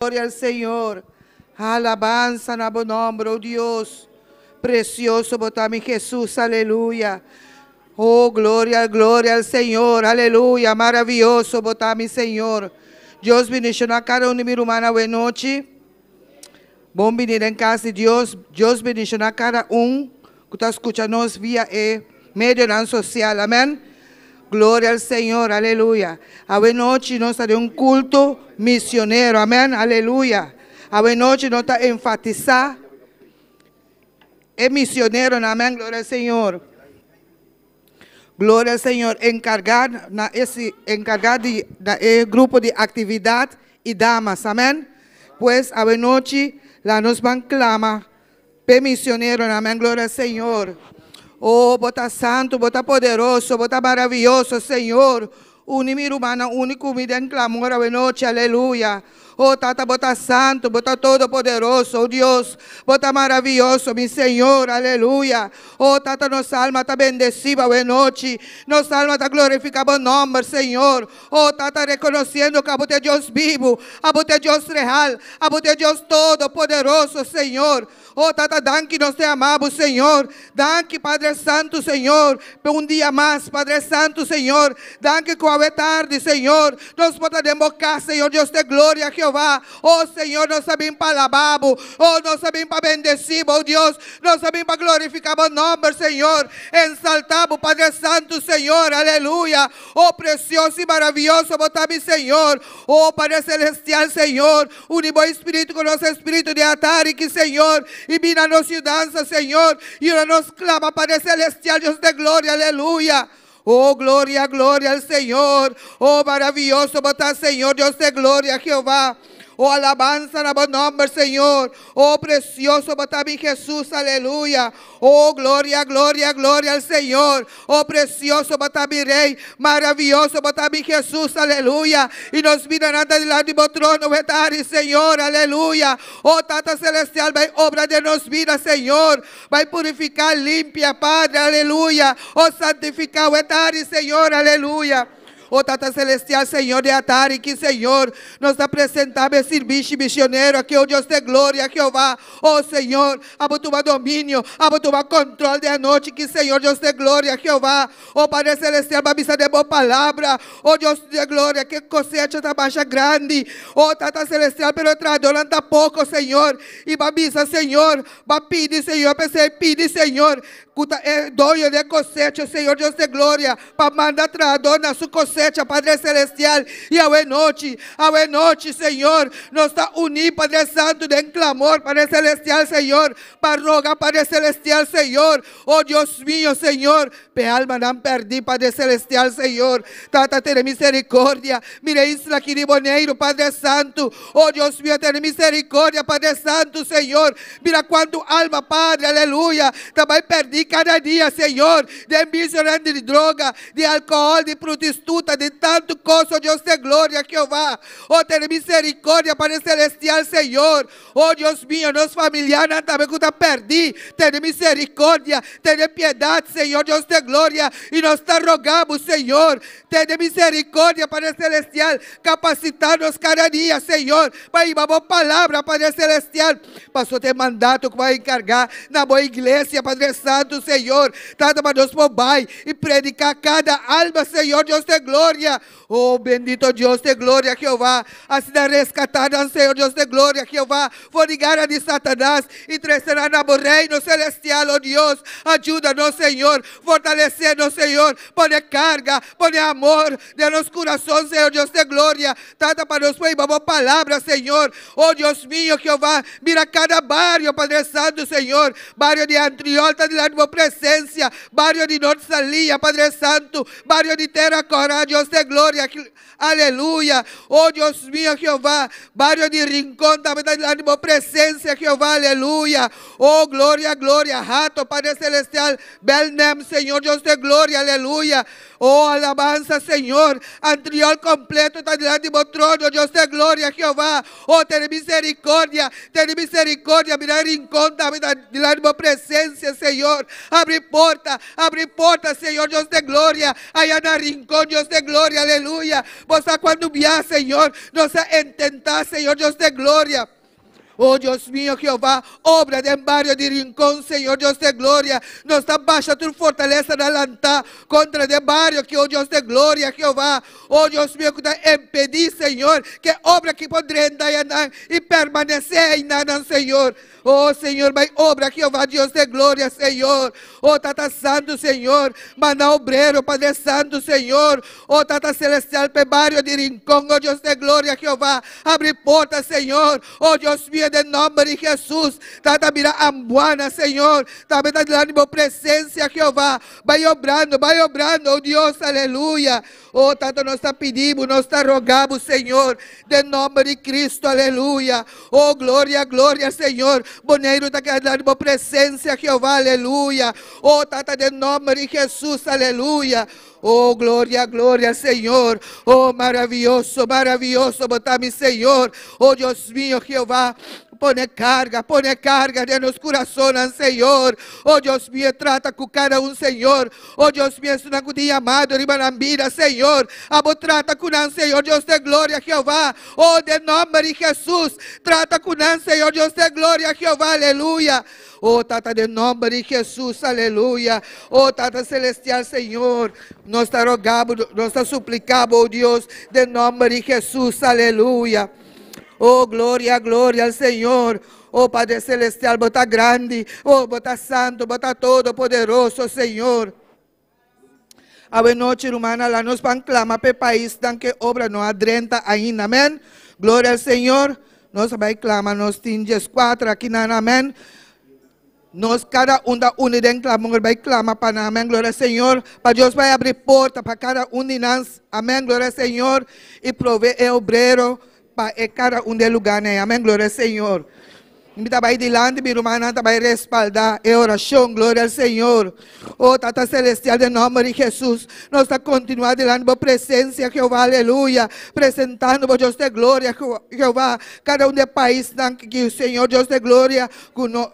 Gloria al Señor. Alabanza na bo nomber, oh Dios. Precioso bo ta mi Jesus, aleluya. Oh, gloria, gloria al Señor, aleluya. Maraviyoso bo ta mi Señor. Dios bendiciona cada un di mi rumannan awe nochi. Bon bini den cas di Dios. Dios bendiciona cada un cu ta scucha nos via e medionan social. Amen. Gloria al Señor, aleluya. Awe nochi nos ta den un culto misionero. Amen, aleluya. Awe nochi nos ta enfatisa e misioneronan. Amen, gloria al Señor. Gloria al Señor. Encarga na ese encarga di na e grupo di actividad y damas. Amen. Pues awe nochi la nos ban clama p'e misioneronan. Amen, gloria al Señor. Oh, bo ta santo, bo ta poderoso, bo ta maraviyoso, Señor. Uni mi rumannan, uni cu mi den clamor awe nochi. Aleluya. Oh, Tata, bo ta santo, bo ta todopoderoso, oh Dios, bo ta maraviyoso, mi Señor. Aleluya. Oh, Tata, nos alma ta bendeci bo awe nochi. Nos alma ta glorifica bo nomber, Señor. Oh, Tata, reconociendo cu abo ta e Dios bibu, abo ta e Dios real, abo ta e Dios todopoderoso, Señor. Oh Tata danki nos te ama bo Señor danki Padre Santo Señor pe un dia mas Padre Santo Señor danki cu awe tardi Señor nos por ta den bo cas Señor Dios te gloria Jehová oh Señor nos a bin pa alaba bo oh nos a bin pa bendeci bo oh Dios nos a bin pa glorifica bo nomber Señor ensalta bo Padre Santo Señor aleluya oh precioso y maraviyoso bo ta mi Señor oh Padre Celestial Señor Uni bo espiritu ku nos espiritu di atari ki, Señor, i bini na nos yudansa, Señor, yuda nos klama Padre Celestial, Dios de gloria, aleluya. Oh, gloria, gloria al Señor. Oh, maraviyoso bo ta, Señor, Dios de gloria, Jehová. Oh, alabansa na bo nomber, Señor. Oh, precioso bo ta, mi Jesús, aleluya. Oh, gloria, gloria, gloria al Señor. Oh, precioso bo ta mi Rey, maraviyoso bo ta mi Jesús, aleluya. Y nos bidanan ta dilanti bo trono wetari, Señor, aleluya. Oh, Tata Celestial, bay obra den nos bida, Señor. Bay purifica, limpia, Padre, aleluya. Oh, santifica wetari, Señor, aleluya. O Tata Celestial, Señor di atari ki, Señor, nos ta presenta bo e sirbishi misionero aki, o Dios de gloria, Jehová. O Señor, abo tuma dominio, abo tuma control di anochi ki, Señor Dios de gloria, Jehová. O Padre Celestial, bo a bisa den bo palabra, o Dios de gloria, ke cosecha ta masha grandi, o Tata Celestial, pero e trahadornan ta poco, Señor. Y bo a bisa, Señor, bo a pidi, Señor, p'esey pidi, Señor, Ku ta e doño di e kosecha, Señor Dios de gloria, pa manda trahadó na su kosecha, Padre Celestial. I awe nochi, awe nochi, Señor, nos ta uní, Padre Santu, den klamor, Padre Celestial, Señor, pa roga, Padre Celestial, Señor, o Dios mio, Señor, p'e almanan pèrdí, Padre Celestial, Señor. Tata, tene misericordia. Mira e isla aki di Boneiru, Padre Santu. O Dios mio, tene misericordia, Padre Santu, Señor. Mira cuantu alma, Padre, aleluya, ta bai perdí cada dia, Señor, den visionan di droga, di alcohol, di prutistuta, di tantu cos, o Dios de gloria, Jehová. O tene misericordia, Padre Celestial, Señor. O Dios mio, nos familiarnan tambe cu ta perdí, tene misericordia, tene piedad, Señor Dios de gloria, y nos ta roga bo, Señor, tene misericordia, Padre Celestial, capacita nos cada dia, Señor, pa hiba bo palabra, Padre Celestial. Paso ta e mandato ku bo a enkargá na bo iglesia, Padre Santu, Señor, tata pa nos por bai i prediká kada alma, Señor Dios den gloria. O bendito Dios den gloria, Jehová, asina reskatá nan, Señor Dios den gloria, Jehová, for di gara di Satanas i trese nan na bo reino selestial, o Dios. Ajuda nos, Señor, fortalesé nos, Señor, pone karga, pone amor den nos kurason, Señor Dios den gloria, Tata, pa nos por hiba bo palabra, Señor. Oh, Dios mio, Jehová, mira cada bario, Padre Santo, Señor. Bario di Antriol ta dilanti bo presencia. Bario di Noord Salia, Padre Santo. Bario di Terra Cora, Dios de gloria. Aleluya. Oh, Dios mio, Jehová. Bario di Rincon tambe ta dilanti bo presencia, Jehová. Aleluya. Oh, gloria, gloria. Hato, Padre Celestial. Belnem, Señor, Dios de gloria. Aleluya. Oh alabansa Señor, antriol completo ta dilanti bo trono, Dios de gloria Jehová, oh tene misericordia, tene misericordia, mira e rincon tambe ta dilanti bo presencia Señor, abri porta, abri porta Señor Dios de gloria, aya na rincon Dios de. de gloria, aleluya. Bo sa kuantu bia, Señor, nos a intentá, Señor Dios de gloria. Oh Dios mío, Jehová, obra den bario di Rincon, Señor Dios de gloria. Nos ta basha tur fortalesa lantá kontra e bario aki, oh Dios de gloria, Jehová. Oh Dios mío, ku ta impedí, Señor, ku obra aki por drenta i permanesé einan, Señor. Oh Señor, bai obra, Jehová, Dios de gloria, Señor. Oh Tata Santu, Señor. Manda obrero, Padre Santu, Señor. Oh Tata Selestial, pa bario di Rincon, oh Dios de gloria, Jehová. Habri porta, Señor. Oh Dios mío, den nòmber di Hesus. Tata, mira Ambuana, Señor. Tambe ta den bo presensia, Jehová. Bai obrando, bai obrando, oh Dios, aleluya. Oh Tata, nos ta pidiendo, nos ta rogando, Señor, den nòmber di Kristu, aleluya. Oh, gloria, gloria, Señor. Boneiru ta den bo presensia, Jehová, aleluya. Oh, Tata, den nòmber di Hesus, aleluya. Oh, gloria, gloria, Señor. Oh, maravioso, maravioso, bo ta mi Señor. Oh, Dios mío, Jehová. Pone karga, pone karga den nos kurason, Señor. Oh, Dios mío, trata ku kada un, Señor. Oh, Dios mío, esnan ku yamado riba nan bida, Señor. Abo trata ku nan, Señor, Dios de gloria, Jehová. Oh, den nòmber di Hesus. Trata ku nan, Señor, Dios de gloria, Jehová. Aleluya. Oh, Tata, den nòmber di Hesus, aleluya. Oh, Tata Selestial, Señor, nos ta rogando, nos ta suplikando, oh Dios, den nòmber di Hesus, aleluya. Oh, gloria, gloria al Señor. Oh, Padre Celestial, bo ta grandi. Oh, bo ta santu, bo ta todopoderoso, Señor. Anochi, ruman, laga nos ban klama pa pais ku obra no a drenta ainda, amèn. Gloria al Señor. Nos bai klama, nos tin 4 aki na, amèn. Nos kada un ta uni den klamor, bai klama pa nan, amèn, gloria al Señor. Pa Dios bai habri porta pa kada un di nos, amèn, gloria al Señor. I proveé obrero pa kada un di lugá, amèn, gloria al Señor. Mi ta bai dilanti, mi ruman ta bai respaldá e orashon, gloria al Señor. Oh, Tata Selestial, den nòmber di Hesus, nos ta kontinuá dilanti di presensia, Jehová, aleluya. Presentando, Dios de gloria, Jehová, kada un di pais ku Señor, Dios de gloria, ku no,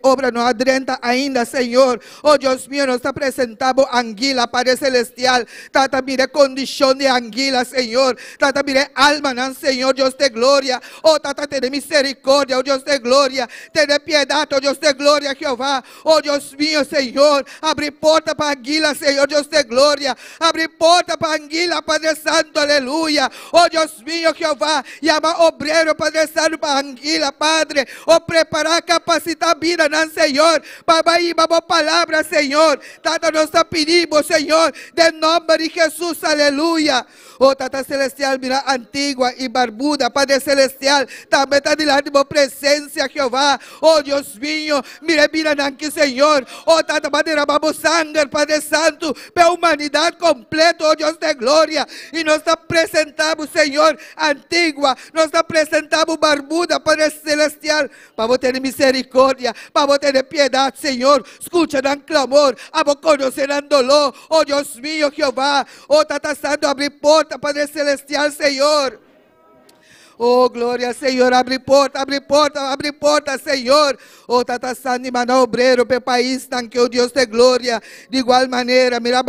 obra no a drenta ainda, Señor. Oh Dios mío, nos ta presentando Anguila, Padre Celestial. Tata, mira kondishon di Anguila, Señor. Tata, mira alma, Señor, Dios de gloria. Oh, Tata, tene miserikòrdia, oh Dios de gloria. Tene piedat, oh Dios de gloria, Jehová. Oh Dios mío, Señor. Habri porta pa Anguila, Señor, Dios de gloria. Habri porta pa Anguila, Padre Santu, aleluya. Oh Dios mío, Jehová. Yama obrero, Padre Santu, pa Anguila, Padre. Oh, prepará, kapasitá bida, Señor. Pa hiba palabra, Señor. Tata, nos ta pidiendo, Señor, den nòmber di Hesus, aleluya. Oh, Tata Selestial, mira Antigua i Barbuda, Padre Selestial, tambe ta dilanti di presensia, Jehová. Oh, Dios mío, mira, mira, aki, Señor. Oh, Tata, pa drama sanger, Padre Santu, pa humanidat kompleto, oh Dios de gloria. I nos ta presentando, Señor, Antigua, nos ta presentando Barbuda, Padre Celestial, pa tene miserikòrdia, pa tene piedat, Señor. Skucha nan klamor, abo konosé nan doló. Oh Dios mío, Jehová. Oh Tata Santu, habri porta, Padre Celestial, Señor. Oh, gloria, Señor, habri porta, habri porta, habri porta, Señor. Oh, Tata Santu, manda obrero pa pais, ku Dios de gloria. Di igual manera, mira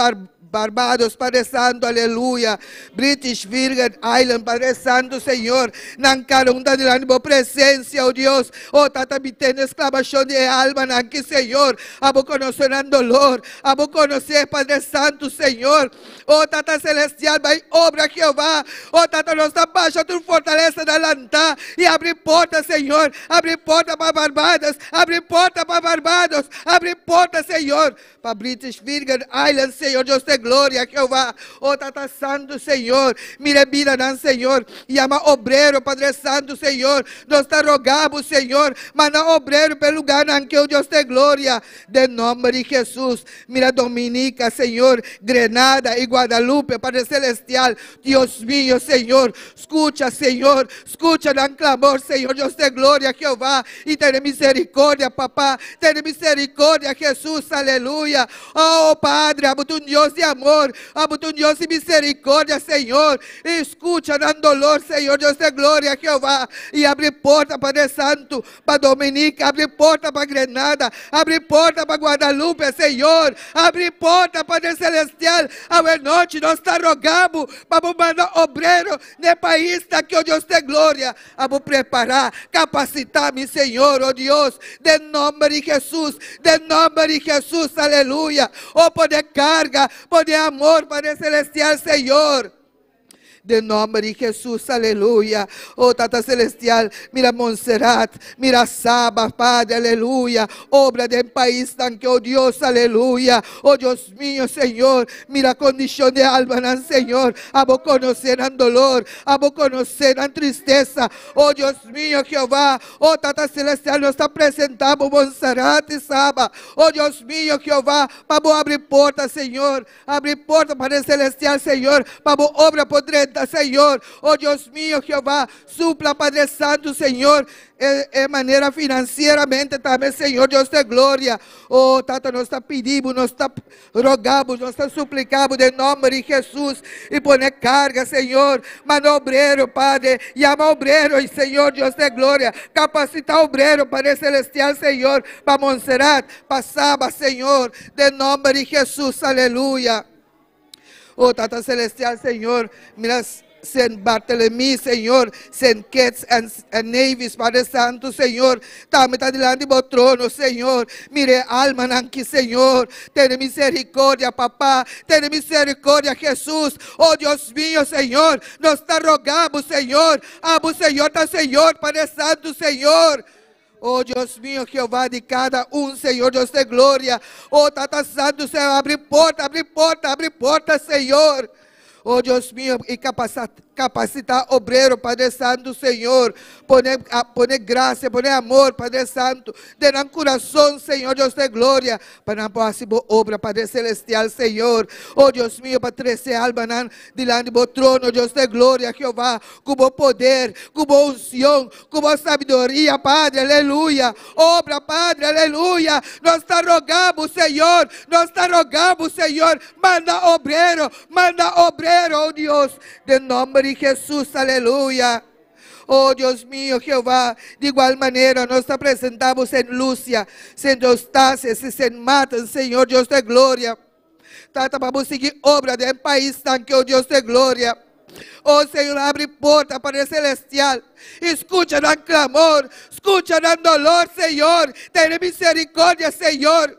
Barbados, Padre Santu, aleluya. British Virgin Island, Padre Santu, Señor. Nan kada un ta dilanti di presensia, oh Dios. Oh, Tata, mi tene eksklamashon di alma, aki, Señor. Abo konosé nan doló. Abo konosé, Padre Santu, Señor. Oh, Tata Celestial, bai obra, Jehová. Oh, Tata, nos ta basha tur fortalesa lantá i habri porta, Señor. Habri porta pa Barbados. Habri porta pa Barbados. Habri porta, Señor, pa British Virgin Island, Señor, Dios de gloria, Jehová. Oh, Tata Santu, Señor. Mira bida, Señor. Yama obrero, Padre Santu, Señor. Nos ta rogando, Señor. Manda obrero pa e lugá, ku Dios de gloria. Den nòmber di Hesus. Mira Dominica, Señor. Grenada i Guadalupe, Padre Celestial. Dios mío, Señor. Skucha, Señor. Skucha nan klamor, Señor, Dios de gloria, Jehová. I tene miserikòrdia, Papá. Tene miserikòrdia, Hesus. Aleluya. Oh, Padre, abo ta un Dios di amor. amor, abo ta un Dios di misericordia, Señor. Scucha nan dolor, Señor Dios di gloria, Jehová. Y habri porta, Padre Santo, pa Dominica, habri porta pa Grenada, habri porta pa Guadalupe, Señor. Habri porta, Padre Celestial. Anochi nos ta rogando pa manda obrero na pais aki, oh Dios di gloria. Abo prepara, capacita mi, Señor, oh Dios, den nomber di Jesus, den nomber di Jesus, aleluya. Oh, pone carga, pone amor, Padre Celestial, Señor. Den nomber di Jesus, aleluya. Oh, Tata Celestial, mira Montserrat, mira Saba, Padre, aleluya. Obra den pais, danki, oh Dios, aleluya. Oh Dios mío, Señor, mira condicion di alma, Señor. Abo conoce nan dolor, abo conoce nan tristesa. Oh Dios mío, Jehová. Oh Tata Celestial, nos ta presentando Montserrat y Saba. Oh Dios mío, Jehová, pa habri porta, Señor. Habri porta, Padre Celestial, Señor. Pa obra por drenta, Señor. Oh Dios mío, Jehová. Supla, Padre Santo, Señor. Di manera financieramente tambe, Señor Dios di gloria. Oh, Tata, nos ta pidiendo, nos ta rogando, nos ta suplicando den nomber di Jesus. Y pone carga, Señor. Manda obrero, Padre. Yama obrero, Señor Dios di gloria. Capacita obrero, Padre Celestial, Señor. Pa Montserrat, pa Saba, Señor. Den nomber di Jesus, aleluya. Oh, Tata Celestial, Señor, mira Saint Barthélemy, Señor, Saint Kitts and Nevis, Padre Santo, Señor, tambe ta dilanti di trono, Señor. Mira almanan aki, Señor. Tene misericordia, Papa. Tene misericordia, Jesus. Oh Dios mío, Señor. Nos ta rogando, Señor. Abo, Señor, ta Señor, Padre Santo, Señor. Oh Dios mío, Jehová, di cada un, Señor Dios di gloria. Oh Tata Santo, Señor, habri porta, habri porta, habri porta, Señor. Oh Dios mío, y capacita obrero, Padre Santo, Señor. Pone gracia, pone amor, Padre Santo. Den nan curason, Señor Dios di gloria. Pa nan por haci obra, Padre Celestial, Señor. Oh Dios mío, pa trece almanan dilanti di trono, Dios di gloria, Jehová. Cu poder, cu uncion, cu sabiduria, Padre, aleluya. Obra, Padre, aleluya. Nos ta rogando, Señor. Nos ta rogando, Señor. Manda obrero, manda obrero, oh Dios. Den nomber di Jesus, aleluya. Oh Dios mío, Jehová, di igual manera nos presentamos Saint Lucia, Saint Eustatius, Saint Martin, Señor Dios di gloria. Tata, pa sigui obra den pais, danki, oh Dios di gloria. Oh Señor, habri porta, Padre Celestial. Scucha nan clamor, scucha nan dolor, Señor. Tene misericordia, Señor.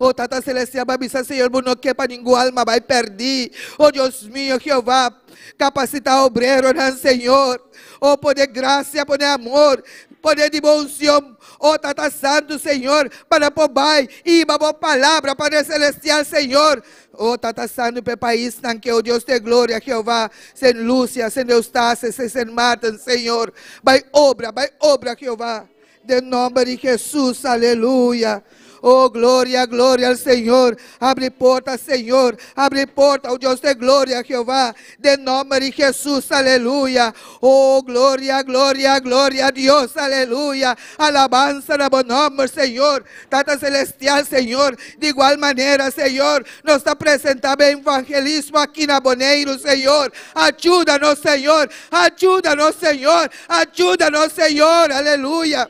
Oh Tata Celestial, bisa, Señor, no kier pa ningun alma bay perdi. Oh Dios mío, Jehová, capacita obrero, Señor. Oh, pone gracia, pone amor, pone devoción. Oh Tata Santo, Señor, pa por bay y palabra, Padre Celestial, Señor. Oh Tata Santo, pa pais, danki, oh Dios di gloria, Jehová, Saint Lucia, Saint Eustatius, Saint Martin, Señor. Bay obra, bay obra, Jehová. Den nomber di Jesus, aleluya. Oh, gloria, gloria al Señor. Habri porta, Señor. Habri porta, oh Dios di gloria, Jehová. Den nomber di Jesus, aleluya. Oh, gloria, gloria, gloria a Dios, aleluya. Alabanza na bo nomber, Señor. Tata Celestial, Señor. Di igual manera, Señor, nos ta presentando evangelismo aki na Boneiro, Señor. Ayúdanos, Señor. Ayúdanos, Señor. Ayúdanos, Señor. Aleluya.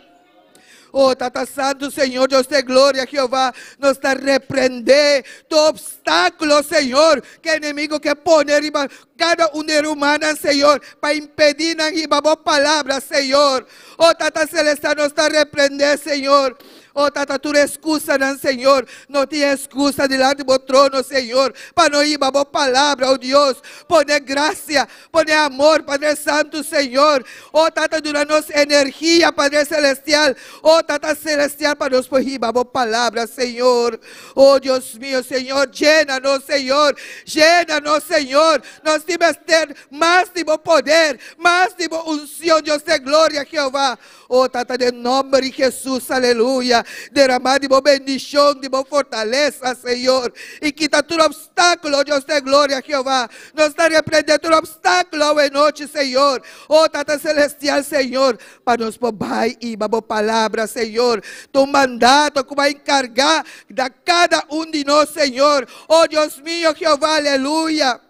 Oh, Tata Santo, Señor, Dios di gloria, Jehová, nos ta reprende tur obstaculo, Señor, cu enemigo kier pone riba cada un humano, Señor, pa impedi nan hiba palabra, Señor. Oh, Tata Celestial, nos ta reprende, Señor. Oh, Tata, tur excusa, no, Señor. No tin excusa dilanti di bo trono, Señor. Pa no hiba palabra, oh Dios. Pone gracia, pone amor, Padre Santo, Señor. Oh, Tata, duna nos energia, Padre Celestial. Oh, Tata Celestial, pa nos por hiba palabra, Señor. Oh, Dios mío, Señor, llénanos, Señor. Llénanos, Señor. Nos debe ter mas di poder, mas di uncion, Dios di gloria, Jehová. Oh, Tata, den nomber di Jesus, aleluya. Derama di bo bendicion, di bo fortaleza, Señor. Y kita tur obstáculo, Dios de gloria, Jehová. Nos ta reprende tur obstáculo awe nochi, Señor. Oh Tata Celestial, Señor, pa nos por bai hiba bo palabra, Señor. Ta un mandato cu bo a encarga na cada un di nos, Señor. Oh Dios mio, Jehová, aleluya.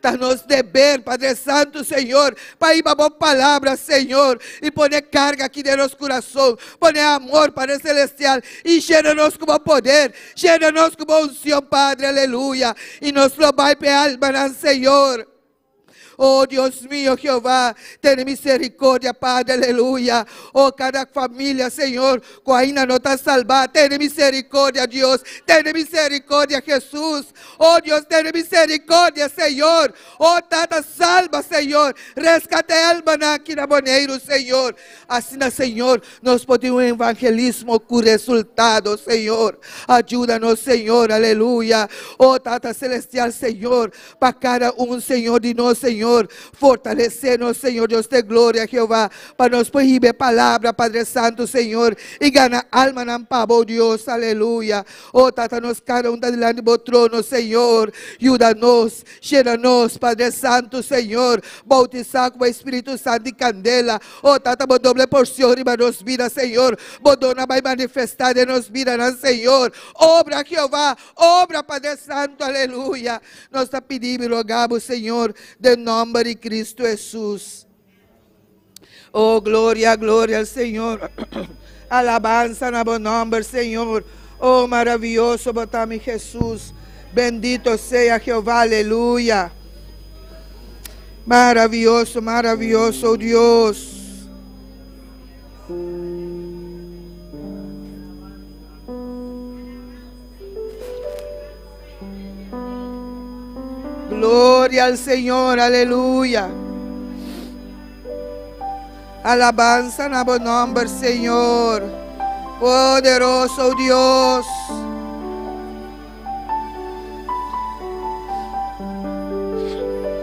Ta nos deber, Padre Santo, Señor, pa hiba bo palabra, Señor, y pone carga aki den nos curason, pone amor, Padre Celestial, y llena nos cu bo poder, llena nos cu bo uncion, Padre, aleluya. Y nos lo bai p'e almanan, Señor. Oh Dios mio, Jehová, tene misericordia, Padre, aleluya. Oh cada familia, Señor, cu ainda no ta salba, tene misericordia, Dios, tene misericordia, Jesús. Oh Dios, tene misericordia, Señor. Oh Tata, salba, Señor. Rescata e almanan aki na Boneiru, Señor. Asina, Señor, nos por tin un evangelismo cu resultado, Señor. Ayúdanos, Señor, aleluya. Oh Tata Celestial, Señor, pa cada un, Señor, di nos, Señor. Fortalece nos, Señor, Dios de gloria, Jehová, pa nos por hiba e palabra, Padre Santo, Señor, y gana almanan pa bo, Dios, aleluya. Oh Tata, nos cada un ta dilanti bo trono, Señor. Yuda nos, llena nos, Padre Santo, Señor. Bautisa cu bo Espíritu Santo y candela. Oh Tata, bo doble porcion riba nos vida, Señor. Bo dona bay manifesta den nos vidanan, Señor. Obra, Jehová, obra, Padre Santo, aleluya. Nos ta pidi y roga bo, Señor, den nomber di Cristo Jesús. Oh, gloria, gloria al Señor. Alabanza na bo nomber, Señor. Oh, maravilloso bo ta mi Jesús. Bendito sea Jehová, aleluya. Maravilloso, maravilloso Dios. Gloria al Señor, aleluya. Alabanza na bo nomber, Señor. Poderoso Dios.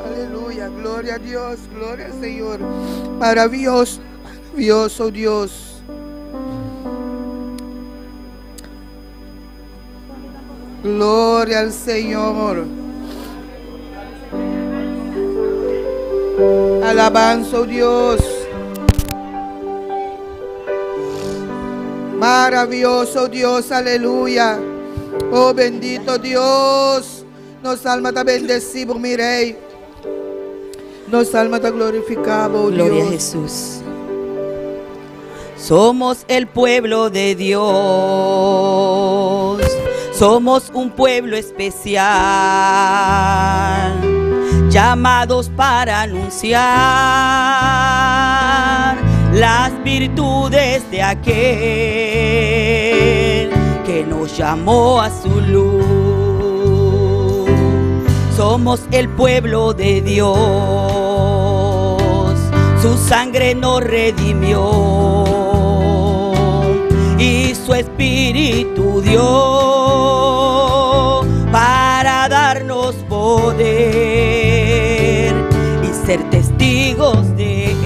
Aleluya, gloria a Dios, gloria al Señor. Maravilloso, maravilloso Dios. Gloria al Señor. Alabanza, oh Dios. Maravilloso Dios, aleluya. Oh bendito Dios. Nos alma ta bendeci, mi Rey. Nos alma ta glorifica, oh Gloria a Dios. Jesús. Somos el pueblo de Dios. Somos un pueblo especial. Llamados para anunciar las virtudes de aquel que nos llamó a su luz. Somos el pueblo de Dios, su sangre nos redimió y su espíritu dio para darnos poder y ser testigos de él.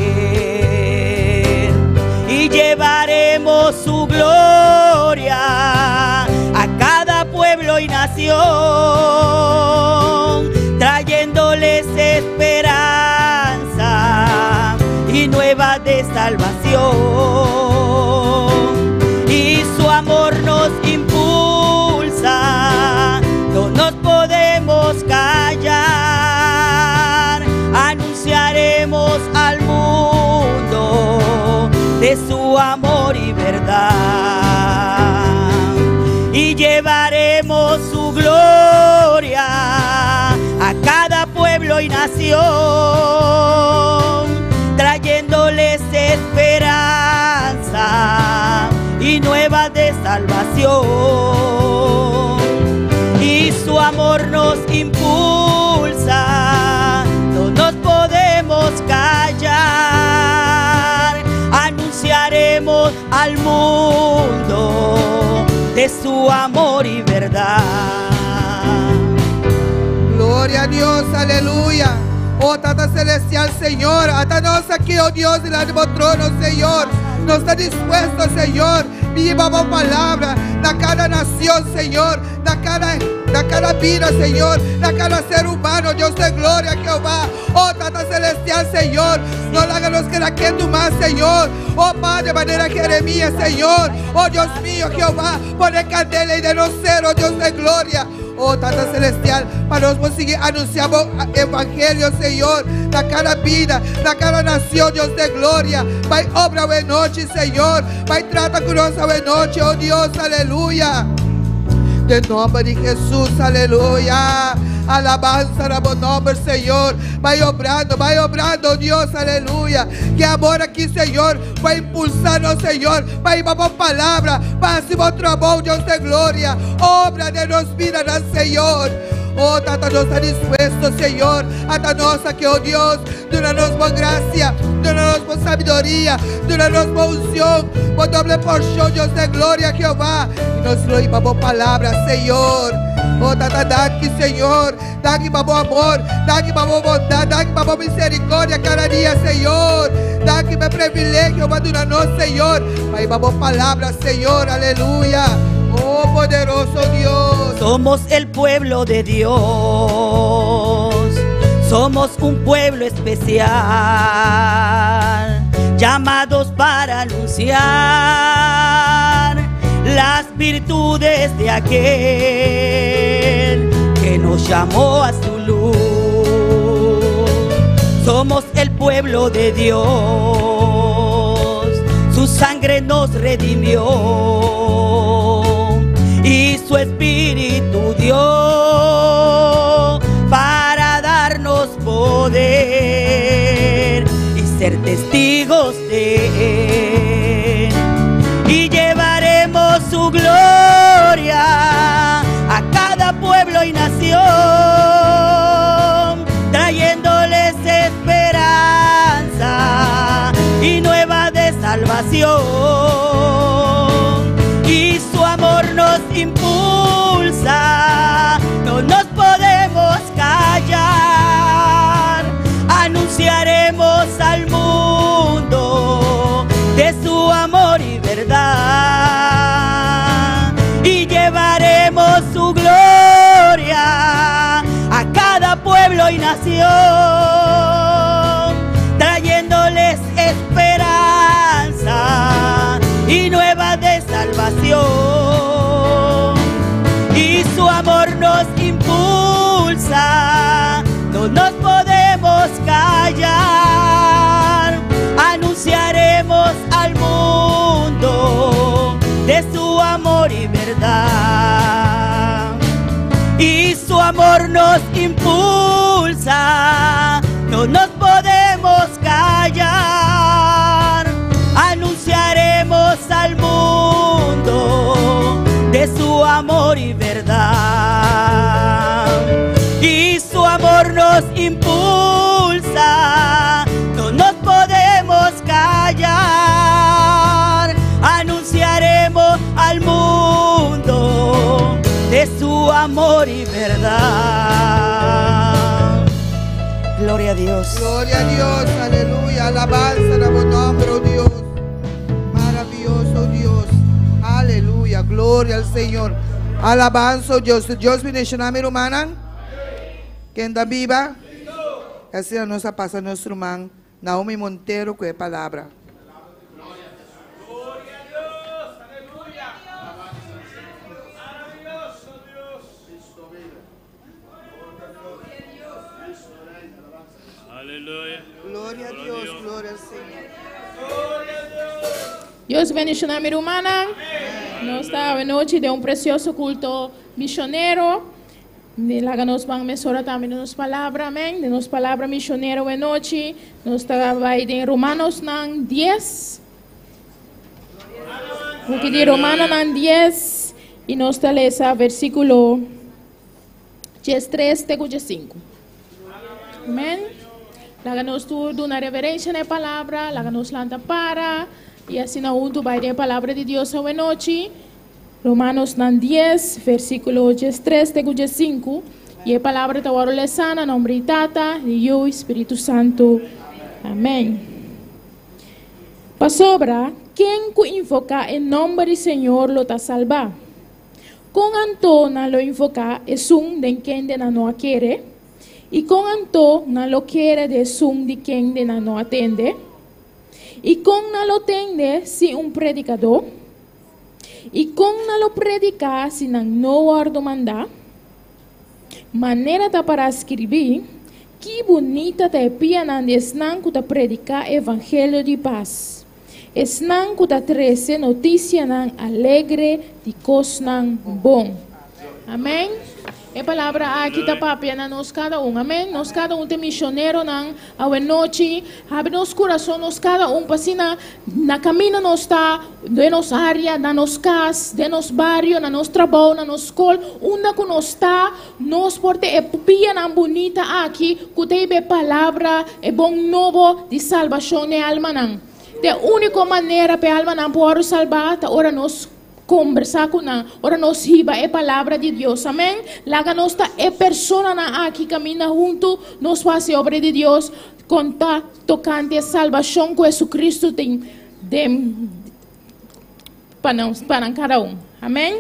Y llevaremos su gloria a cada pueblo y nación, trayéndoles esperanza y nueva de salvación. Y su amor nos impulsa, no nos podemos callar. Anunciaremos al mundo de su amor y verdad. Y llevaremos su gloria a cada pueblo y nación, trayéndoles esperanza y nueva de salvación. Y su amor nos impulsa, no nos podemos callar. Anunciaremos al mundo de su amor y verdad. Gloria a Dios, aleluya. Oh Tata Celestial, Señor, ata nos aki, oh Dios, dilanti bo trono, Señor. Nos ta dispuesto, Señor, hiba bo palabra na kada nashon, Señor, na kada, na kada bida, Señor, na kada ser humano, Dios de gloria, Jehová. Oh, Tata Celestial, Señor, no laga nos keda ketu mas, Señor. Oh, Padre, manera Jeremías, Señor. Oh, Dios mío, Jehová, pone kandela den nos ser, oh Dios de gloria. Oh, Tata Celestial, pa nos sigui anunsiá evangelio, Señor, na kada bida, na kada nashon, Dios de gloria. Bai obra anochi, Señor. Bai trata ku nos anochi, oh Dios, aleluya. Den nòmber di Hesus, aleluya. Alabansa na bo nòmber, Señor. Bai obrando, bai obrando, Dios, aleluya. Ku amor aki, Señor, bai impulsá nos, Señor. Bai pa palabra, pa hasi trabou, Dios de gloria. Obra den nos bida, Señor. Oh, Tata, nos ta dispuesto, Señor. Ata nos aki, oh Dios, duna nos bo grasia, duna nos bo sabiduria, duna nos bo unshon, bo doble porshon, Dios de gloria, Jehová. I nos lo hiba bo palabra, Señor. Oh, Tata, danki, Señor. Danki pa bo amor, danki pa bo bondat, danki pa bo miserikòrdia kada dia, Señor. Danki pa e privilegio pa duna nos, Señor. Pa bo palabra, Señor, aleluya. Oh, poderoso Dios. Somos el pueblo de Dios. Somos un pueblo especial, llamados para anunciar las virtudes de aquel que nos llamó a su luz. Somos el pueblo de Dios, su sangre nos redimió y su espíritu dio para darnos poder y ser testigos de él. Y llevaremos su gloria a cada pueblo y nación, trayéndoles esperanza y nueva de salvación. Y su amor nos impulsa, no nos podemos callar. Anunciaremos al mundo de su amor y verdad. Y llevaremos su gloria a cada pueblo y nación, trayéndoles esperanza y nueva de salvación. Y su amor nos impulsa, no nos podemos callar. Anunciaremos al mundo de su amor y verdad. Y su amor nos impulsa, no nos podemos callar. Anunciaremos al mundo de su amor y verdad. Y su amor nos impulsa, no nos podemos callar. Anunciaremos al mundo de su amor y verdad. Gloria a Dios. Gloria a Dios, aleluya. Alabanza na bo nòmber, oh Dios. Maravioso Dios. Aleluya. Gloria al Señor. Alabanza, oh Dios. Dios bendishoná mi rumannan. Ken ta biba? Asina nos ta pasa nos ruman Naomi Montero ku e palabra. Gloria a Dios, aleluya. Maravilloso Dios. Aleluya. Gloria a Dios, gloria al Señor. Dios bendishoná mi rumannan. Nos ta anochi den un presioso kulto misionero. Laga nos ban mesora tambe nos palabra, amèn. Den nos palabra misionero anochi. Nos ta den Romanonan 10. Buki di Romanonan 10. I nos ta lesa versíkulo 13 te 5. Amèn. Laga nos tur duna reverensia na palabra, laga nos lanta para, i asina huntu bai den palabra di Dios anochi. Romanonan 10, versíkulo 13 te 5. I e palabra ta wòrdu lesá na nòmber di Tata, di Yu i Spiritu Santu. Amèn. Pasobra. Ken ku invoká e nòmber di Señor lo ta salbá. Kon anto nan lo invoká esun den kende nan no a kere? I kon anto nan lo kere di esun di kende nan no a tende? I kon nan lo tende sin un predikadó? I kon nan lo prediká si nan no wòrdu mandá? Manera ta pará skirbí, Ki bunita ta e pianan di esnan ku ta prediká e evangelio di pas, esnan ku ta trese notisianan alegre di kosnan bon. Amèn. E palabra aki ta papia na nos kada un. Amèn. Nos kada un ta e misioneronan Awenochi, habri nos kurason nos kada un pa asina na kaminda nos ta, den nos área, na nos kas, den nos bario, na nos trabou, na nos skol, unda ku nos ta, nos por ta e pianan bunita aki ku ta hiba e palabra, e bon nobo di salbashon na e almanan. Ta e úniko manera pa e almanan por wòrdu salbá ta ora nos Kombersá ku nan ora nos hiba e palabra di Dios. Amèn. Laga nos ta e personanan aki kaminda huntu nos por hasi obra di Dios, konta tokante e salbashon ku Hesukristu tin den pa nos, pa nan kada un. Amèn.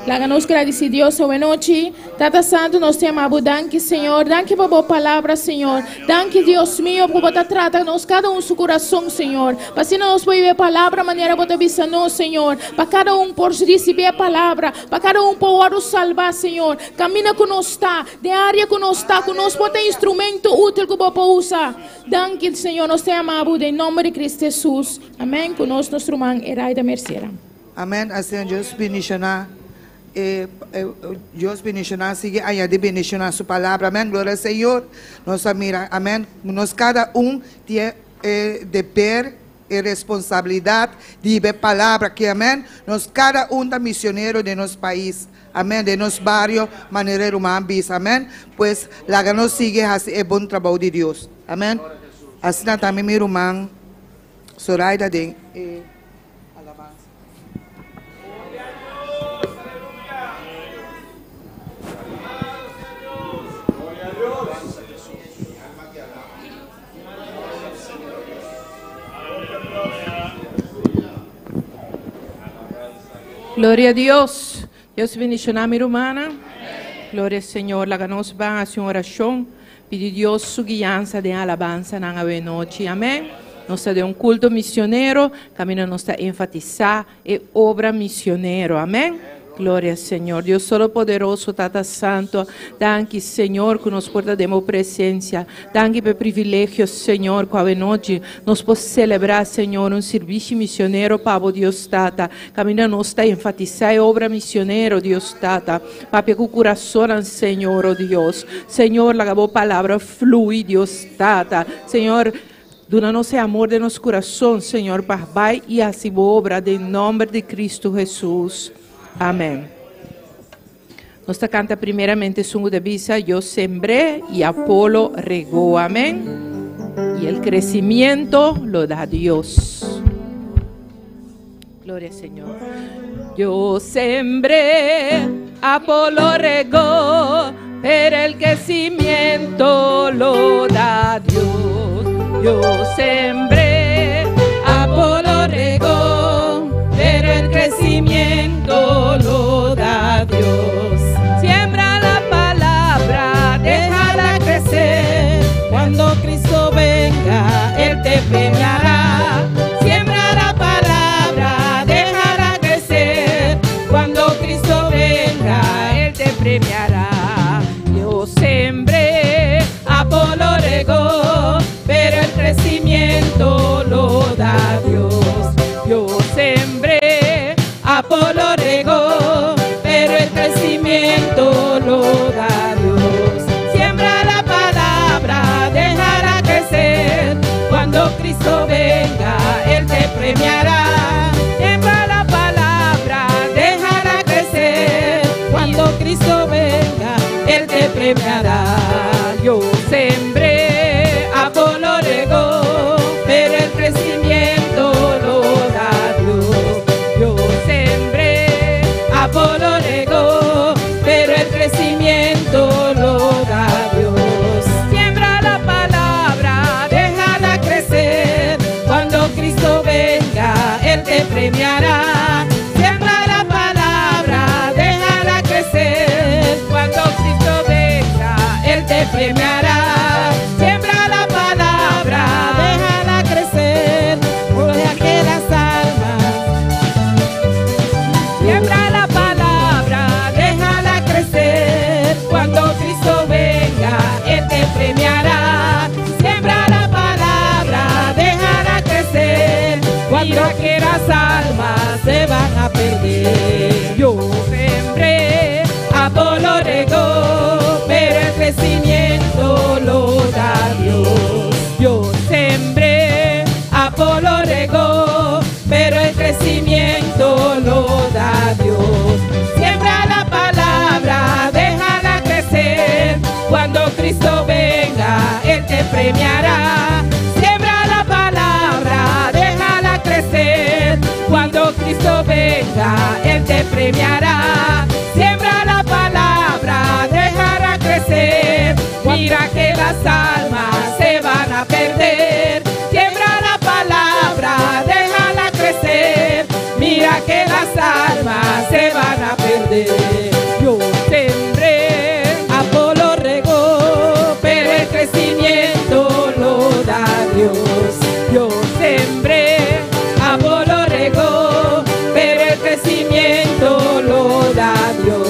Laga nos gradisí Dios awenochi. Tata Santu, nos ta yama bo danki, Señor. Danki pa bo palabra, Señor. Danki, Dios mio, ku bo ta trata nos kada un su kurason, Señor. Pa asina nos por vivi e palabra manera bo ta bisa nos, Señor. Pa kada un por risibí e palabra, pa kada un por wòrdu salbá, Señor. Kaminda ku nos ta, den área ku nos ta, ku nos por ta instrumento útil ku bo por usa. Danki, Señor. Nos ta yama bo den nòmber di Cristo Hesus. Amèn. Ku nos, nos ruman Eraida Mercera. Amèn. Asina Dios bendishoná. E Dios bendiciona sigui añadi bendiciona su palabra amen gloria al Señor nos a mira amen nos cada un tin e deber e responsabilidad di hiba e palabra aki amen nos cada un ta misionero den nos pais amen den nos bario manera e ruman a bisa amen pues laga nos sigui haci e bon trabou di Dios amen asina tambe mi ruman Zoraida den e alabanza. Gloria a Dios. Dios bendiciona mi rumana. Gloria al Señor. Laga nos ban haci un oracion. Pidi Dios su guiansa den alabansanan awe nochi. Amen. Nos ta den un culto misionero, caminda nos ta enfatisa e obra misionero. Amen. Gloria al Señor. Dios Todopoderoso, Tata Santo, danki Señor cu nos por ta den bo presencia. Danki pa e privilegio Señor cu awe nochi nos por celebra Señor un sirbishi misionero pa bo Dios Tata. Caminda nos ta enfatisa e obra misionero Dios Tata. Papia ku kurasonnan, Señor, o Dios. Señor, laga bo palabra flui, Dios Tata. Señor, duna nos e amor den nos kurason, Señor, pa bai i hasi bo obra den nomber di Cristo Hesus. Amen. Nos ta kanta primeramente esun ku ta bisa, Yo sembré y Apolo regó. Amen. Y el crecimiento lo da Dios. Gloria al Señor. Yo sembré, Apolo regó, pero el crecimiento lo da Dios. Yo sembré, Apolo regó, pero el crecimiento lo da Dios. Siembra la palabra, déjala crecer. Cuando Cristo venga, Él te premiará. Siembra la palabra, déjala crecer. Cuando Cristo venga, Él te premiará. Yo sembré, Apolo regó, pero el crecimiento lo da Dios. Yo sembré, Apolo regó, pero el crecimiento lo da Dios. Siembra la palabra, déjala crecer. Cuando Cristo venga, Él te premiará. Siembra la palabra, déjala crecer. Cuando Cristo venga, Él te premiará. Yo sembré, Apolo regó, pero el crecimiento lo da Dios. Yo sembré, Apolo regó, pero el crecimiento lo da Dios. Siembra la palabra, déjala crecer. Cuando Cristo venga, Él te premiará. Siembra la palabra, déjala crecer. Cuando Cristo venga, Él te premiará. Siembra la palabra, déjala crecer. Deja que las almas. Siembra la palabra, déjala crecer. Cuando Cristo venga, Él te premiará. Siembra la palabra, déjala crecer. Cuando que las almas se van a perder. Yo sembré, Apolo regó, pero el crecimiento lo da Dios. Yo sembré, Apolo regó, pero el crecimiento lo da Dios. Siembra la palabra, déjala crecer. Cuando Cristo venga, Él te premiará. Siembra la palabra, déjala crecer. Cuando Cristo venga, Él te premiará. Siembra la palabra, déjala crecer. Mira que las almas se van a perder. Siembra la palabra, déjala crecer. Mira que las almas se van a perder. Yo sembré, Apolo regó, pero el crecimiento lo da Dios. Yo sembré, Apolo regó, pero el crecimiento lo da Dios.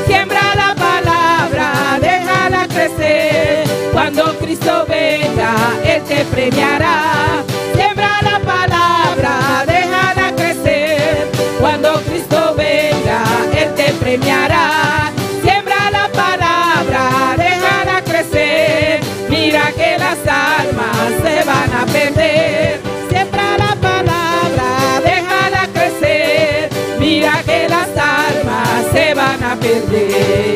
Siembra la palabra, déjala crecer. Cuando Cristo venga, Él te premiará. Siembra la palabra, déjala crecer. Cuando Cristo venga, Él te premiará. Siembra la palabra, déjala crecer. Mira que las almas se van a perder. Siembra la palabra, déjala crecer. Mira que las almas se van a perder.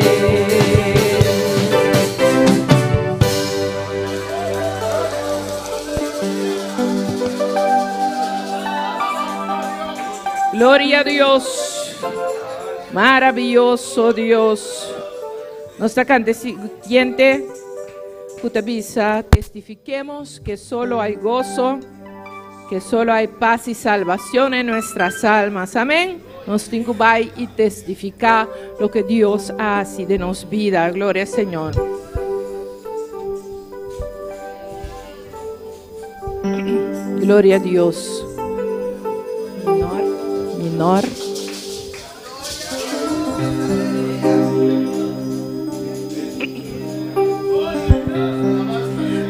Gloria a Dios. Maravilloso Dios. Nuestra cante siguiente, Putabisa, testifiquemos que solo hay gozo, que solo hay paz y salvación en nuestras almas. Amén. Nos tengo y testificar lo que Dios hace de nos vida. Gloria al Señor. Gloria a Dios. Menor, menor.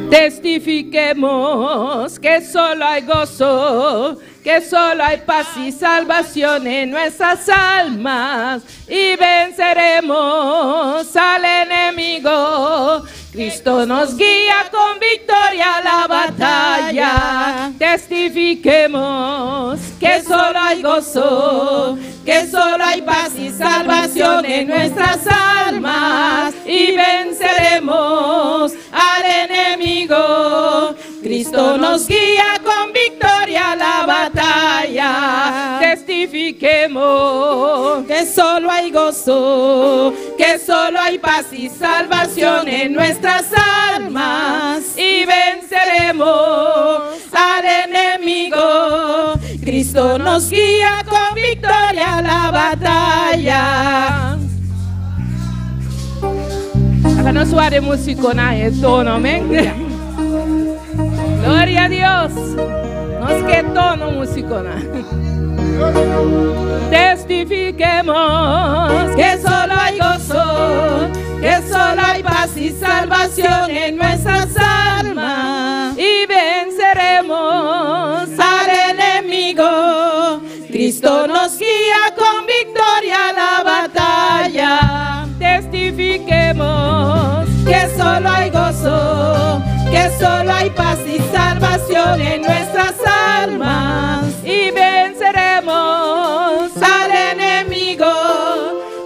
Testifiquemos que solo hay gozo, que solo hay paz y salvación en nuestras almas y venceremos al enemigo. Cristo nos guía con victoria a la batalla. Testifiquemos que solo hay gozo, que solo hay paz y salvación en nuestras almas y venceremos al enemigo. Cristo nos guía con victoria a la batalla. Testifiquemos que solo hay gozo, que solo hay paz y salvación en nuestras almas y venceremos al enemigo. Cristo nos guía con victoria a la batalla. Acá no suave músico na tono, amén. Gloria a Dios. Nos que tono músico na. Testifiquemos que solo hay gozo, que solo hay paz y salvación en nuestras almas y venceremos al enemigo. Cristo nos guía con victoria a la batalla. Testifiquemos que solo hay gozo, que solo hay paz y salvación en nuestras almas y venceremos al enemigo.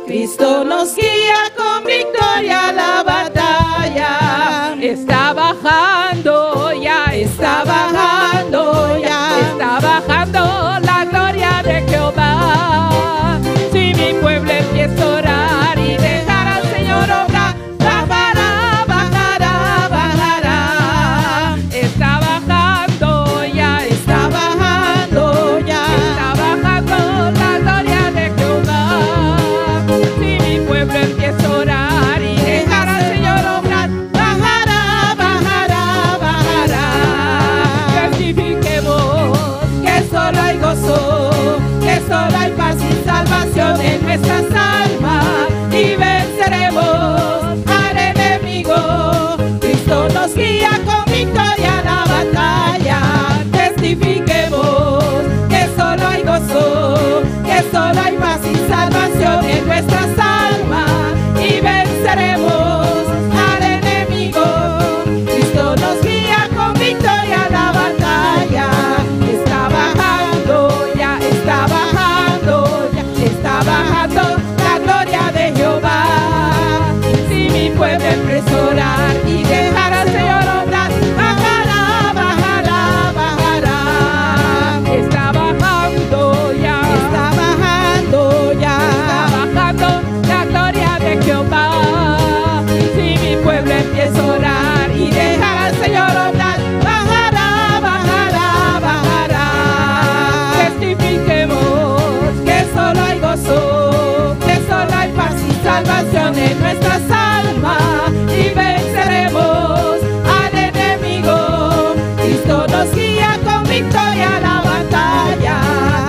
Cristo nos guía con victoria a la batalla. Está bajando ya, está bajando ya, está bajando la gloria de Jehová. Si mi pueblo empieza a orar y dejar al Señor obrar, bajará, bajará, bajará. solo hay paz y salvación en nuestras almas y venceremos al enemigo. Cristo nos guía con victoria a la batalla. Está bajando, ya está bajando, ya está bajando la gloria de Jehová. Si mi pueblo empieza a orar y dejar al Señor obrar, bajará, bajará, bajará. Está bajando ya, está bajando ya, está bajando la gloria de Jehová. Si mi pueblo empieza a orar y dejar al Señor obrar, bajará, bajará, bajará. Testifiquemos que solo hay gozo, que solo hay paz y salvación en nuestras almas y venceremos al enemigo. Cristo nos guía con victoria a la batalla.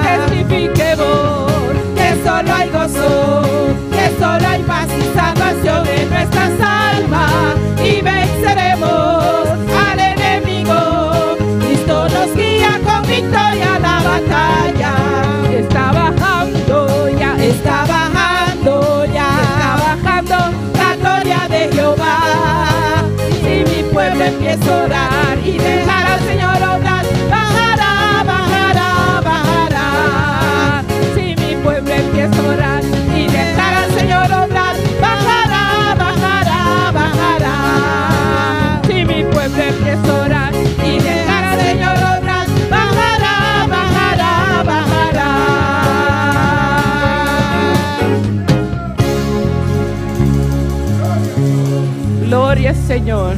Testifiquemos que solo hay gozo, que solo hay paz y salvación en nuestras almas y venceremos al enemigo. Cristo nos guía con victoria a la batalla. Está bajando ya, está bajando ya, está bajando la gloria de Jehová. Si mi pueblo empieza a orar y dejar al Señor obrar, bajará, bajará, bajará. Si mi pueblo empieza a orar y dejar al Señor obrar, bajará, bajará, bajará. Si mi pueblo empieza a orar y dejar al Señor obrar, bajará, bajará, bajará. Gloria al Señor.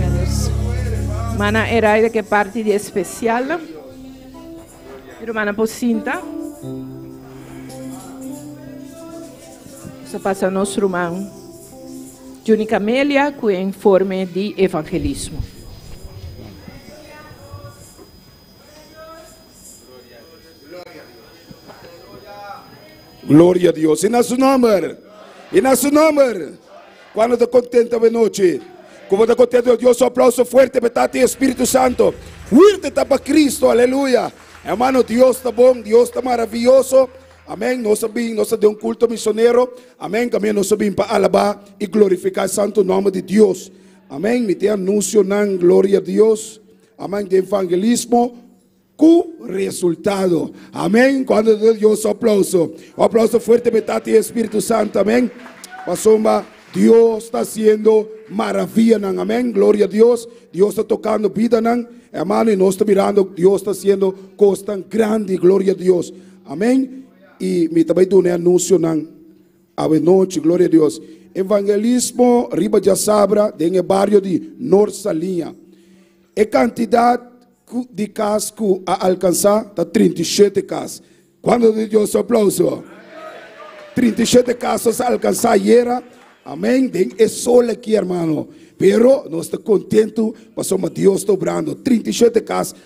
Mana era de que parte de especial. Hermana Pocinta. Isso passa nosso irmão Juni Camélia com informe de evangelismo. Gloria a Dios. Y na su nombre. Y na su nombre. Cuando te contenta de noche. Como te contento Dios, un aplauso fuerte, petate Espíritu Santo. Fuerte está para Cristo, aleluya. Hermano, Dios está bom, Dios está maravilloso. Amén. No sabían, no de un culto misionero. Amén. También no sabían para alabar y glorificar el santo nombre de Dios. Amén. Mi te anuncio nan, gloria a Dios. Amén. De evangelismo. Cu resultado. Amén. Cuando Dios aplauso. Aplauso fuerte, petate Espíritu Santo. Amén. Pasomba. Dios está haciendo maravilla, nan. Amén. Gloria a Dios. Dios está tocando vida, nan. Hermano, y no está mirando. Dios está haciendo cosas tan grandes. Gloria a Dios. Amén. Y mi también un anuncio, nan. A noche, gloria a Dios. Evangelismo, Riba de Sabra, en el barrio de Norsalinha. E cantidad de casco a alcanzar está 37 casas. ¿Cuándo Dios aplauso? 37 casos a alcanzar ayer. Amén. Es solo aquí, hermano. Pero no está contento, pasó Dios está obrando. 37 casas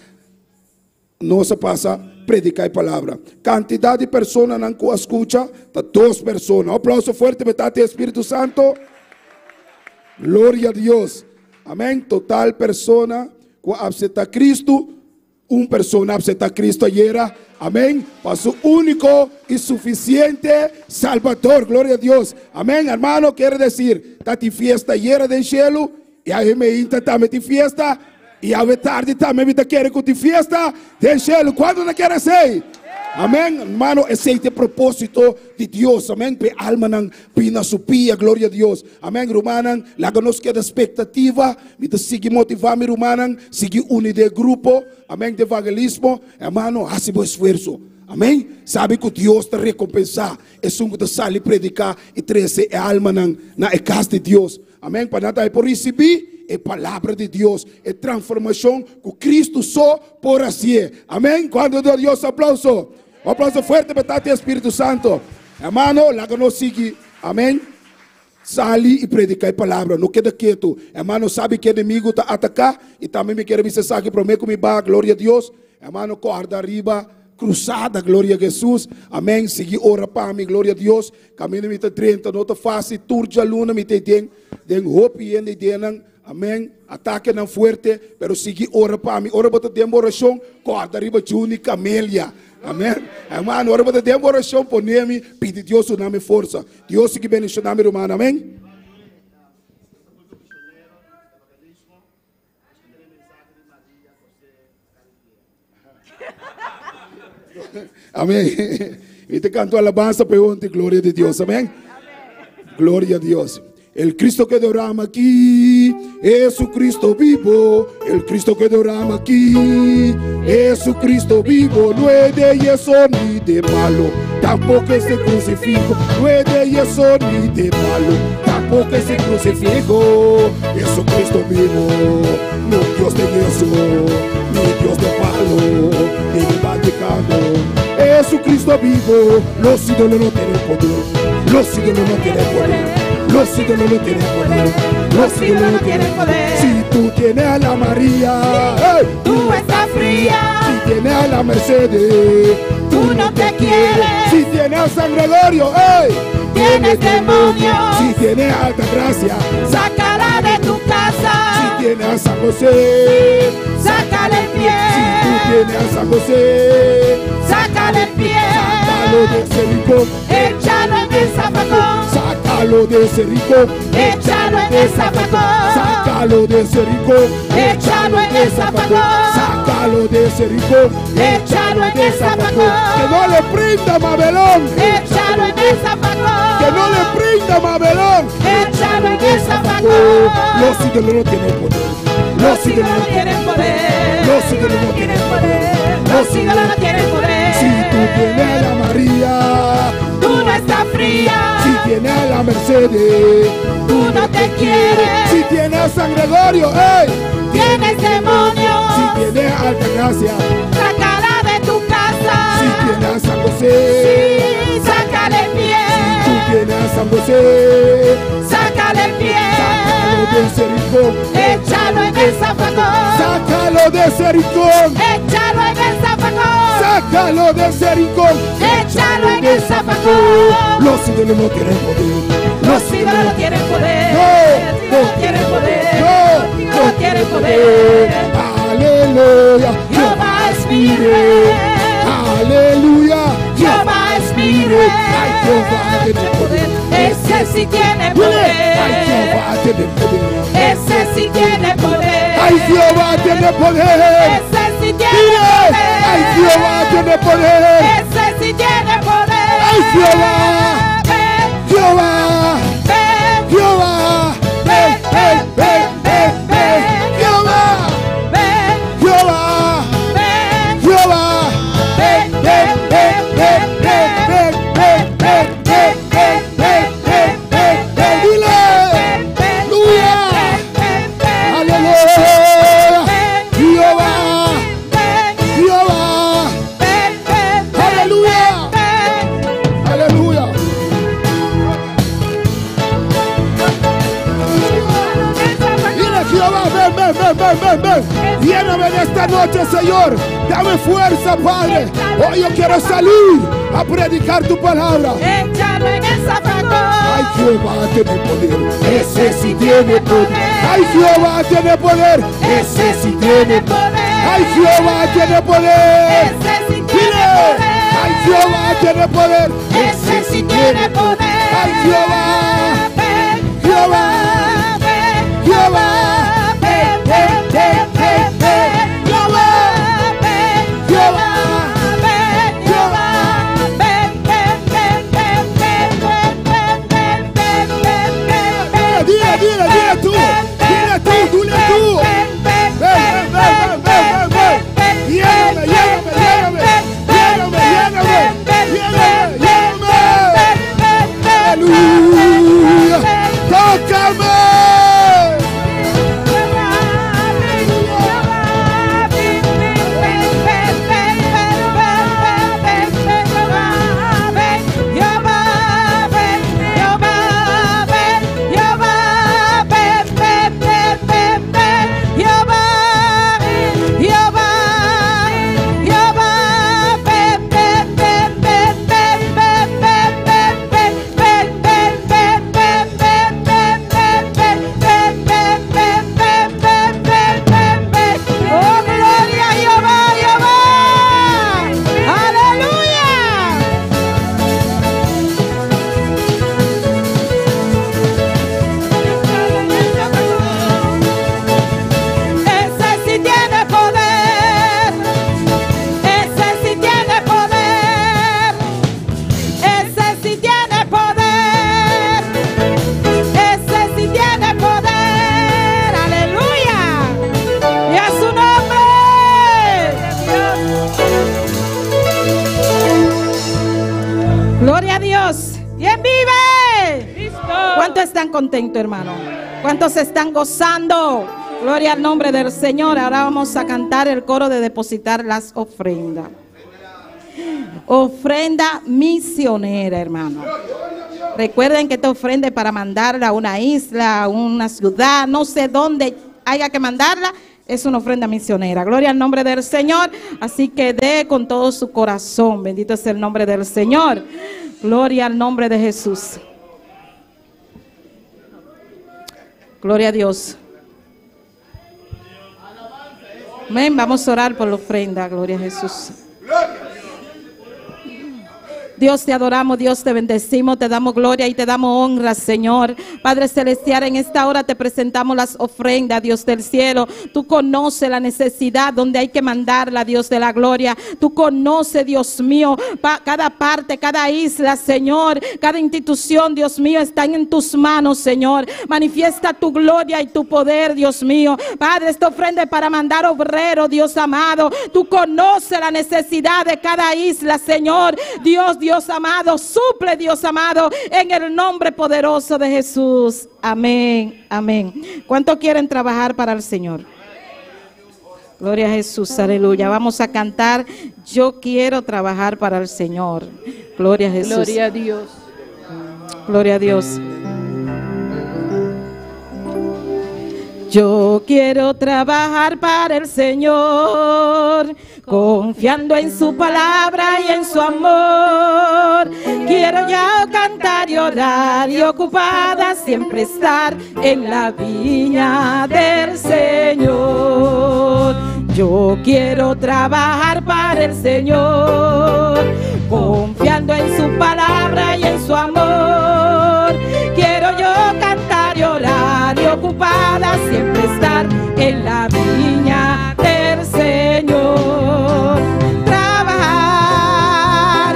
no se pasa predicar palabra. Cantidad de personas que escucha, está 2 personas. Aplauso fuerte, metate Espíritu Santo. Gloria a Dios. Amén. Total persona que acepta a Cristo. Una persona acepta a Cristo ayer. Amén. Para su único y suficiente Salvador. Gloria a Dios. Amén, hermano. Quiere decir, está ti fiesta ayer del cielo. Y ahí me insta también fiesta. Y a tarde también me quiere con ti fiesta del cielo. ¿Cuándo no quiere ser? Amén, hermano, ese es el propósito de Dios. Amén. Pe alma nan pina supia, gloria a Dios. Amén, hermano. La que nos queda expectativa, me te sigue motivar, mi hermano, sigue unir de grupo. Amén, de evangelismo. Hermano, hace buen esfuerzo. Amén. Sabe que Dios te recompensa. Es un que te sale y predicar y trece alma nan na casa de Dios. Amén. Para nada por recibir a palavra de Deus, é transformação que Cristo só por assim. Amém? Quando deu Deus aplauso. Um aplauso forte para o Espírito Santo. Hermano, lá que nós sigue. Amém? Sali e predicar a palavra, não queda quieto. Hermano, sabe que o inimigo está atacar e também me quer me cessar que prometo me ba, glória a Deus. Hermano, corda arriba, cruzada, glória a Jesus. Amém. Segui ora para mim, glória a Deus. Caminho me tá 30, não tá fácil. Turja luna me tem tem hope e tem Amém. Ataque não forte, pero segui ora para mim. Ora bota tempo oração, corda arriba Juni Camélia. Amèn. Hermano, ora bo ta den orashon, pone mi, pidi Dios duna mi forsa. Dios sigui bendishoná mi rumannan. Amèn. Amén. Mi te canto alabanza pa honra y gloria de Dios. Amén. Gloria a Dios. El Cristo que adoramos aquí, Jesucristo vivo. El Cristo que adoramos aquí, Jesucristo vivo. No es de yeso ni de palo, tampoco es de crucifijo. No es de yeso ni de palo, tampoco es de crucifijo. Jesucristo vivo, no Dios de yeso, ni Dios de palo, ni de Vaticano. Jesucristo vivo, los ídolos no tienen poder, los ídolos no tienen poder. Los ídolos no tienen poder. Los ídolos no tienen poder. Si tú tienes a la María, ¡hey! Tú estás fría. Si tienes a la Mercedes, Tú no te quieres. Si tienes a San Gregorio, ¡hey! Tienes demonio. Si tienes a Alta Gracia, Sácala de tu casa. Si tienes a San José, Sácale el pie. Si tú tienes a San José, Sácale el pie. Sácalo de ese rincón. Échalo en el zafacón. Sácalo de ese rincón. Échalo en el zafacón. Sácalo de ese rincón. Échalo en el zafacón. Sácalo de ese rincón. Échalo en el zafacón. Que no le prinda Mabelón. Échalo en el zafacón. Que no le prinda Mabelón. Échalo en el zafacón. Los ídolos no tienen poder. Los ídolos no tienen poder. Los ídolos no tienen poder. Los ídolos no tienen poder. Si tú tienes a la María, Tú no estás fría. Si tienes a la Mercedes, Tú no te quieres. Si tienes a San Gregorio, ¡hey! Tienes demonios. Si tienes a Alta Gracia, Sácala de tu casa. Si tienes a San José, Sí, sácale el pie. Si tú tienes a San José, Sácale el pie. Sácalo de ese rincón. Échalo en el zafacón. Sácalo de ese rincón. Échalo en el zafacón. Sácalo de ese rincón. Échalo en el zafacón. Los ídolos no tienen poder. Los ídolos no tienen poder. No, no tienen poder. No, no tienen poder. Aleluya. Jehová es mi rey. Aleluya. Jehová es mi rey. Ay, Jehová tiene poder. Ese sí tiene Ay, poder. Jehová tiene poder. Ese sí tiene poder. Ay, Jehová tiene poder. Ese sí tiene Dile. poder. Ay, Jehová tiene poder. Ese sí tiene poder. Ay, Jehová. Ven, Jehová. ven, Jehová. Ven, ven, ven, ven, ven. Jehová. ven, Jehová. ven, Jehová. ven, Ven, ven, ven, ven, ven, ven, ven, ven, ven, ven, ven, ven, ven. Dile. Aleluya. Aleluya. Jehová. Jehová. Aleluya. Aleluya. Dile, Jehová, ven, ven, ven, ven, ven, ven. Lléname en esta noche, Señor. Dame fuerza, Padre. Hoy yo quiero salir a predicar tu palabra. Échalo en el zafacón. Ay, Jehová tiene poder. Ese sí tiene poder. Ay, Jehová tiene poder. Ese sí tiene poder. Ay, Jehová tiene poder. Ese sí tiene Dile. poder. Ay, Jehová tiene poder. Ese sí tiene poder. Ay, Jehová. Ven, Jehová. ven, Jehová. ven, ven, ven, ven, ven. Jehová. Ven, Jehová. ven, Jehová. ven, ven, ven, ven, ven, ven, ven, ven, ven, ven, ven, ven. Dile, dile, dile tú. Dile tú, dile tú. Ven, ven, Ven, ven, ven, ven, ven, ven. Lléname, lléname, lléname. Lléname, lléname. Lléname, lléname. Aleluya. Tócame. están contentos, hermano? ¿Cuántos están gozando? Gloria al nombre del Señor. Ahora vamos a cantar el coro de depositar las ofrendas. Ofrenda misionera, hermano. Recuerden que esta ofrenda es para mandarla a una isla, a una ciudad, no sé dónde haya que mandarla. Es una ofrenda misionera. Gloria al nombre del Señor. Así que dé con todo su corazón. Bendito es el nombre del Señor. Gloria al nombre de Jesús. Gloria a Dios. Amén. Vamos a orar por la ofrenda. Gloria a Jesús. Dios te adoramos, Dios te bendecimos, te damos gloria y te damos honra, Señor. Padre Celestial, en esta hora te presentamos las ofrendas, Dios del cielo. Tú conoces la necesidad donde hay que mandarla, Dios de la gloria. Tú conoces, Dios mío, cada parte, cada isla, Señor. Cada institución, Dios mío, está en tus manos, Señor. Manifiesta tu gloria y tu poder, Dios mío. Padre, esta ofrenda es para mandar obrero, Dios amado. Tú conoces la necesidad de cada isla, Señor. Dios, Dios amado, suple, Dios amado, en el nombre poderoso de Jesús. Amén, amén. ¿Cuánto quieren trabajar para el Señor? Gloria a Jesús, aleluya. Vamos a cantar, yo quiero trabajar para el Señor. Gloria a Jesús. Gloria a Dios. Gloria a Dios. Yo quiero trabajar para el Señor, confiando en su palabra y en su amor. Quiero ya cantar y orar y ocupada siempre estar en la viña del Señor. Yo quiero trabajar para el Señor, confiando en su palabra y en su amor. Quiero yo cantar y orar y ocupada siempre estar en la viña del Señor. Trabajar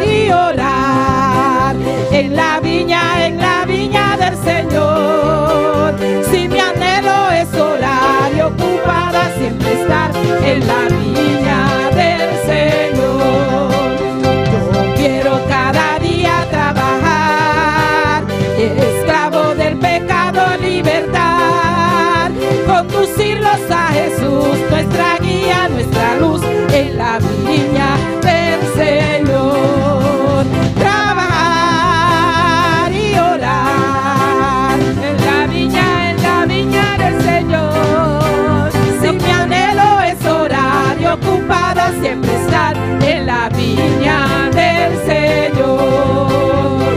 y orar en la viña del Señor. Si mi anhelo es orar y ocupada siempre estar en la viña del Señor. Yo quiero cada día trabajar, esclavo del pecado libertar, conducirlos a Jesús, nuestra guía, nuestra luz, en la viña del Señor. Trabajar y orar en la viña del Señor. Si mi anhelo es orar y ocupada siempre estar en la viña del Señor.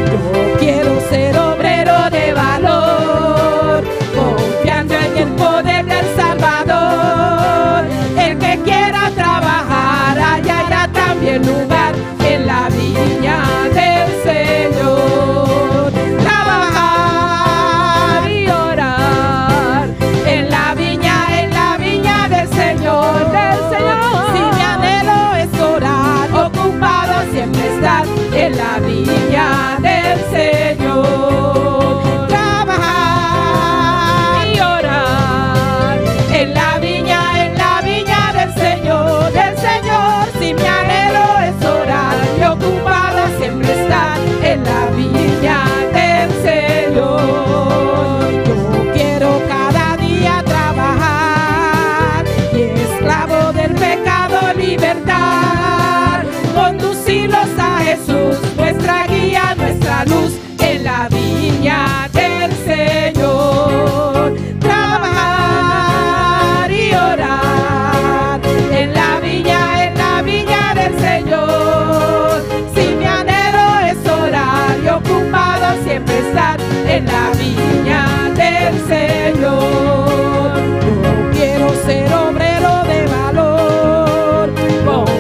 Yo quiero ser obrero de valor, confiando en el poder del Salvador. El que quiera trabajar hallará también lugar en la viña del Señor. Trabajar y orar en la viña del Señor, del Señor. Si mi anhelo es orar, ocupado siempre estar en la viña del Señor. Trabajar y orar en la viña del Señor, del Señor. Si mi anhelo es orar y ocupado siempre estar en la viña del Señor. Yo quiero cada día trabajar y esclavo del pecado libertar, conducirlos a Jesús, nuestra guía, nuestra luz, en la viña del Señor. Trabajar y orar en la viña del Señor. Si mi anhelo es orar y ocupado siempre estar en la viña del Señor. Yo quiero ser obrero de valor, confiando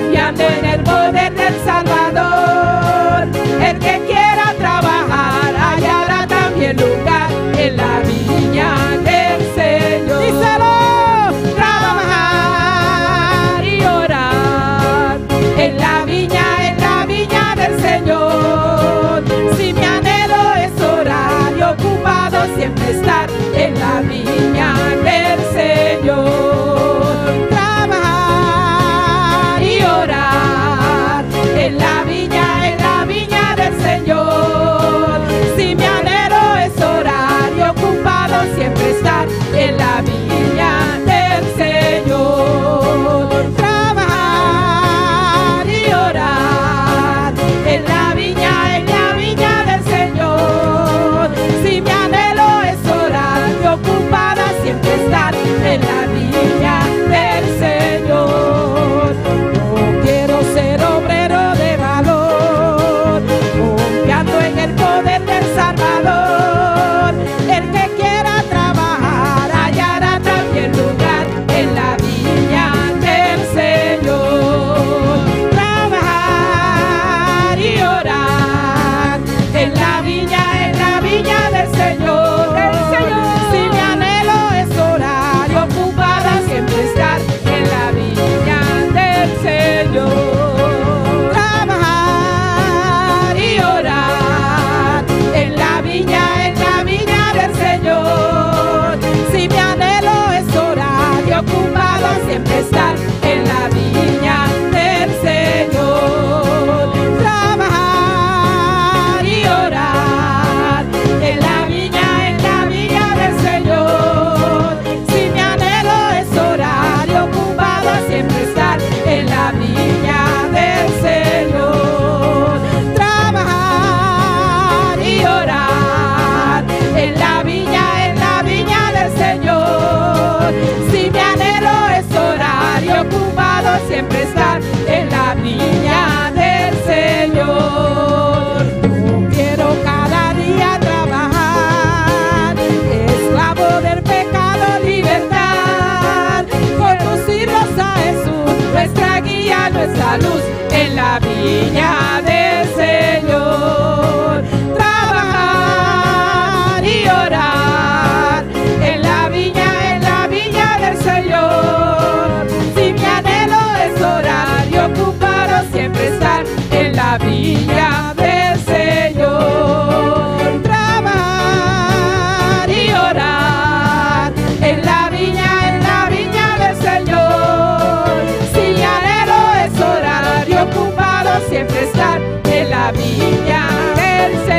siempre estar en la viña del Señor. Yo quiero cada día trabajar, esclavo del pecado libertad, conducirlos a Jesús, nuestra guía, nuestra luz, en la viña del Señor. Trabajar y orar en la viña, en la viña del Señor. Si mi anhelo es orar y ocupado siempre estar en la viña del Señor. Trabajar y orar en la viña, en la viña del Señor. Si mi anhelo es orar y ocupado siempre estar en la viña del Señor.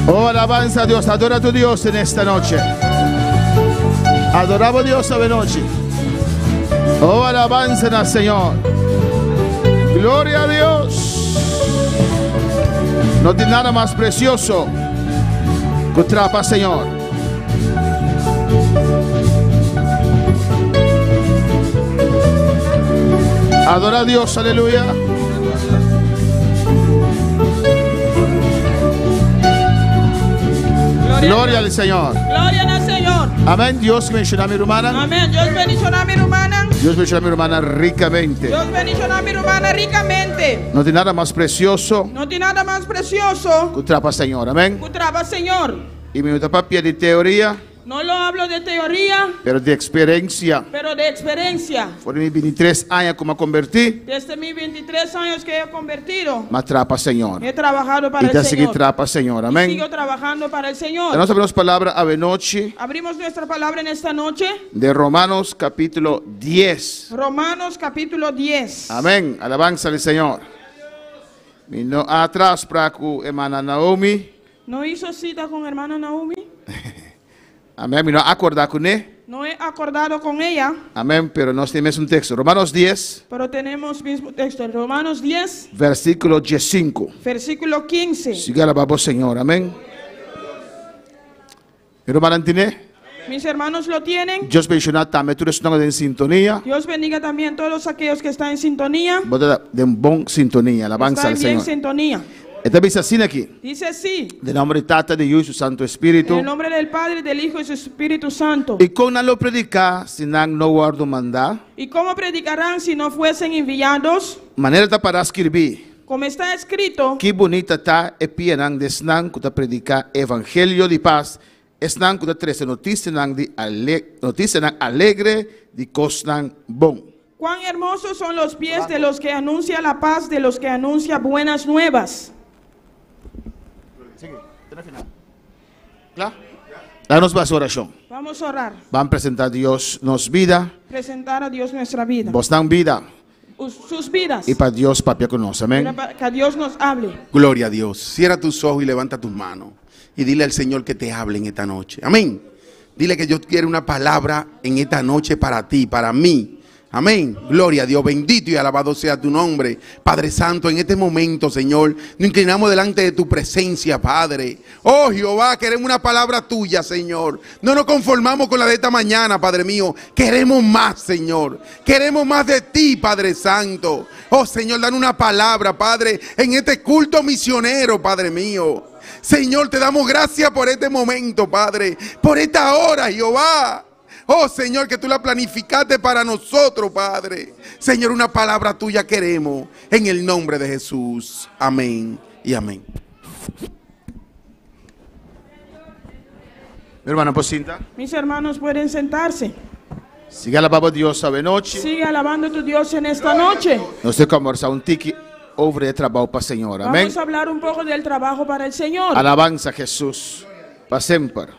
Oh, alabanza a Dios, adora a tu Dios en esta noche. Adoramos a Dios esta noche. Oh, alabanza al Señor. Gloria a Dios. No tiene nada más precioso que traha pa Señor. Adora a Dios, aleluya. Gloria al Señor. Gloria al Señor. Amén. Dios bendiciona mi ruman. Amèn. Dios bendishoná mi ruman. Dios bendiciona mi ruman rikamente. Dios bendishoná mi ruman rikamente. No tin nada mas presioso No tin nada mas presioso ku traha pa Señor. Amèn. ku traha pa Señor. I mi no ta papia di teoria, No lo hablo de teoría, pero di eksperensia. pero de experiencia. For di mi 23 aña ku m'a kombertí, Desde mis 23 años que he convertido, m'a traha pa Señor. he trabajado para I ta el sigui Señor. traha pa Señor. Y Amèn. sigo trabajando para el Señor. Nos ta habri nos palabra awe nochi Abrimos nuestra palabra en esta noche. di Romanos kapítulo 10. Romanos capítulo 10. Amèn. Alabansa na Señor. Mi no a traha afsprak ku hermana Naomi. No hizo cita con hermana Naomi. Amèn. Mi no a akordá kuné. No he acordado con ella, Amèn. Pero nos tin mesun teksto. Romanos 10, pero tenemos mismo texto. Romanos 10, versíkulo 15. versículo 15. Sigui alabá Señor. Amèn. Mi rumannan tin'é. Mis hermanos lo tienen. Dios bendishoná tambe tur esnan den sintonia. Dios bendiga también todos aquellos que están en sintonía. Bo ta den bon sintonia. Alabansa Están al bien Señor. sintonía. E ta bisa asina aki. Dice así. Den nòmber di Tata, di Yu i su Santu Spiritu. En el nombre del Padre, del Hijo y su Espíritu Santo. I kon nan lo prediká si nan no wòrdu mandá? ¿Y cómo predicarán si no fuesen enviados? Manera ta pará skirbí. Como está escrito. Ki bunita ta e pianan di esnan ku ta prediká evangelio di pas, esnan ku ta trese notisianan di ale, notisianan alegre di kosnan bon. Cuán hermosos son los pies de los que anuncia la paz, de los que anuncia buenas nuevas. Kla? Laga nos hasi orashon. Vamos a orar. Ban presentá Dios nos bida. Presentar a Dios nuestra vida. Bosnan bida. Sus vidas. I pa Dios papia ku nos. Amèn. Para que Dios nos hable. Gloria a Dios. Cierra tus ojos y levanta tus manos. Y dile al Señor que te hable en esta noche. Amén. Dile que Dios quiere una palabra en esta noche para ti, para mí. Amén. Gloria a Dios. Bendito y alabado sea tu nombre. Padre Santo, en este momento, Señor, nos inclinamos delante de tu presencia, Padre. Oh Jehová, queremos una palabra tuya, Señor. No nos conformamos con la de esta mañana, Padre mío. Queremos más, Señor. Queremos más de ti, Padre Santo. Oh Señor, danos una palabra, Padre, en este culto misionero, Padre mío. Señor, te damos gracias por este momento, Padre, por esta hora, Jehová. Oh Señor, que tú la planificaste para nosotros, Padre. Señor, una palabra tuya queremos. En el nombre de Jesús. Amén y amén. Mi rumannan por sinta. Mis hermanos pueden sentarse. Sigui alabá Dios awe nochi. Sigue alabando a tu Dios en esta noche. Nos ta kombersá un tiki over e trabou pa Señor. Amèn. Vamos a hablar un poco del trabajo para el Señor. Alabansa Hesus pa semper.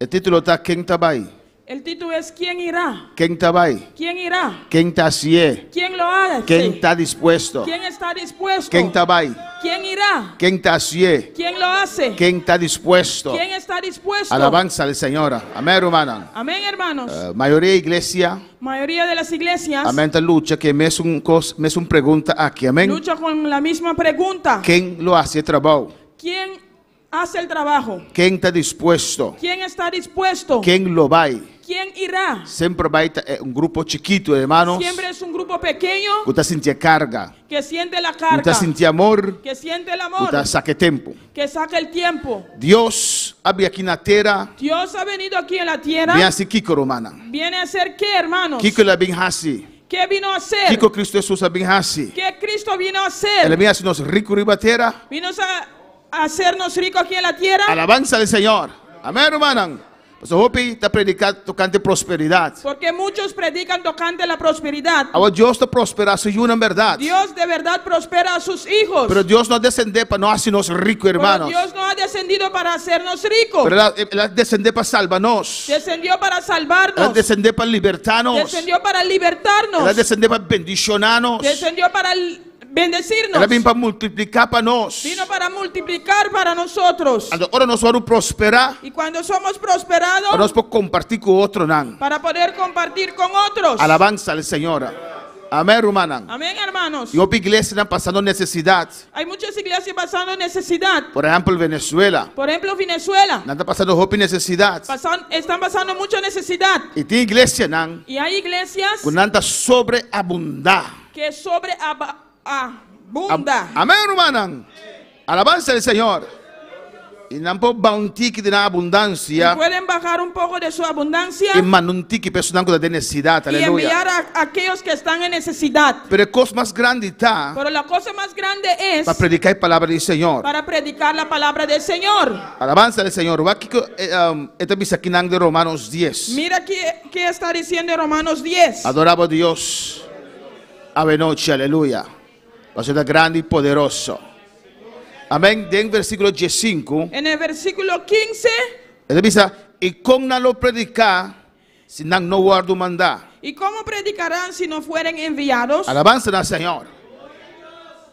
E título ta Ken ta bai? El título es ¿Quién irá? Ken ta bai? ¿Quién irá? Ken ta hasié? ¿Quién lo hace? Ken ta dispuesto? ¿Quién está dispuesto? Ken ta bai? ¿Quién irá? Ken ta hasié? ¿Quién lo hace? Ken ta dispuesto? ¿Quién está dispuesto? Alabansa na Señor. Amèn, rumannan. Amén, hermanos. Mayoria iglesia. Mayoría de las iglesias. Amèn, ta lucha ku e mesun kos, mesun pregunta aki. Amèn. Lucha con la misma pregunta. Ken lo hasi e trabou? ¿Quién hace el trabajo? Ken ta dispuesto? ¿Quién está dispuesto? Ken lo bai? ¿Quién irá? Semper bai ta un grupo chikitu, hermanos, Siempre es un grupo pequeño ku ta sinti e karga, que siente la ku carga, ta sinti amor, que siente el ku amor, ta saka e tempu. que saca el tiempo. Dios a bin aki na tera, Dios ha venido aquí en la tierra. bin hasi kiko, rumannan? ¿Viene a hacer qué, hermanos? Kiko el a bin hasi? ¿Qué vino a hacer? Kiko Kristu Hesus a bin hasi? ¿Qué Cristo vino a hacer? El a bin hasi nos riku riba tera? ¿Vino a hacernos ricos aquí en la tierra? Alabansa al Señor. Amèn, rumannan. Pasobra hopi ta prediká tokante prosperidat. Porque muchos predican tocante la prosperidad. Awor Dios ta prosperá su yunan bèrdat. Dios de verdad prospera a sus hijos. Pero Dios no a desendé pa no hasi nos riku, hermanos. Pero Dios no ha descendido para hacernos ricos. Pero el a desendé pa salba nos. Descendió para salvarnos. El a desendé pa libertá nos. Descendió para libertarnos. El a desendé pa bendishoná nos. Descendió para bendecirnos. El a bin pa multipliká pa nos. Vino para multiplicar para nosotros. Anto ora nos wòrdu prosperá. Y cuando somos prosperados. Pa nos por kompartí ku otronan. Para poder compartir con otros. Alabansa al Señor. Amén, rumannan. Amén, hermanos. I hopi iglesianan pasando nesesidat. Hay muchas iglesias pasando necesidad. Por ehèmpel, Venezuela. Por ejemplo, Venezuela. Nan ta pasando hopi nesesidat. Pasan, están pasando mucha necesidad. I tin iglesianan. Y hay iglesias. Ku nan ta sobreabundá. Que sobreabunda. Amén, rumannan. Alabansa al Señor. I nan por baha un tiki di nan abundansia. Y pueden bajar un poco de su abundancia. I manda un tiki pa esunnan ku ta den nesesidat. Y Aleluya. enviar a aquellos que están en necesidad. Pero e kos mas grandi ta. Pero la cosa más grande es. Pa prediká e palabra di Señor. Para predicar la palabra del Señor. Alabansa al Señor. Wak kiko e ta bisa akinan den Romanos dies. Mira ke está diciendo en Romanos dies. Adorá bo Dios awenochi, aleluya. Pasobra e ta grandi i poderoso. Amén. Den versíkulo diesinku. En el versículo 15. E ta bisa, I kon nan lo prediká si nan no wòrdu mandá? Y cómo predicarán si no fueren enviados? Alabansa na Señor.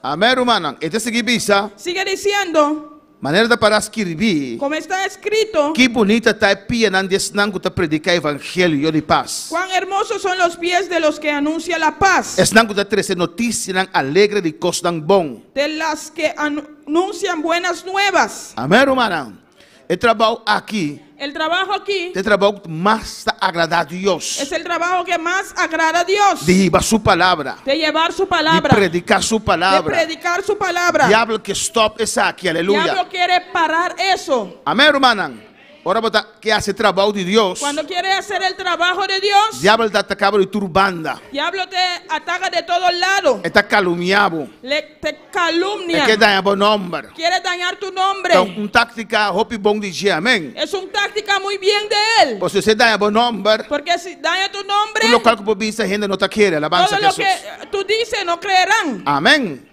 Amén, rumannan. E ta sigui bisa. Sigue diciendo. Manera ta para skirbí. Como está escrito. Ki bunita ta e pianan di esnan ku ta prediká evangelio di pas. Cuán hermosos son los pies de los que anuncian la paz. Esnan ku ta trese notisianan alegre di kosnan bon. De las que anuncian buenas nuevas. Amèn, rumannan. E trabou aki. El trabajo aquí. Ta e trabou ku mas ta agradá Dios. Es el trabajo que más agrada a Dios. Di hiba su palabra. De llevar su palabra. Di prediká su palabra. De predicar su palabra. Diabel ke stòp esaki, aleluya. Diablo quiere parar eso. Amén, rumannan. Ora bo ta ke hasi e trabou di Dios. Cuando quiere hacer el trabajo de Dios. Diabel ta ataká bo di tur banda. Diablo te ataca de todo lado. E ta kalumniá bo. Le te calumnia. E ke daña bo nomber. Quiere dañar tu nombre. Ta un táctica hopi bon di dje, amén. Es un táctica muy bien de él. Pasobra si e daña bo nomber. Porque si daña tu nombre. Tur lokual ku bo bisa hende no ta kere, alabansa Todo lo Jesús. que tu dices no creerán. Amén.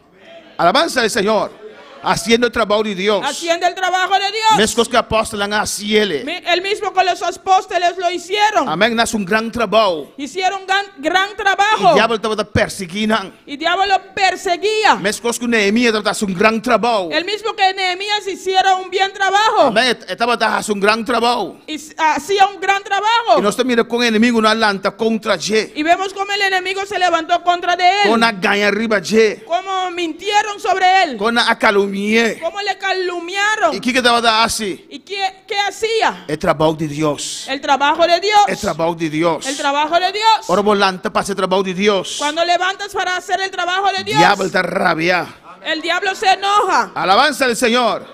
Alabansa al Señor. Haciendo el trabou di Dios. Haciendo el trabajo de Dios. Meskos ku e apòstelnan a hasi el. El mismo que los apóstoles lo hicieron. Amén. Nan hasi un gran trabou. Hicieron gran, gran trabajo. I diabel tabata persiguí nan. Y diablo lo perseguía. Meskos ku Nehemías tabata hasi un gran trabou. El mismo que Nehemías hiciera un bien trabajo. Amén. E tabata hasi un gran trabou. Y hacía un gran trabajo. I nos ta mira kon e enemigunan a lanta kontra dje. Y vemos cómo el enemigo se levantó contra de él. Kon nan a gaña riba dje. Cómo mintieron sobre él. Kon nan a kalumni'é. Cómo le calumniaron. I kiko e tabata hasi? Y qué, qué hacía? E trabou di Dios. El trabajo de Dios. E trabou di Dios. El trabajo de Dios. Ora bo lanta pa hasi e trabou di Dios. Cuando levantas para hacer el trabajo de Dios. Diabel ta rabia. El diablo se enoja. Alabansa al Señor.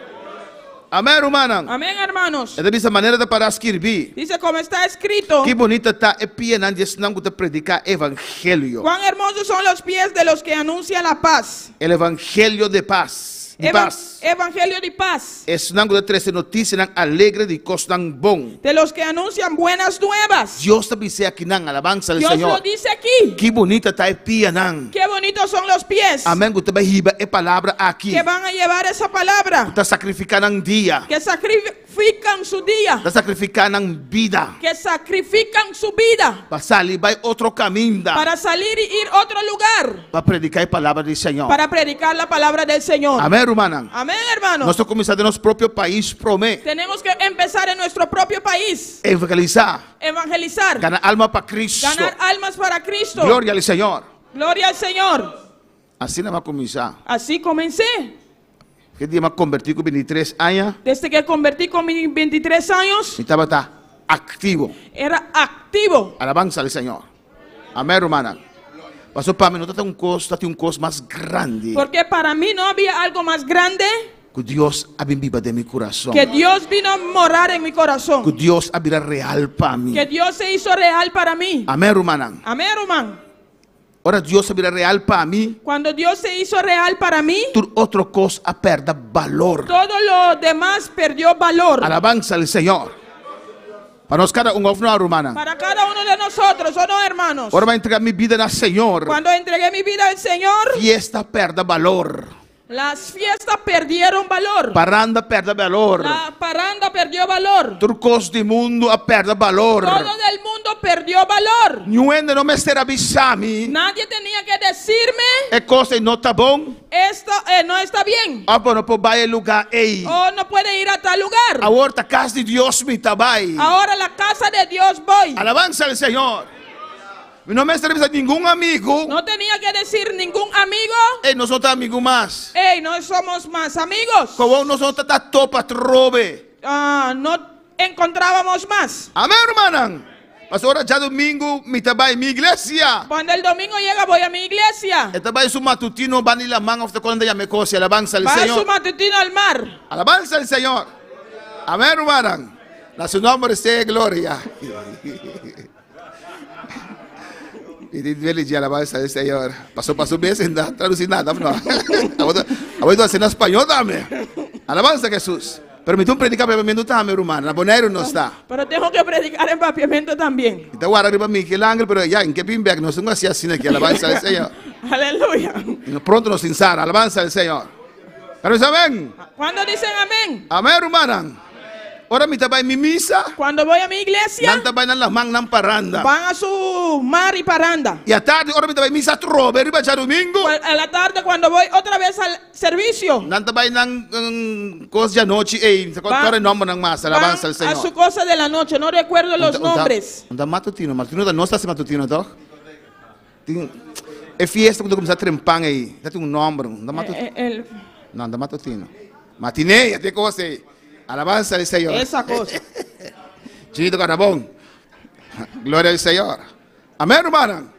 Amén, rumannan. Amén, hermanos. E ta bisa manera ta para skirbí. Dice como está escrito. Ki bunita ta e pianan di esnan ku ta prediká evangelio. Cuán hermosos son los pies de los que anuncian la paz. El evangelio de paz. Di paz. Evangelio di paz. Esnan ku ta trese notisianan alegre di kosnan bon. De los que anuncian buenas nuevas. Dios ta bis'é akinan, alabansa al Dios Señor. lo dice aquí. Ki bunita ta e pianan. Qué bonitos son los pies. Amén, ku ta bai hiba e palabra aki. Que van a llevar esa palabra. Ku ta sakrifiká nan dia. Que sacrifican su dia. Ta sakrifiká nan bida. Que sacrifican su vida. Pa sali bai otro kaminda. Para salir y ir otro lugar. Pa prediká e palabra di Señor. Para predicar la palabra del Señor. Amén, rumannan. Amén, hermano. Nos ta kuminsá den nos propio pais promé. Tenemos que empezar en nuestro propio país. Evangelisá. Evangelizar. Gana alma pa Cristo. Ganar almas para Cristo. Gloria al Señor. Gloria al Señor. Asina m'a kuminsá. Así comencé. Ke dia m'a kombertí ku bintitres aña. Desde que convertí con mis 23 años. Mi tabata. Aktivo. Era activo. Alabansa al Señor. Amèn, rumannan. Pasobra pa mi no ta un kos, ta tin un kos mas grandi. Porque para mí no había algo más grande. Ku Dios a bin biba den mi kurason. Que Dios vino a morar en mi corazón. Ku Dios a bira real pa mi. Que Dios se hizo real para mí. Amèn, rumannan. Amén, ruman. Ora Dios a bira real pa mi. Cuando Dios se hizo real para mí. Tur otro kos a pèrdè balor. Todo lo demás perdió valor. Alabansa al Señor. Pa nos kada un òf no, rumannan? Para cada uno de nosotros, ¿o no, hermanos? Ora mi a entregá mi bida na Señor. Cuando entregué mi vida al Señor. Fiesta a pèrdè balor. Las fiestas perdieron valor. Paranda a pèrdè balor. La paranda perdió valor. Tur kos di mundu a pèrdè balor. Todo del mundo perdió valor. Niun hende no mester a bisa mi. Nadie tenía que decirme. E kos ei no ta bon. Esto no está bien. Òf bo no por bai e lugá ei. O no puede ir a tal lugar. Awor ta kas di Dios mi ta bai. Ahora la casa de Dios voy. Alabansa al Señor. Mi no mester bisa ningun amigu. No tenía que decir ningún amigo. Ey, nos no ta amigu mas. Ey, no somos mas amigos. Kowou nos no ta ta topa atrobe. Ah, no encontrábamos mas. Amén, rumannan. Pasobra ora djadumingu mi ta bai mi iglesia. Cuando el domingo llega voy a mi iglesia. E ta bai su matutino banda di laman of ta kon ta yama e kosi. Alabansa al Va Señor. su matutino al mar. Alabansa al Señor. Amén, rumannan. Na su nomber sea gloria. Y di duele dje alabanza al Señor. Pasó pa su mes en da traducir nada, no. Abo ta haciendo español tambe. Alabanza a Jesús. Pero mi tin predica papiamento tambe, ruman. Na Boneiru no sta. Pero tengo que predicar en papiamento también. Mi ta guarda riba Miguel Ángel, pero ya, en ke bin bek? Nos tengo haci asina aki. Alabanza al Señor. Aleluya. Y no pronto nos tin Sara. Alabanza al Señor. Pero dice amén. ¿Cuándo dicen amén? Amén, rumannan. Ora mi ta bai mi misa. Cuando voy a mi iglesia. Nan ta bai nan laman nan paranda. Van a su mar y paranda. Y atardi ora mi ta bai misa atrobe riba djadumingu. A la tarde cuando voy otra vez al servicio. Nan ta bai nan cos djanochi ey. Mi ta kòrda e nombernan mas. Alabansa al Señor. Van a su cosa de la noche. No recuerdo los nombres. Un ta matutino. Matutino ta nos ta hasi matutino toch? Tin e fiesta ku ta kuminsá trempan ei, ta tin un nòmber, no ta matutino. No, no ta matutino. Matiné, ya tin e kos ei. Alabansa al Señor. Esa kos. Chinito Carabón. Gloria al Señor. Amén, rumannan.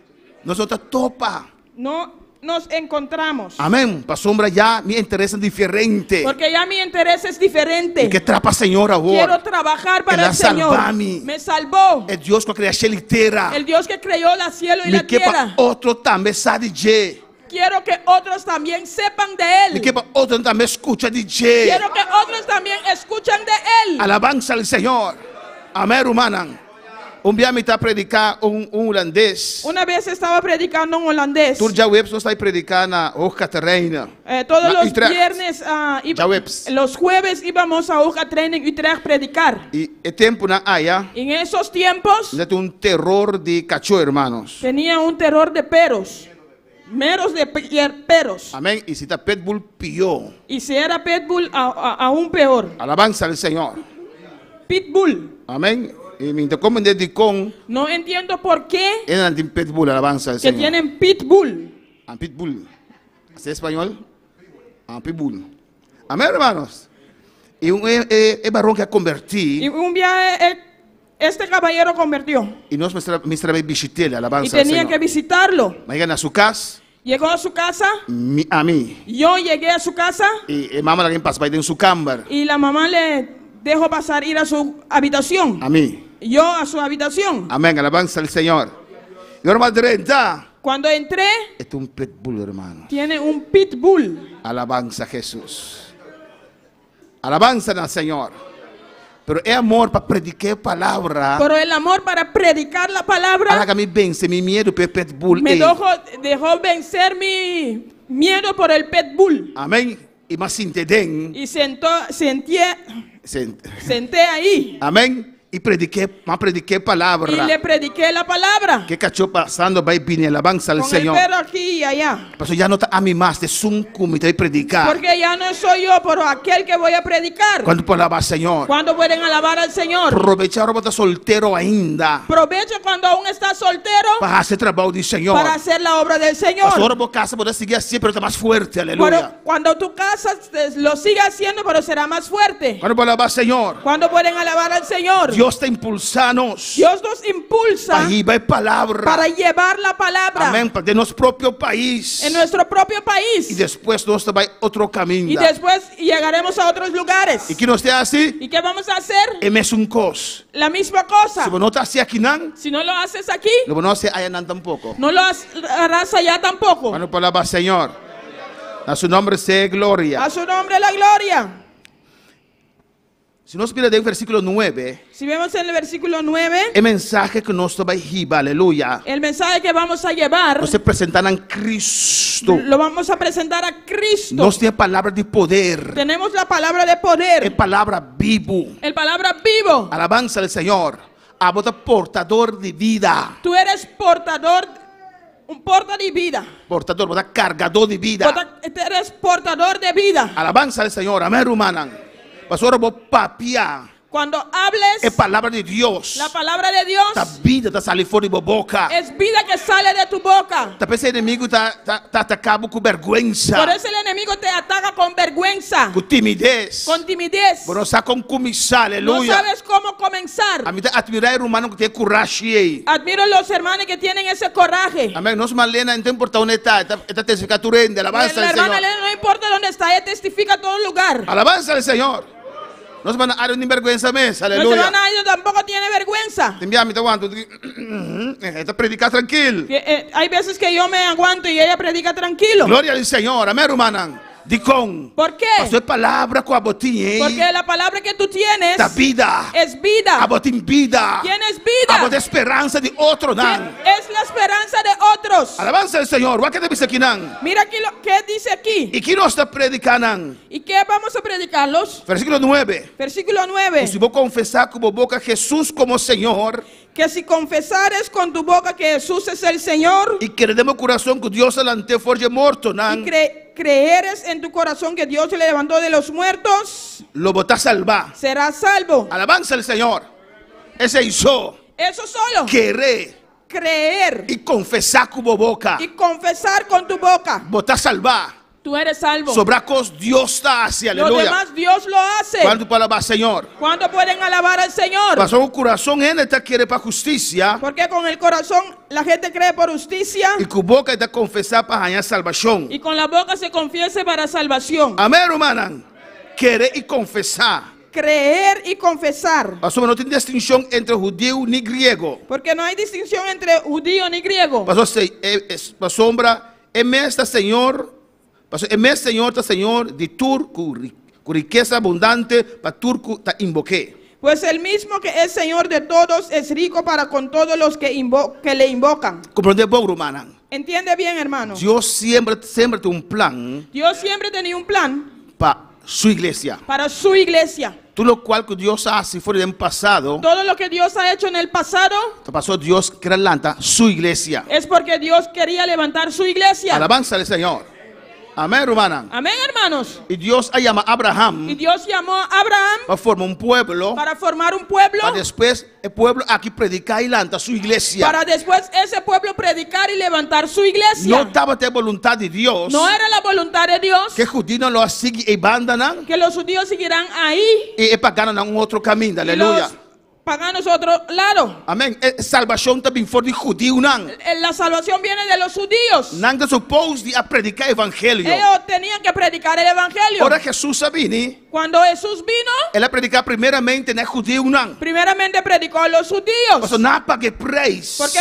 Nos no ta topa. No nos encontramos. Amén. Pasobra ya mi interesnan diferente. Porque ya mi interés es diferente. Mi ke trapa Señor awor. Quiero trabajar para El a el Señor. salba mi. Me salvó. E Dios ku a krea shel i tera. El Dios que creó la cielo y Mi la ke pa tierra. otro tambe sa di dje. Quiero que otros también sepan de él. Mi ke pa otro tambe skucha di dje. Quiero que otros también escuchen de él. Alabansa al Señor. Amén, rumannan. Un bia mi ta prediká un un hulandes. Una vez estaba predicando un holandés. Tur djaweps nos ta prediká na Hoog Catharijne. Eh, todos Na los Utrecht. viernes, ah, iba- Djaweps. los jueves íbamos a Hoog Catharijne en Utrecht predicar. I e tempunan aya, En esos tiempos mi ta tin un teror di kachó, hermanos. tenía un terror de perros, meros de perros. Amén. I si ta pitbull, pió. Y si era pitbull, aún peor. Alabansa al Señor. Pitbull. Amén. I mi ta komprendé dikon. No entiendo por qué E nan tin pitbull, alabansa al que Señor. tienen pitbull. Ah, pitbull. ¿Así es español? Ah, pitbull. Amén, hermanos. Y un, e, e, e varón que a convertí. Y un viaje, este caballero convirtió. Y nos mester, mester a bishit'é, alabanza Y al tenía Señor. que visitarlo. Ma yega na su cas. Llegó a su casa. Mi, a mi. Yo llegué a su casa. Y e mama laga pasa bai den su camber. Y la mamá le dejó pasar ir a su habitación. A mi. Yo a su habitación. Amén, alabanza al Señor. Y ora m'a drenta. Cuando entré, E tin un pitbull, hermano. Tiene un pitbull. Alabanza a Jesús. Alabanza al Señor. Pero e amor pa predica e palabra. Pero el amor para predicar la palabra. A laga mi vence mi miedo pa e pitbull. Me ei. dejó vencer mi miedo por el pitbull. Amén. Y m'a sinta den. Y sentó, sentí, Sent. senté ahí. Amén. Y prediqué, m'a prediqué palabra. Y le prediqué la palabra. Ku kachó pasando bai bini alabanza al Con el Señor. perro aquí y allá. Paso ya no ta ami mas, ta esun ku mi ta bai prediká. Porque ya no soy yo, pero aquel que voy a predicar. Kuantu por alabá Señor? ¿Cuándo pueden alabar al Señor? Probechá ora bo ta soltero ainda. Aprovecha cuando aún estás soltero. Pa hasi trabou di Señor. Para hacer la obra del Señor. Paso ora bo kasa bo ta sigui hasié, pero ta mas fuerte, aleluya. Pero cuando tú casas, lo sigue haciendo, pero será más fuerte. Kuantu por alabá Señor? ¿Cuándo pueden alabar al Señor? Dios ta impulsá nos. Dios nos impulsa. Pa hiba e palabra. Para llevar la palabra. Amèn. Pa den nos propio pais. En nuestro propio pais. I despues nos ta bai otro kaminda. Y después llegaremos a otros lugares. I ki nos ta hasi? ¿Y qué vamos a hacer? E mesun kos. La misma cosa. Si bo no ta hasi akinan. Si no lo haces aquí. Lo bo no hasi ayanan tampoko. No lo harás allá tampoco. Mano palabra Señor. Na su nombre sea gloria. A su nombre la gloria. Si nos mira den versíkulo nuebe. Si vemos en el versículo 9. E mensahe ku nos ta bai hiba, aleluya. El mensahe que vamos a llevar. Nos ta presentá nan Cristo. Lo vamos a presentar a Cristo. Nos tin e palabra di poder. Tenemos la palabra de poder. E palabra bibu. El palabra vivo. Alabansa al Señor. Abo ta portador di vida. Tú eres portador, un porta di vida. Portador, bo ta kargadó di vida. Bo ta, eres portador de vida. Alabansa al Señor. Amén, rumannan. Pasobra bo papia. Cuando hables. E palabra di Dios. La palabra de Dios. Ta bida ta sali for di bo boka. Es vida que sale de tu boca. Ta p'esei enemigu ta ta ta ataká bo ku bèrgwensa. Por eso el enemigo te ataca con vergüenza. Ku timidez. Con timidez. Bo no sa kon kuminsá, aleluya. No sabes como comenzar. Ami ta atmirá e rumannan ku tin e kurashi ei. Admiro los hermanos que tienen ese coraje. Amén. Nos hermana Lena no ta importa unda e ta, e ta e ta testifiká tur hende. Alabansa La al hermana Señor. Lena no importa donde está, ella testifica a todo lugar. Alabansa al Señor. Nos hermana Ario no tin bèrgwensa mes. Nuestra Aleluya. hermana Ario tampoco tiene vergüenza. Tin bia mi ta wanta. E ta prediká trankil. Que, eh, hay veces que yo me aguanto y ella predica tranquilo. Gloria al Señor. Amén, rumannan. Dikon? Por qué? Pasobra e palabra ku abo tin ei. Porque la palabra que tú tienes. Ta bida. Es vida. Abo tin bida. Tienes vida. Abo ta e speransa di otronan. Es la esperanza de otros. Alabansa al Señor. Wak ke ta bisa akinan. Mira aquí lo que dice aquí. I ki nos ta prediká nan? ¿Y qué vamos a predicarlos? Versíkulo nuebe. Versículo 9. Ku si bo konfesá ku bo boka Hesus komo Señor. Que si confesares con tu boca que Jesús es el Señor. Y kere den bo curason cu Dios a lant'é for dje mortonan. Y creeres en tu corazón que Dios le levantó de los muertos. Lo bo ta salbá. Serás salvo. Alabanza al Señor. Esei so. Eso solo. Kere. Creer. Y confesá cu bo boca. Y confesar con tu boca. Bo ta salbá. Tú eres salvo. Sobra cos Dios ta haci, Lo aleluya. demás Dios lo hace. Cuanto por alabá Señor? ¿Cuánto pueden alabar al Señor? Pasobra cu curason hende ta kere pa husticia. Porque con el corazón la gente cree por justicia. Y cu boca e ta confesa pa haña salbacion. Y con la boca se confiese para salvación. Amén, rumannan. Kere y confesa. Creer y confesar. Pasobra no tin distincion entre hudiu ni griego. Porque no hay distinción entre judío ni griego. Pasobra e mes ta Señor. Pasobra e mes Señor ta Señor di tur ku ku rikesa abundante pa tur ku ta inbok'é. Pues el mismo que es Señor de todos es rico para con todos los que que le invocan. Komprondé bon, rumannan. Entiende bien, hermano. Dios siempre semper tin un plan. Dios siempre tenía un plan. Pa su iglesia. Para su iglesia. Tur lokual ku Dios a hasi for di den pasado. Todo lo que Dios ha hecho en el pasado. Ta pasobra Dios kier a lanta su iglesia. Es porque Dios quería levantar su iglesia. Alabansa al Señor. Amén, rumannan. Amén, hermanos. Y Dios a llama Abraham. Y Dios llamó a Abraham. Pa forma un pueblo. Para formar un pueblo. Pa despues e pueblo aki predica y lanta su iglesia. Para después ese pueblo predicar y levantar su iglesia. No tabata e voluntad di Dios. No era la voluntad de Dios. Ke judíonan lo a sigui e bandanan. Que los judíos siguirán ahí. Y e paganonan un otro caminda. Aleluya. Y los paganos otro lado. Amén. E salvacion ta bin for di judiunan. La salvación viene de los judíos. Nan ta supos di a predica evangelio. Ellos tenían que predicar el evangelio. Ora Jesus a bini. Cuando Jesús vino. El a predica primeramente na e judiunan. Primeramente predicó a los judíos. Pasobra nan a paga e prijs. Porque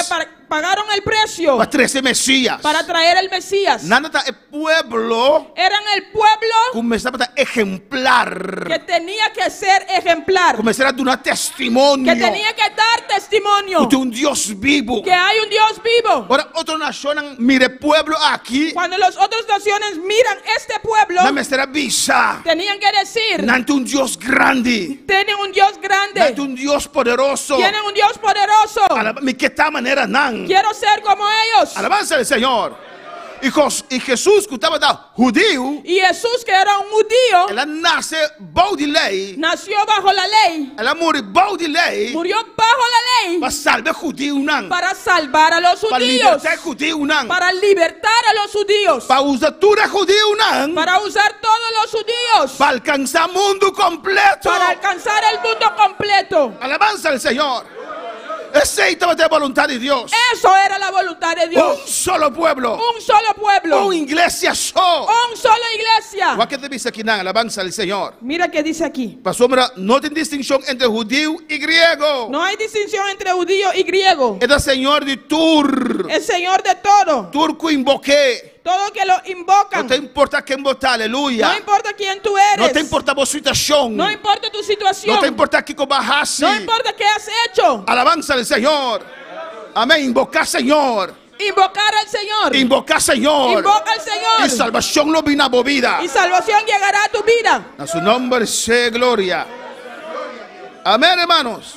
pagaron el precio. Pa trece Mesías. Para traer el Mesías. Nan ta e pueblo. Eran el pueblo. Ku mester tabata ejemplar. Que tenía que ser ejemplar. Ku mester a duna testimonio. Que tenía que dar testimonio. Ku tin un Dios bibu. Que hay un Dios vivo. Ora otro nashonnan mira e pueblo aki. Cuando los otros naciones miran este pueblo. Nan mester a bisa. Tenían que decir. Nan tin un Dios grandi. Tienen un Dios grande. Nan tin un Dios poderoso. Tienen un Dios poderoso. Alaba, mi ke ta manera nan. Quiero ser como ellos. Alabanza al Señor. I, Jos, i Jesus ku tabata hudiu, Y Jesús, que era un judío, el a nase bou di lei, nació bajo la ley, el a muri bou di lei, murió bajo la ley pa salba e hudiunan, para salvar a los pa judíos, libertá e hudiunan, para libertar a los judíos, pa usa tur e hudiunan, para usar todos los judíos, pa alkansá mundu kompleto. para alcanzar el mundo completo. Alabansa al Señor. Esei tabata e boluntat di Dios. Eso era la voluntad de Dios. Un solo pueblo. Un solo pueblo. Un iglesia so. Un solo iglesia. Wak ke ta bisa akinan, alabansa al Señor. Mira que dice aquí. Pasobra no tin distinshon entre hudiu i griego. No hay distinción entre judío y griego. E ta Señor di tur. El Señor de todo. Tur ku inbok'é. Todo que lo invocan. No ta importa ken bo ta, aleluya. No importa quién tú eres. No ta importa bo situacion. No importa tu situación. No ta importa kico bo a haci. No importa qué has hecho. Alabanza al Señor. Amén. Invoca Señor. Invocar al Señor. Invoca Señor. Invoca al Señor. Y salvación lo bini na bo bida. Y salvación llegará a tu vida. A su nombre sea gloria. Amén, hermanos.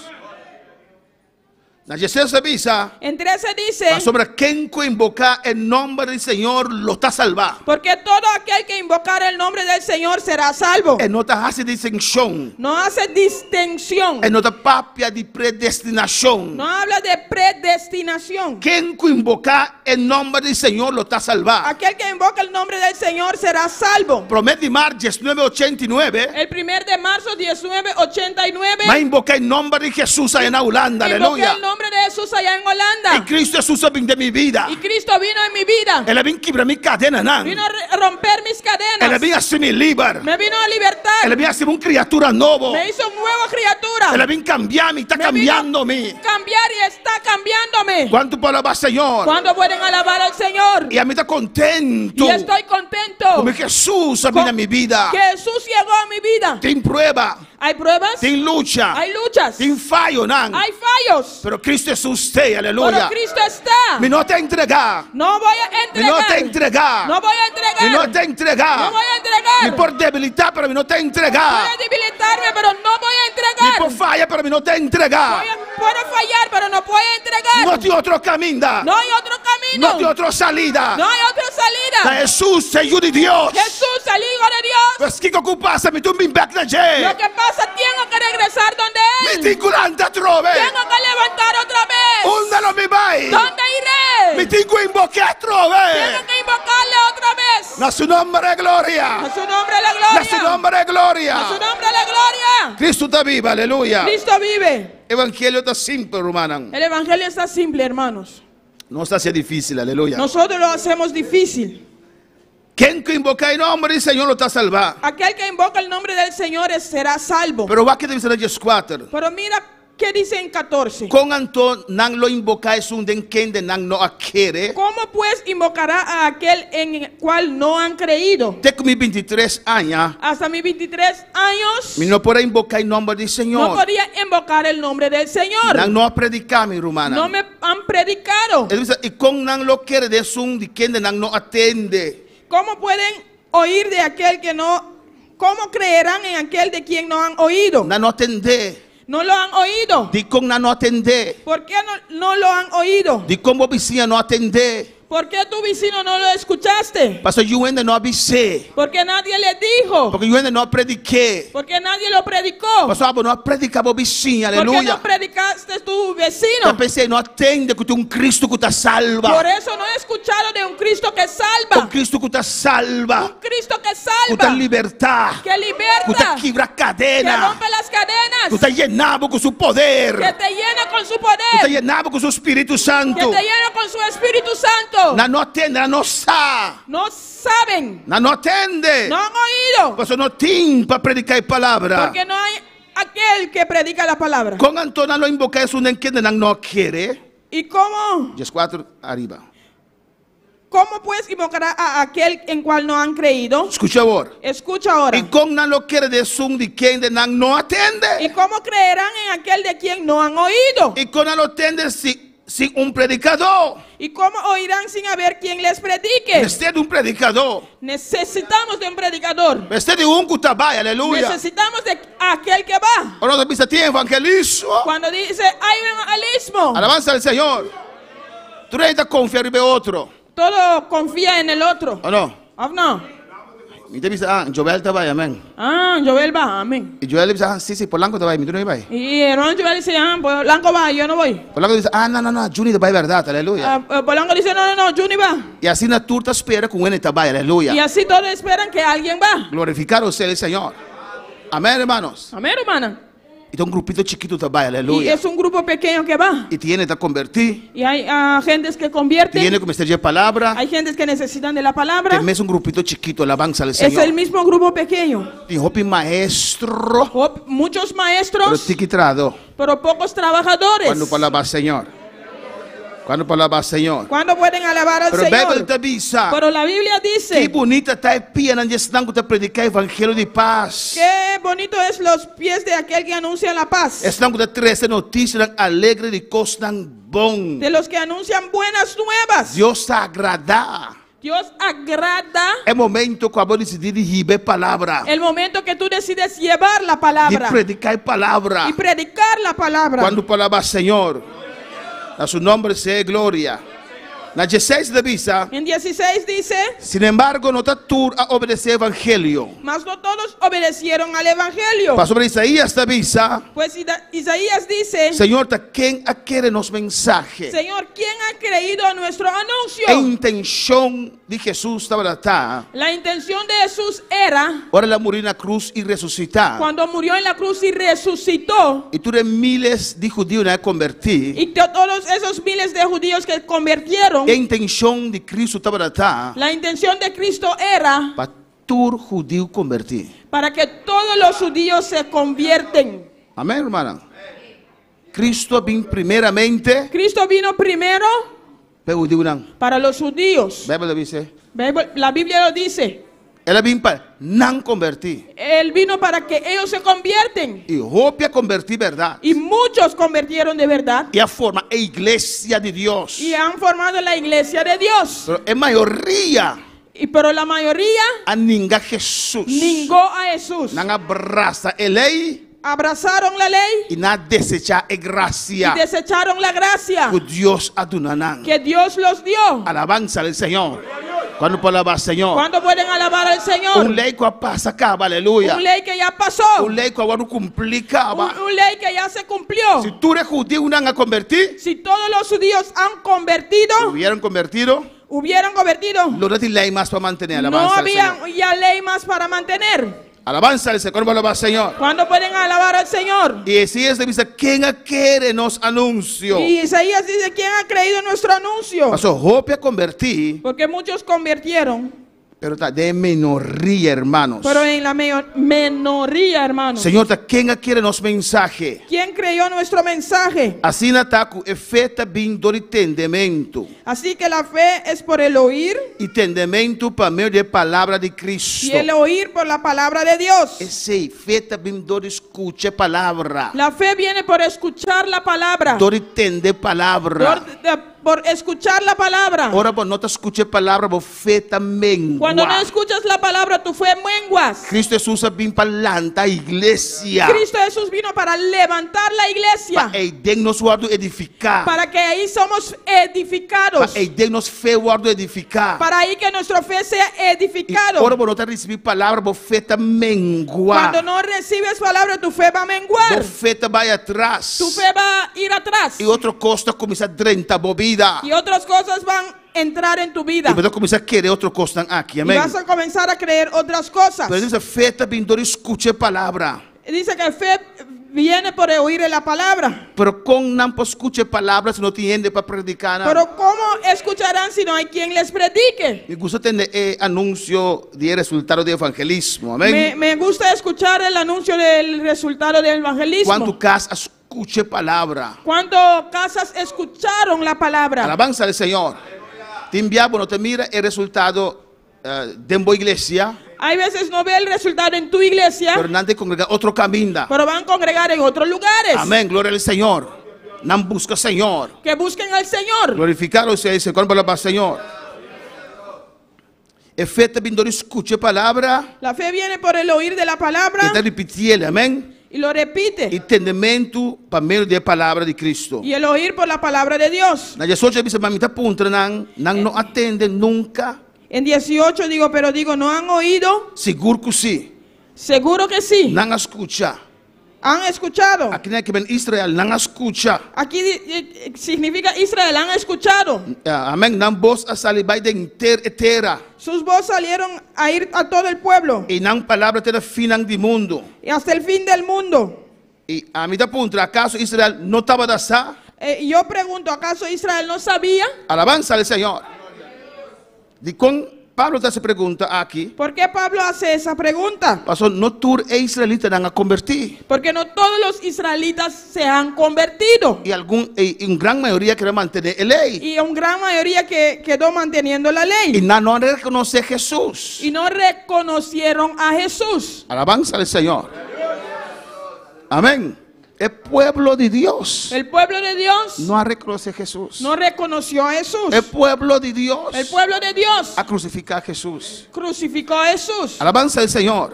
Na diestres ta bisa. En 13 dice. Pasobra ken ku invoká e nòmber di Señor lo ta salbá. Porque todo aquel que invocar el nombre del Señor será salvo. E no ta hasi distinshon. No hace distinción. E no ta papia di predestinashon. No habla de predestinación. Ken ku invoká e nòmber di Señor lo ta salbá. Aquel que invoca el nombre del Señor será salvo. Promé di mart diesnuebe ochenta i nuebe. El primer de marzo diesnuebe ochenta i nuebe. M'a invoká e nòmber di Hesus aya na Hulanda. Invoqué Aleluya. el nombre de Jesús allá en Holanda. I Cristo Hesus a bin den mi bida. Y Cristo vino en mi vida. El a bin kibra mi kadenanan. Vino a romper mis cadenas. El a bin hasi mi liber. Me vino a libertar. El a bin hasi mi un kriatura nobo. Me hizo un nuevo criatura. El a bin kambia mi, ta Me vino kambiando mi. Cambiar y está cambiándome. Kuantu por alabá Señor? ¿Cuánto pueden alabar al Señor? I ami ta kontentu. Y estoy contento. Komo Hesus a bin na mi bida. Que Jesús llegó a mi vida. Tin prueba. Hay pruebas. Tin lucha. Hay luchas. Tin fayonan. Hay fallos. Pero Cristo Jesús t'ei, aleluya. Pero Cristo está. Mi no ta entregá. No voy a entregar. Mi no ta entregá. No voy a entregar. Mi no ta entregá. No voy a entregar. Mi por debilitá, pero mi no ta entregá. Voy a debilitarme, pero no voy a entregar. Mi por faya, pero mi no ta entregá. Voy a, puedo fallar, pero no voy a entregar. No tin otro kaminda. No hay otro camino. No tin otro salida. No hay otra salida. Ta Jesús, e Yu di Dios. Jesús, el Hijo de Dios. Pues kiko ku pasa, mi tin bin bek na dje. Lo que pasa, tengo que regresar donde Él. Mi tin ku lanta atrobe. Tengo que levantar otra vez. Unda lo mi bai? ¿Dónde iré? Mi tin ku invoká atrobe. Tengo que invocarle otra vez. Na su nomber gloria. Na su nombre la gloria. Na su nomber gloria. Na su nombre la gloria. Cristo ta biba, aleluya. Cristo vive. Evangelio ta simpel, rumannan. El evangelio está simple, hermanos. Nos ta hasié difísil, aleluya. Nosotros lo hacemos difícil. Ken ku invoká e nòmber di Señor lo ta salbá. Aquel que invoca el nombre del Señor será salvo. Pero wak ke ta bisa na dieskuater. Pero mira qué dice en 14. Kon anto nan lo invoká esun den kende nan no a kere? Cómo pues invocará a aquel en el cual no han creído? Te ku mi bintitres aña. Hasta mis 23 años. Mi no por a invoká e nòmber di Señor. No podía invocar el nombre del Señor. Nan no a prediká mi, rumannan. No me han predicado. E ta bisa, i kon nan lo kere den esun di kende nan no a tende? Cómo pueden oír de aquel que no, cómo creerán en aquel de quien no han oído? Nan no a tende. No lo han oído. Dikon nan no a tende? Por qué no, no lo han oído? Dikon bo bisiña no a tende? Por qué tu vecino no lo escuchaste? Pasobra yu hende no a bis'é. Porque nadie le dijo. Porque yu hende no a predik'é. Porque nadie lo predicó. Pasobra abo no a prediká bo bisiña, Porque aleluya. no predicaste tu vecino. Ta p'esei no a tende ku tin un Cristo ku ta salba. Por eso no he escuchado de un Cristo que salva. Un Cristo ku ta salba. Un Cristo que salva. Ku ta libertá. Que liberta. Ku ta kibra kadena. Que rompe las cadenas. Ku ta yena bo ku su poder. Que te llena con su poder. Ku ta yena bo ku su Spiritu Santu. Que te llena con su Espíritu Santo. Nan no a tende, nan no sa. No saben. Nan no a tende. No han oído. Pasobra no tin pa prediká e palabra. Porque no hay aquel que predica la palabra. Kon anto nan lo invoká esun den kende nan no a kere? Y cómo? Dieskuater ariba. Cómo pues invocará a aquel en cual no han creído? Skucha awor. Escucha ahora. I kon nan lo kere den esun di kende nan no a tende? Y cómo creerán en aquel de quien no han oído? I kon nan lo tende si sin un predikadó? Y cómo oirán sin haber quien les predique? Mester di un predikadó. Necesitamos de un predicador. Mester di un ku ta bai, aleluya. Necesitamos de aquel que va. Ora nos ta bisa tin evangelismo. Cuando dice hay evangelismo. Alabanza al Señor. Tur hende ta konfia riba e otro. Todo confía en el otro. O no? Of no? Mi ta bisa, ah, Joel ta bai, amèn. Ah, Joel va, amén. I Joel a bisa, ah, sí, sí, Polanco ta bai, mi tur no a bai. Y hermano Joel dice, ah, Polanco va, yo no voy. Polanco bisa, ah, no, no, no, Juni ta bai bèrdat, aleluya. Ah, Polanco dice, no, no, no, Juni va. I asina tur ta spera ku un hende ta bai, aleluya. Y así todos esperan que alguien va. Glorificado sea el Señor. Amèn, hermanos. Amén, hermana. I ta un grupito chikitu ta bai, Y aleluya. es un grupo pequeño que va. I tin hende ta kombertí. Y hay ah, gentes que Tin convierten. hende ku mester dje palabra. Hay gentes que necesitan de la palabra. Ta e mesun grupito chikitu, alabansa al Es el Señor. mismo grupo pequeño. Tin hopi maestro, Muchos pero maestros, tiki trahadó. pero pocos trabajadores. Kuando por alabá Señor? Kuando por alabá Señor? ¿Cuándo pueden alabar al Pero Beibel Señor? ta bisa, Pero la Biblia dice, Ki bunita ta e pianan di esnan ku ta prediká evangelio di pas. Qué bonito es los pies de aquel que anuncia la paz. Esnan ku ta trese notisianan alegre di kosnan bon. De los que anuncian buenas nuevas. Dios ta agradá. Dios agrada E momento ku abo disidí di hiba e palabra. el momento que tú decides llevar la Di palabra. prediká e palabra. Y predicar la palabra. Kuando por alabá Señor. Na su nomber sea gloria. Na dieseis ta bisa. En 16 dice. Sin embargo, no ta tur a obedesé evangelio. Mas no todos obedecieron al evangelio. Pasobra Isaías ta bisa. Pues Isaías dice. Señor, ta ken a kere nos mensahe? Señor, ¿quién ha creído a nuestro anuncio? E intenshon di Hesus tabata ta. La intención de Jesús era. Ora el a muri na krus i resusitá. Cuando murió en la cruz y resucitó. I tur e miles di hudiunan a kombertí. Y todos esos miles de judíos que convirtieron. E intenshon di Cristo tabata ta. La intención de Cristo era. Pa tur hudiu kombertí. Para que todos los judíos se convierten. Amén, hermana. Cristo a bin primeramente. Cristo vino primero. Pa e hudiunan. Para los judíos. Bijbel ta bisa. La Biblia lo dice. El a bin pa nan kombertí. Él vino para que ellos se convierten. I hopi a kombertí bèrdat. Y muchos convirtieron de verdad. I a forma e iglesia di Dios. Y han formado la iglesia de Dios. Pero e mayoria. Y pero la mayoría. A ninga Jesús. Ningó a Jesús. Nan a brasa e lei. Abrazaron la ley. I nan a desechá e grasia. Y desecharon la gracia. Ku Dios a duna nan. Que Dios los dio. Alabansa al Señor. Kuantu por alabá Señor? ¿Cuánto pueden alabar al Señor? Un lei ku a pasa kaba, aleluya. Un ley que ya pasó. Un lei ku a wòrdu kumplí kaba. Un, un ley que ya se cumplió. Si tur e hudiunan a kombertí. Si todos los judíos han convertido. Hubieran convertido. Hubieran convertido. Lo no tin lei mas pa mantené. Alabanza No al había Señor. ya ley más para mantener. Alabanza al Señor. ¿Cuándo alaba al Señor? ¿Cuándo pueden alabar al Señor? I Isaías ta bisa, ken a kere nos anunsio? Y Isaías dice, ¿quién ha creído en nuestro anuncio? Paso hopi a kombertí. Porque muchos convirtieron. Pero ta den minoria, hermanos. Pero en la minoría, hermanos. Señor, ta ken a kere nos mensahe? ¿Quién creyó nuestro mensaje? Asina ta ku e fe ta bin dor di tendementu. Así que la fe es por el oír. I tendementu pa medio di e palabra di Cristo. Y el oír por la palabra de Dios. Esei, fe ta bin dor di skucha e palabra. La fe viene por escuchar la palabra. Dor di tende palabra. Por escuchar la palabra. Ora bo no ta skucha e palabra, bo fe ta mengua. Cuando no escuchas la palabra, tu fe menguas. Cristo Jesús a bin pa lanta iglesia. Cristo Jesús vino para levantar la iglesia. Pa eiden nos wòrdu edifiká. Para que ahí somos edificados. Pa eiden nos fe wòrdu edifiká. Para ahí que nuestra fe sea edificado. Ora bo no ta risibí palabra, bo fe ta mengua. Cuando no recibes palabra, tu fe va a menguar. Bo fe ta bai atras. Tu fe va a ir atrás. I otro kos ta kuminsá drenta bo bida. Y otras cosas van a entrar en tu vida. I bo ta kuminsá kere otro kosnan aki. Y Amèn. vas a comenzar a creer otras cosas. Pero dice, fe ta bin dor di skucha e palabra. Dice que fe viene por oír la palabra. Pero kon nan por skucha e palabra si no tin hende pa prediká nan? Pero ¿cómo escucharán si no hay quien les predique? Mi gusta tende e anunsio di e resultado di evangelismo. Amèn. Me gusta escuchar el anuncio del resultado del evangelismo. Kuantu kas a skucha e palabra? ¿Cuánto casas escucharon la palabra? Alabansa al Señor. Tin bia bo no ta mira e resultado den bo iglesia. Hay veces no ve el resultado en tu iglesia. Pero nan ta kongregá otro kaminda. Pero van a congregar en otros lugares. Amén, gloria al Señor. Nan buska Señor. Que busquen al Señor. Glorificado sea el Señor, alabá Señor. E fe ta bin dor di skucha e palabra. La fe viene por el oír de la palabra. I ta ripitié, amèn. Y lo repite. I tendementu pa medio di e palabra di Cristo. Y el oír por la palabra de Dios. Na diesocho e bisa, Ma mi ta puntra nan, nan no a tende nunka? En 18 digo, pero digo, no han oído? Sigur ku si. Seguro que sí. Nan a skucha. Han escuchado. Aki nan ke men Israel, nan a skucha. Aquí significa Israel, han escuchado. Amen. Nan bos a sali bai den henter e tera. Sus voz salieron a ir a todo el pueblo. I nan palabra te na finnan di mundu. Y hasta el fin del mundo. I ami ta puntra, akaso Israel no tabata sa? Y yo pregunto, acaso Israel no sabía? Alabansa al Señor. Dikon Pablo ta hasi e pregunta aki? Por qué Pablo hace esa pregunta? Pasobra no tur e israelitanan a kombertí. Porque no todos los israelitas se han convertido. I algun, i un gran mayoria keda mantené e lei. Y un gran mayoría que quedó manteniendo la ley. I nan no a rekonosé Hesus. Y no reconocieron a Jesús. Alabansa al Señor. Amén. E pueblo di Dios. El pueblo de Dios. No a rekonosé Hesus. No reconoció a Jesús. E pueblo di Dios. El pueblo de Dios. A krusifiká Hesus. Crucificó a Jesús. Alabansa al Señor.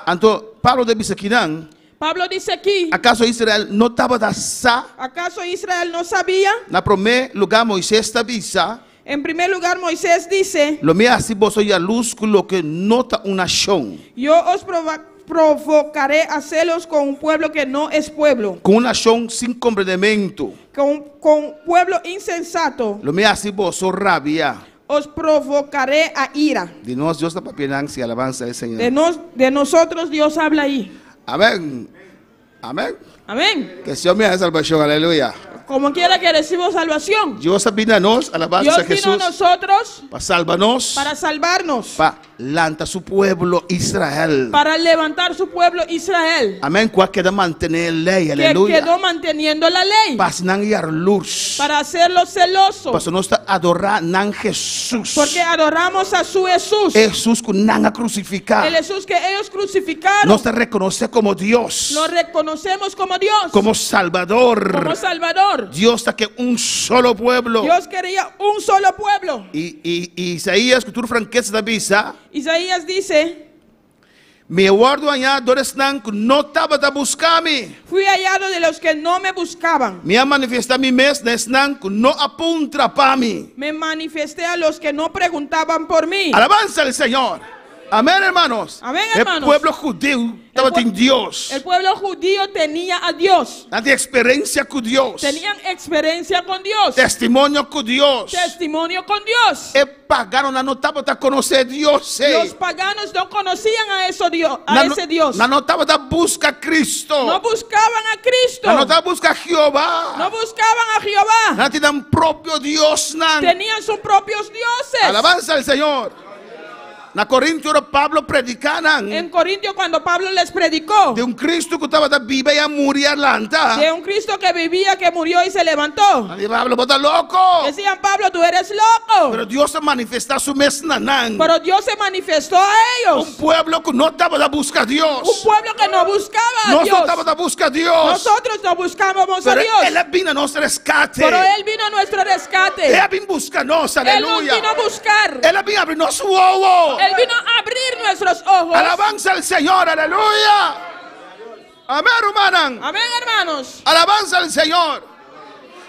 Anto Pablo ta bisa kinan. Pablo dice aquí. Akaso Israel no tabata sa? Acaso Israel no sabía? Na promé lugá Moisés ta bisa. En primer lugar Moisés dice. Lo mi hasi boso yalus ku loke no ta un nashon. Yo os provocaré a celos con un pueblo que no es pueblo. Ku un nashon sin komprendementu. Con con pueblo insensato. Lo mi hasi boso rabia. Os provocaré a ira. Di nos Dios ta papia nan si alabansa al Señor. De nos de nosotros Dios habla ahí. Amén. Amén. Amén. Ke Señor mira e salbacion, aleluya. Como quiera que recibo salvación. Dios a bini a nos, alabanza a Dios vino a Jesús, nosotros pa salba nos, para salvarnos, pa lanta su pueblo Israel. para levantar su pueblo Israel. Amén, cu a keda mantene e ley, Que aleluya. quedó manteniendo la ley. Pa haci nan yarlurs. Para hacerlos celosos. Pasobra nos ta adora nan Jesús. Porque adoramos a su Jesús. E Jesús cu nan a crucifica. El Jesús que ellos crucificaron. Nos ta reconoce como Dios. Lo reconocemos como Dios. Como Salvador. Como Salvador. Dios ta ke un solo pueblo. Dios quería un solo pueblo. Y, y, y Isaías, ku tur franqueza ta bisa. Isaías dice. Mi a wòrdu hañá dor esnan ku no tabata buska mi. Fui hallado de los que no me buscaban. Mi a manifestá mi mes na esnan ku no a puntra pa mi. Me manifesté a los que no preguntaban por mí. Alabanza al Señor. Amén, hermanos. Amén, E hermanos. pueblo hudiu tabatin Dios. El pueblo judío tenía a Dios. Nan tin experiencia cu Dios. Tenían experiencia con Dios. Testimonio cu Dios. Testimonio con Dios. E paganonan no tabata conoce Dios. Los paganos no conocían a eso Dios, a Nan no, ese Dios. Nan no tabata busca Cristo. No buscaban a Cristo. Nan no tabata busca Jehová. No buscaban a Jehová. Nan tin nan propio diosnan. Tenían sus propios dioses. Alabanza al Señor. Na Corintio ora Pablo prediká nan. En Corintio cuando Pablo les predicó. Di un Cristo ku tabata biba i a muri i a lanta. De un Cristo que vivía, que murió y se levantó. Nan di Pablo, bo ta loko. Decían Pablo, tú eres loco. Pero Dios a manifestá su mes na nan. Pero Dios se manifestó a ellos. Un pueblo ku no tabata buska Dios. Un pueblo que no buscaba a Nos Dios. no tabata buska Dios. Nosotros no buscábamos a Pero Dios. El a bini na nos rescate. Pero Él vino a nuestro rescate. El a bin buska nos, Él nos aleluya. vino a buscar. El a bin abri nos wowo. Él vino a abrir nuestros ojos. Alabanza al Señor, aleluya. Amén, hermanan. Amén, hermanos. Alabanza al Señor.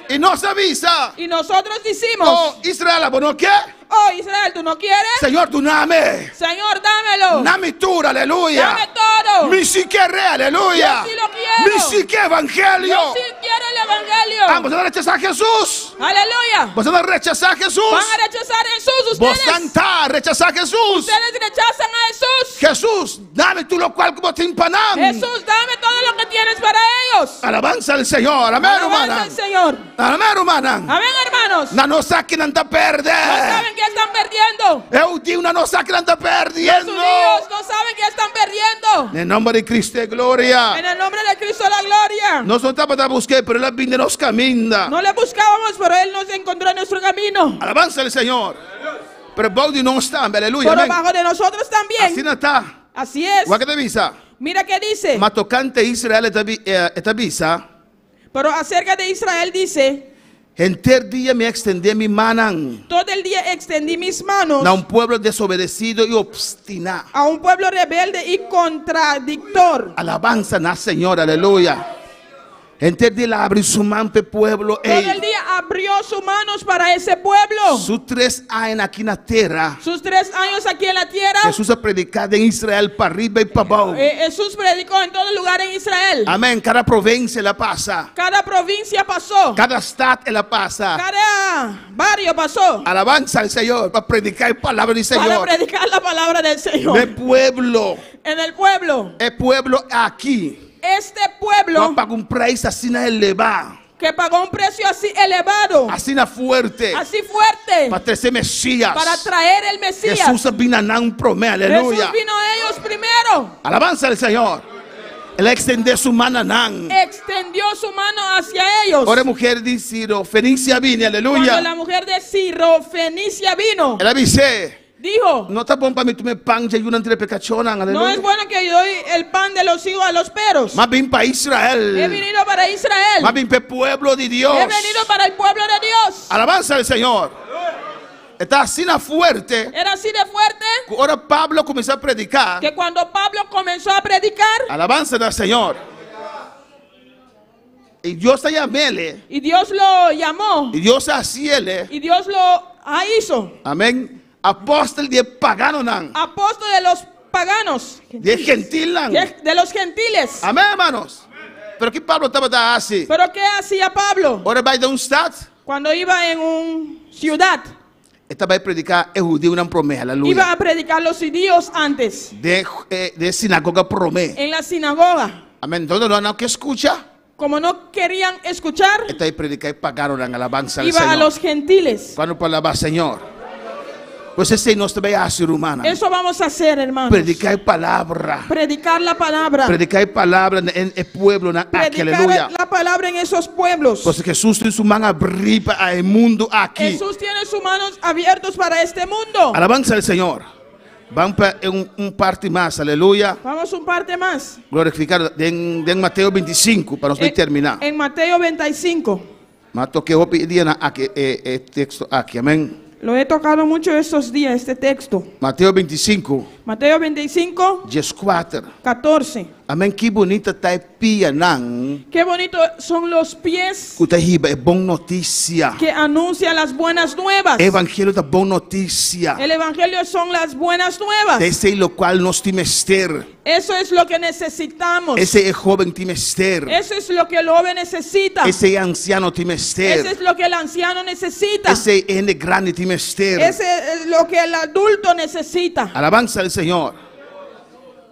Y nos a bisa. Y nosotros decimos. Oh, Israel, ¿bo no ke? Oh, Israel, ¿tú no quieres? Señor, dunami. Señor, dámelo. Dame tur, aleluya. Dame todo. Mi si kere, aleluya. Yo sí lo quiero. Mi si ke evangelio. Yo sí quiero el evangelio. Ah, ¿vos a rechazar a Jesús? Aleluya. ¿Vos a rechazar a Jesús? Van a rechazar a Jesús Vos ustedes. santa rechazar a Jesús. Ustedes rechazan a Jesús. Jesús, dame tú lo cual como te empanam. Jesús, dame todo lo que tienes para ellos. Alabanza al Señor. Amén, Alabanza hermana. al Señor. Amén, hermana. Amén, hermanos. Nan no sa ki nan ta perde. No saben que están perdiendo. E hudiunan no sa ki nan ta perdiendo. Los judíos no saben que están perdiendo. En el nombre de Cristo de gloria. En el nombre de Cristo la gloria. Nos no tabata busk'é, pero el a bini den nos caminda. No le buscábamos, pero él nos encontró en nuestro camino. Alabanza al Señor. Pero bou di nos tambe, aleluya. Pero Amén. bajo de nosotros también. Asina ta. Así es. Wak ke ta bisa. Mira qué dice. Ma tocante Israel e ta bisa. Pero acerca de Israel dice. Henter dia mi a ekstendé mi mannan. Todo el día extendí mis manos. Na un pueblo desobedesido i opstiná. A un pueblo rebelde y contradictor. Alabansa na Señor, aleluya. Henter dia el a abri su man pa e pueblo ei. Todo el día abrió sus manos para ese pueblo. Su tres añanan aki na tera. Sus tres años aquí en la tierra. Hesus a prediká den Israel pariba i pabou. Jesús predicó en todo lugar en Israel. Amèn. Kada provinsia el a pasa. Cada provincia pasó. Kada stat el a pasa. Cada barrio pasó. Alabansa al Señor pa prediká e palabra di Para Señor. predicar la palabra del Señor. Na e pueblo. En el pueblo. E pueblo aki. Este pueblo. Ku a paga un preis asina elevá. Que pagó un precio así elevado. Asina fuerte. Así fuerte. Pa trese Mesías. Para traer el Mesías. Jesús a bini na nan promé. Aleluya. Jesús vino a ellos primero. Alabansa al Señor. El a extendé su man na nan. Extendió su mano hacia ellos. Ora e mujer di Siro, Fenicia bini, aleluya. Cuando la mujer de Siro, Fenicia vino. El a bis'é. Dijo. No ta bon pa mi tuma e pan dje yunan entre pekachónan, aleluya. No es bueno que yo doy el pan de los hijos a los perros. M'a bin pa Israel. He venido para Israel. M'a bin pa e pueblo di Dios. He venido para el pueblo de Dios. Alabanza al Señor. E ta asina fuerte. Era así de fuerte. Ku ora Pablo kuminsá prediká. Que cuando Pablo comenzó a predicar. Alabanza na Señor. I Dios ta yam'ele. Y Dios lo llamó. I Dios a hasiele. Y Dios lo hizo. Amén. Apóstel di e paganonan. Apóstol de los paganos. Di e gentilnan. De los gentiles. Amén, hermanos. Pero ki Pablo tabata hasi? Pero qué hacía Pablo? Ora e bai den un stat. Cuando iba en un ciudad. E ta bai prediká e hudiunan promé. Aleluya. Iba a predicar los judíos antes. Den e sinagoga promé. En la sinagoga. Amén. Entonces no nan ke skucha. Como no querían escuchar. E ta bai prediká e paganonan. Alabansa al Iba a Señor. los gentiles. Cuando por alabá Señor. Pues esei nos ta bai hasi, rumannan. Eso vamos a hacer, hermanos. Prediká e palabra. Predicar la palabra. Prediká e palabra na e pueblonan aki. Predicar Aleluya. la palabra en esos pueblos. Pasobra Hesus tin su man abrí pa e mundu aki. Jesús tiene sus manos abiertos para este mundo. Alabansa al Señor. Ban pa un, un parti mas, aleluya. Vamos un parte más. Glorificar den, den Mateo 25 pa nos bai terminá. En Mateo 25. M'a toke hopi dianan aki e, e teksto aki, amèn. Lo he tocado mucho estos días, este texto. Mateo 25. Mateo 25. 14. 14. Amèn, ki bunita ta e pianan. Qué bonito son los pies. Ku ta hiba e bon notisia. Que anuncia las buenas nuevas. Evangelio ta bon notisia. El evangelio son las buenas nuevas. Esei lokual nos tin mester. Eso es lo que necesitamos. Esei e hóben tin mester. Eso es lo que el joven necesita. Esei e ansiano tin mester. Eso es lo que el anciano necesita. Esei e hende grandi tin mester. Ese es lo que el adulto necesita. Alabansa al Señor.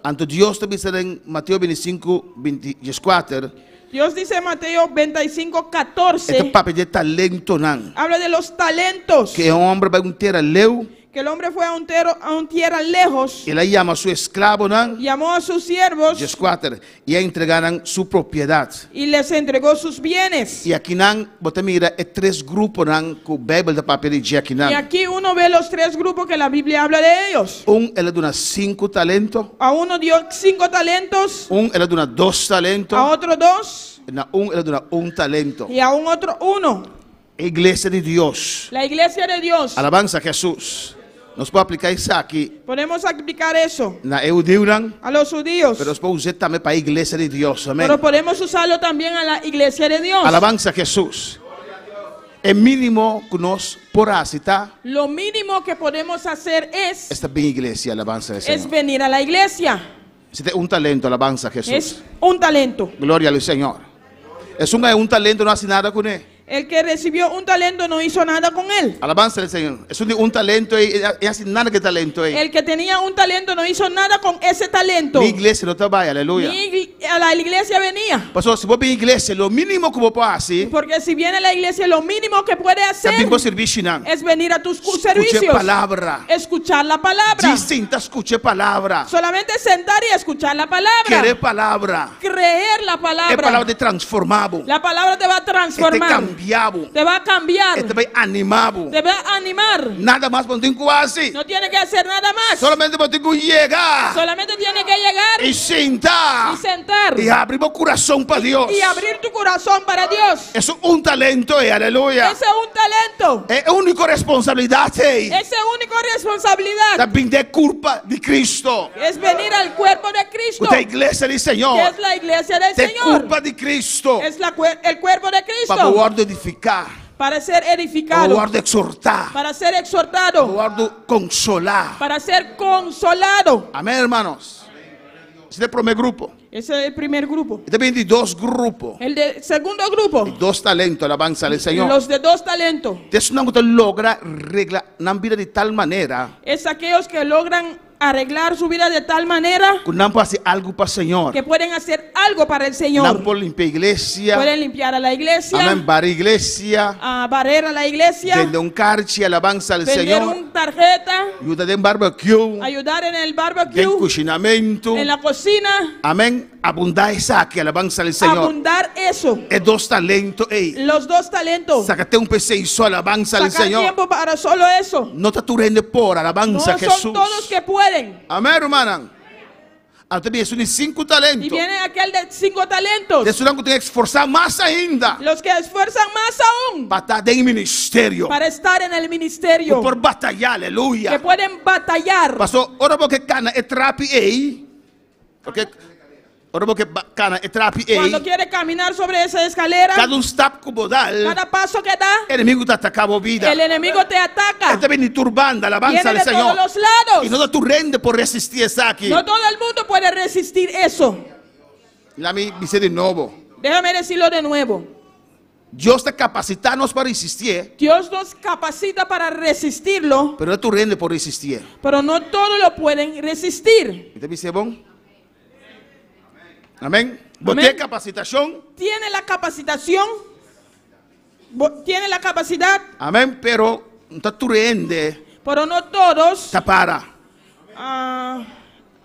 Anto Dios ta bisa den Mateo 25, 24. Dios dice en Mateo 25, 14. E ta papia di e talentonan. Habla de los talentos. Ku e hòmber bai un tera leu. Que el hombre fue a un tero, a un tierra lejos. El a yama su esklabonan. Llamó a sus siervos. 14. I a entregá nan su propiedat. Y les entregó sus bienes. I akinan bo ta mira e tres gruponan ku Beibel ta papia di dje akinan. Y aquí uno ve los tres grupos que la Biblia habla de ellos. Un el a duna sinku talento. A uno dio cinco talentos. Un el a duna dos talento. A otro dos. Na un el a duna un talento. Y a un otro uno. E iglesia di Dios. La iglesia de Dios. Alabansa Hesus. Nos por apliká esaki. Podemos aplicar eso. Na e hudiunan. A los judíos. Pero nos por us'é tambe pa e iglesia di Dios. Amén. Pero podemos usarlo también a la iglesia de Dios. Alabansa Hesus. E mínimo ku nos por hasi ta. Lo mínimo que podemos hacer es. Esta bin iglesia, alabansa al Señor. Es venir a la iglesia. Si ta un talento, alabansa Hesus. Es un talento. Gloria al Señor. Esun a un talento no hasi nada kuné. El que recibió un talento no hizo nada con él. Alabansa al Señor. Esun di un talento ei, e hasi nada ku e talento ei. El que tenía un talento no hizo nada con ese talento. Ni iglesia no ta bai, aleluya. Ni a la iglesia venía. Pasobra si bo bin iglesia, lo mínimo ku bo por hasi. Porque si viene a la iglesia, lo mínimo que puede hacer. Ta bin bo servishinan. Es venir a tus Skucha servicios. palabra. Escuchar la palabra. Djis sinta skucha e palabra. Solamente sentar y escuchar la palabra. Kere palabra. Creer la palabra. E palabra ta transformá bo. La palabra te va a E ta transformar. kambia. kambia bo. Te va a cambiar. E ta bai animá bo. Te va a animar. Nada mas bo no tin ku hasi. No tiene que hacer nada más. Solamente bo tin ku yega. Solamente tiene que llegar I sinta. y sentar. I habri bo kurason pa Dios. Y abrir tu corazón para Dios. Esei ta un talento, aleluya. Ese es un talento. E úniko responsabilidat ei. Esa es única responsabilidad. Ta bin den kurpa di Kristu. Es venir al cuerpo de Cristo. Ku ta iglesia di Señor. Que es la iglesia del Ta Señor. kurpa di Kristu. Es la, el cuerpo de Pa Cristo. wòrdu edifiká. Para ser Pa edificado. wòrdu ekshortá. Para ser exhortado. Pa wòrdu konsolá. Para ser consolado. Amèn, rumannan. Esei ta e promé grupo. Ese es el primer grupo. I tambe di dos grupo. El de segundo grupo. Dos talento, alabansa na Señor. Los de dos talentos. Esnan ku logra regla nan bida di tal manera Es aquellos que logran arreglar su vida de tal manera ku nan por hasi algu pa Señor. que pueden hacer algo para el Nan Señor. por limpia iglesia. Pueden limpiar a la iglesia, Amèn, bare iglesia. a barrer a la iglesia, Bende un karchi, alabansa na vender Señor. una tarjeta, Yuda den barbecue. ayudar en el Den barbecue, kushinamentu. en la cocina, Amèn. Abundá esaki, alabansa na Señor. abundar eso. E dos talento, ei. Los dos talentos. Saka tempu p'esei so, alabansa na Sacar Señor. tiempo para solo eso. No ta tur hende por, No alabansa son Jesús. todos que pueden. Amèn, rumannan. Anto bin esun di sinku talento. Y viene aquel de cinco talentos. Esnan ku tin ku esforsá mas ainda. Los que esfuerzan más aún Pa ta den ministerio. para estar en el ministerio. Por batayá, aleluya. Que pueden batallar. Pasó, ora bo ke kana e trapi ei. Porque ora bo ke kana e trapi ei. Cuando quiere caminar sobre esa escalera, Kada un stap ku bo dal. cada paso que da, Enemigu ta ataká bo bida. el enemigo te ataca. E ta bin di tur banda, alabansa Viene al de Señor. todos los lados. I no ta tur hende por resistí esaki. No todo el mundo puede resistir eso. Laga mi bisa di nobo. Déjame decirlo de nuevo. Dios ta kapasitá nos pa resistí, Dios nos capacita para resistirlo, pero no tur hende por resistí. pero no todos lo pueden resistir. Mi ta bisa bon? Amèn? Amèn. Tin kapasitashon? Tiene la capacitación, tiene la capacidad, Amèn, pero no ta tur hende pero no todos ta para. ah,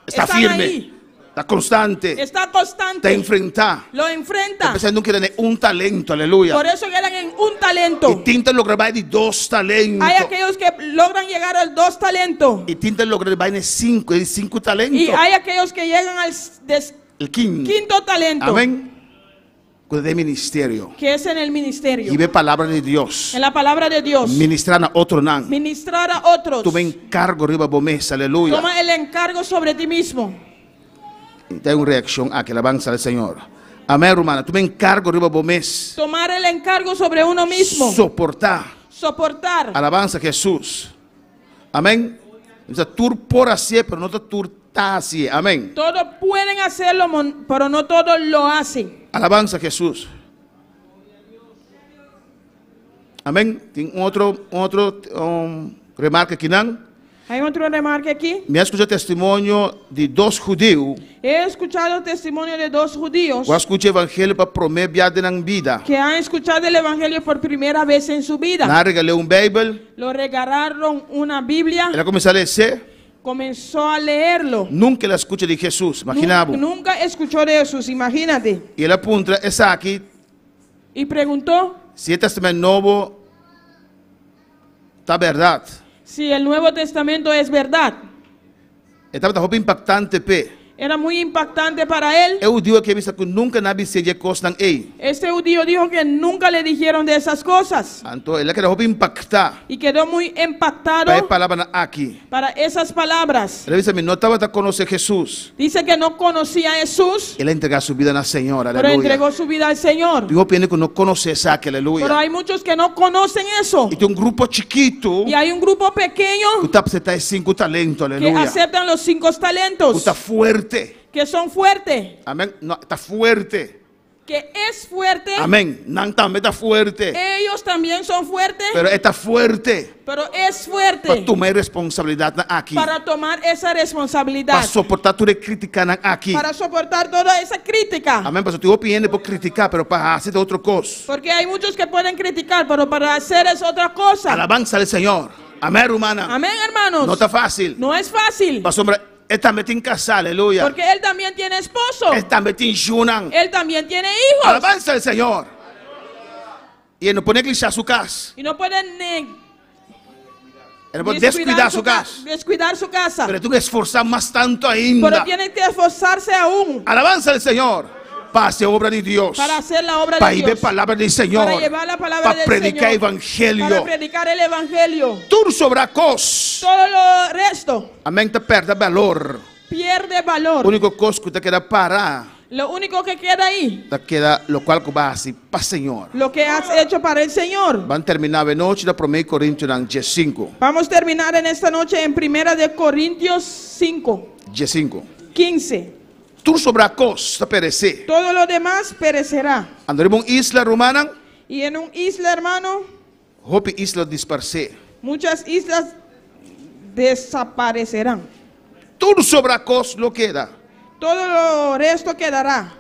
Ta están firme. ahí. Ta konstante. Está constante. Ta enfrentá. Lo enfrenta. Pensando ku tin un talento, aleluya. Por eso quedan en un talento. I tin ta logra bai di dos talento. Hay aquellos que logran llegar al dos talentos. I tin ta logra bai sinku, sinku talento. Y hay aquellos que llegan al E quinto. quinto talento. Amèn. Ku ta ministerio. Que es en el ministerio. I e palabra di Dios. En la palabra de Dios. Ministrá na otronan. Ministrar a otros. Tuma enkargo riba bo mes, aleluya. Toma el encargo sobre ti mismo. Tin un reakshon aki, alabansa na Señor. Amèn, ruman. Tuma enkargo riba bo mes. Tomar el encargo sobre uno mismo. Soportá. Soportar. Alabansa na Jesús. Amèn. Tur por hasié, pero no tur ta hasié. Amèn. Todos pueden hacerlo, pero no todos lo hacen. Alabansa na Jesús. Amèn. Tin un otro, un otro remarke aki, no? Hay otro remarque aquí. Mi a skucha testimonio di dos hudiu. He escuchado testimonio de dos judíos Ku a skucha evangelio pa promé biaha den nan bida. que han escuchado el evangelio por primera vez en su vida. Nan a regal'é un Beibel. Lo regalaron una Biblia. El a kuminsá lesa. Comenzó a leerlo. Nunka el a skucha di Jesús. Imaginá bo. Nunca escuchó de Jesús, imagínate. I el a puntra esaki. Y preguntó Si e Tèstamènt Nobo ta bèrdat. si el Nuevo Testamento es verdad. Tabata hopi impaktante p'e. Era muy impactante para él. E hudiu aki a bisa ku nunka nan a bis'é e kosnan ei. Este judío dijo que nunca le dijeron de esas cosas. Anto el a keda hopi impaktá. Y quedó muy impactado Pa e palabranan aki. para esas palabras. El a bisa mi no tabata konosé Jesús. Dice que no conocía a Jesús, El a entregá su bida na Señor, pero aleluya. entregó su vida al Señor. I hopi hende ku no konosé esaki, aleluya. Pero hay muchos que no conocen eso. I tin un grupo chikitu Y hay un grupo pequeño ku ta aseptá e sinku talento, que aleluya. aceptan los cinco talentos, Ku ta fuerte. que son fuertes, Amèn. No, ta fuerte. que es fuerte. Amèn. Nan tambe ta fuerte. Ellos también son fuertes, Pero ta fuerte pero es fuerte pa tuma e responsabilidatnan aki. para tomar esa responsabilidad, Pa soportá tur e krítikanan aki. para soportar toda esa crítica. Amèn. Pasobra tin hopi hende por kritiká, pero pa hasi ta otro kos. Porque hay muchos que pueden criticar, pero para hacer es otra cosa. Alabansa na Señor. Amèn, ruman. Amén, hermanos. No ta fásil. No es fácil. Pasobra, e tambe tin kasá, aleluya. Porque él también tiene esposo. E tambe tin yunan. Él también tiene hijos. Alabansa na Señor. I e no por neglishá su kas. Y no puede ne- E no por deskuidá su kas. descuidar su casa. Pero e tin ku esforsá mas tantu Pero ainda. tiene que esforzarse aún Alabansa al Señor. Pa hasi e obra di Dios. para hacer la obra Pa de hiba e Dios. palabra di Señor. Para llevar la palabra Pa del prediká Señor. evangelio. Para predicar el evangelio. Tur sobrá kos. Todo lo resto Amèn ta pèrdè balor. pierde valor. Úniko kos ku ta keda pará. Lo único que queda ahí, Ta keda lokual ku bo a hasi pa Señor. lo que has hecho para el Señor. Ban terminá awe nochi na Promé Korintionan diesinku. Vamos a terminar en esta noche en Primera de Corintios 5, Diesinku. 15. Tur sobrá kos ta peresé. Todo lo demás perecerá. Anto riba un isla, rumannan, Y en un isla, hermano, hopi isla disparsé. muchas islas desaparecerán. Tur sobrá kos lo keda. Todo lo resto quedará.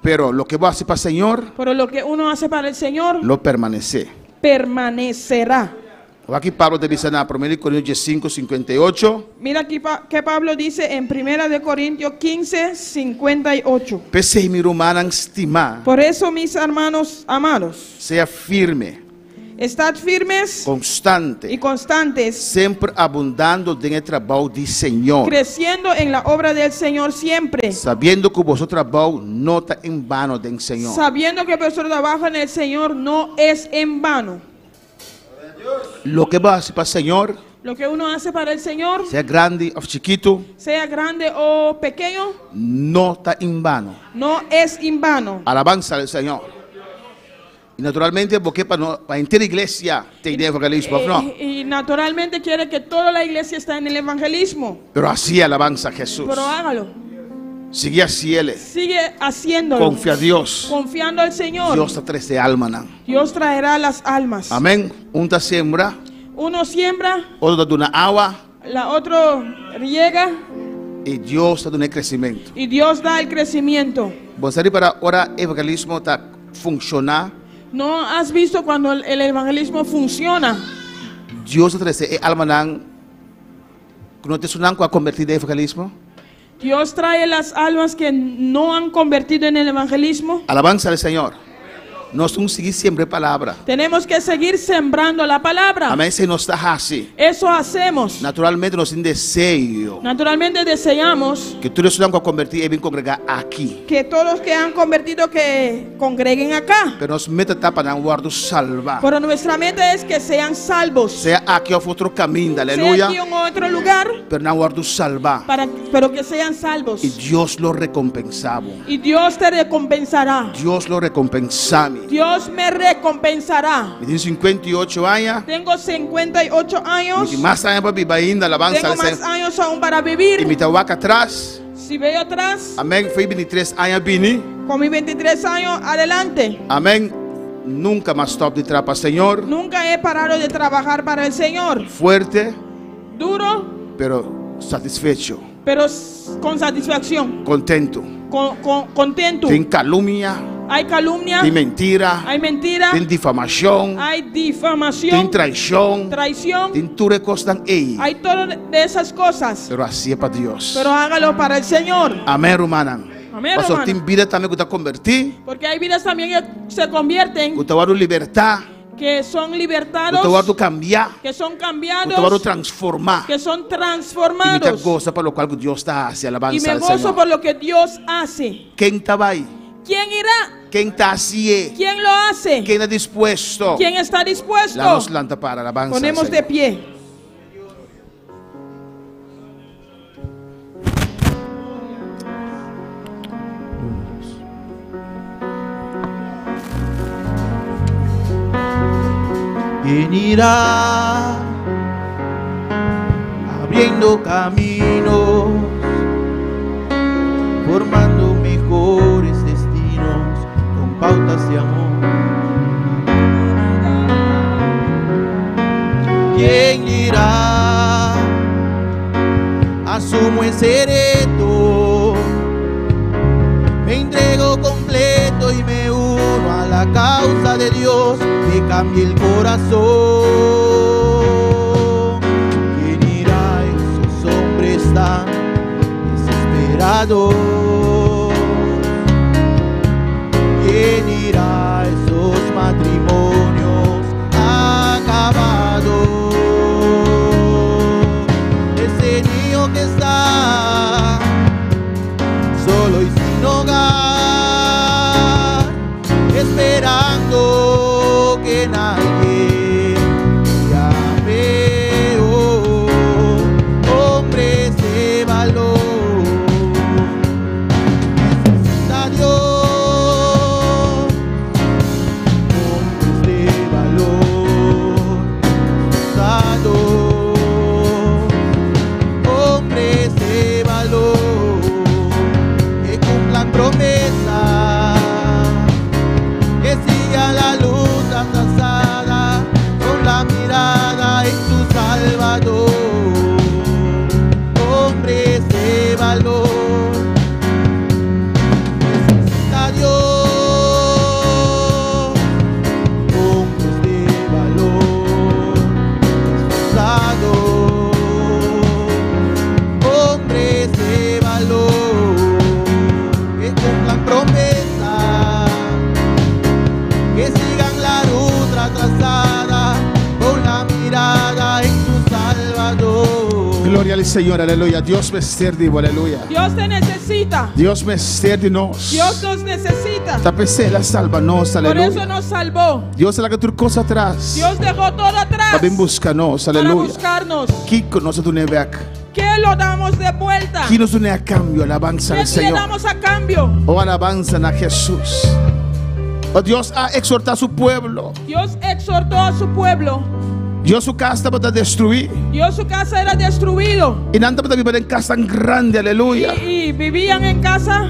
Pero loke bo hasi pa Señor Pero lo que uno hace para el Señor lo permanesé. permanecerá. Wak ki Pablo ta bisa na Promé Korintionan diesinku, sinkuenta i ocho. Mira aquí que Pablo dice en Primera de Corintios 15, 58. P'esei mi rumannan stimá, Por eso, mis hermanos amados, sea firme, estad firmes konstante, y constantes, semper abundando den e trabou di Señor, creciendo en la obra del Señor siempre, sabiendo ku boso trabou no ta en vano den Señor. sabiendo que vuestro trabajo en el Señor no es en vano. Loke bo hasi pa Señor, Lo que uno hace para el Señor, sea grandi òf chikitu, sea grande o pequeño, no ta en vano. no es en vano. Alabansa na Señor. I naturalmente, bo ke pa no, pa henter iglesia ta den evangelismo, no. Y naturalmente quiere que toda la iglesia está en el evangelismo. Pero hasié, alabansa na Hesus. Pero hágalo. Sigui hasié. Sigue haciéndolo. Konfia Dios. Confiando al Señor. Dios ta trese almanan. Dios traerá las almas. Amèn. Un ta sembra, Uno siembra, otro ta duna awa, la otro riega i Dios ta duna kresementu. y Dios da el crecimiento. Bo sa ripará ora evangelismo ta funshoná. ¿No has visto cuando el evangelismo funciona? Dios ta trese e almanan ku no ta esunnan ku a konvertí den evangelismo. Dios trae las almas que no han convertido en el evangelismo. Alabansa na Señor. Nos tin ku sigui sembra palabra. Tenemos que seguir sembrando la palabra. Amèn. Esei nos ta hasi. Eso hacemos. Naturalmente nos tin deseo Naturalmente deseamos ku tur esnan ku a konvertí bin kongregá aki. que todos los que han convertido que congreguen acá. Pero nos meta ta pa nan wòrdu salvá. Pero nuestra meta es que sean salvos. Sea aki òf otro kaminda, Sea aleluya. aquí o en otro lugar, Pero nan wòrdu salvá. pero que sean salvos. I Dios lo rekompensá bo. Y Dios te recompensará. Dios lo rekompensá mi. Dios me recompensará. Mi tin 58 aña. Tengo 58 años. Mi tin mas aña pa biba ainda, alabansa Tengo al más Señor. años aún para I vivir. mi ta wak atras. Si veo atrás, Amèn. For di 23 aña bini. con mis 23 años adelante, Amèn. Nunka m'a stòp di traha pa Señor. nunca he parado de trabajar para el Señor. Fuerte, Duro, pero satisfecho. pero con satisfacción, Kontentu. contento. Tin kalumnia, Hay calumnia, tin mentira, hay mentira, tin difamashon, hay tin difamación, traishon, traición, tin tur e kosnan ei. hay todo de esas cosas. Pero hasié pa Dios. Pero hágalo para el Señor. Amèn, rumannan. Amèn, Pasó, rumannan. tin bida tambe ku ta konvertí, Porque hay vidas también que se convierten, ku ta wòrdu libertá, que son ku libertados, ta wòrdu kambiá, que son ku ta wòrdu cambiados, transformá. que son I mi ta transformados. gosa pa lokual Dios ta hasi, Y alabansa me al gozo Señor. por lo que Dios hace. Ken ta bai? ¿Quién irá? Ken ta hasié? ¿Quién lo hace? Ken ta dispuesto? ¿Quién está dispuesto? Laga nos lanta para, alabansa al Ponemos de Señor. pie. ¿Quién irá abriendo caminos, formando mejores destinos con pautas de amor? ¿Quién irá? Asumo ese reto, me entrego completo y me uno a la causa de Dios que cambie el corazón. ¿Quién irá a esos hombres tan desesperados? ¿Quién irá a esos matrimonios? Gloria al Señor, aleluya. Dios mester di bo, aleluya. Dios te necesita. Dios mester di nos. Dios nos necesita. Ta p'esei el a salba nos, Por eso aleluya. nos salvó. Dios a laga tur kos atras. Dios dejó todo atrás Pa bin buska nos, para aleluya. buscarnos. Kiko nos a dun'é bèk? ¿Qué lo damos de vuelta? Ki nos dun'é a kambio? Alabansa ¿Qué al le Señor. damos a cambio? Oh, alabanza na Jesús. Oh, Dios a exhortá su pueblo. Dios exhortó a su pueblo. Dios su kas tabata destruí. Dios su casa era destruido. I nan tabata biba den kasnan grandi, aleluya. Y vivían en casa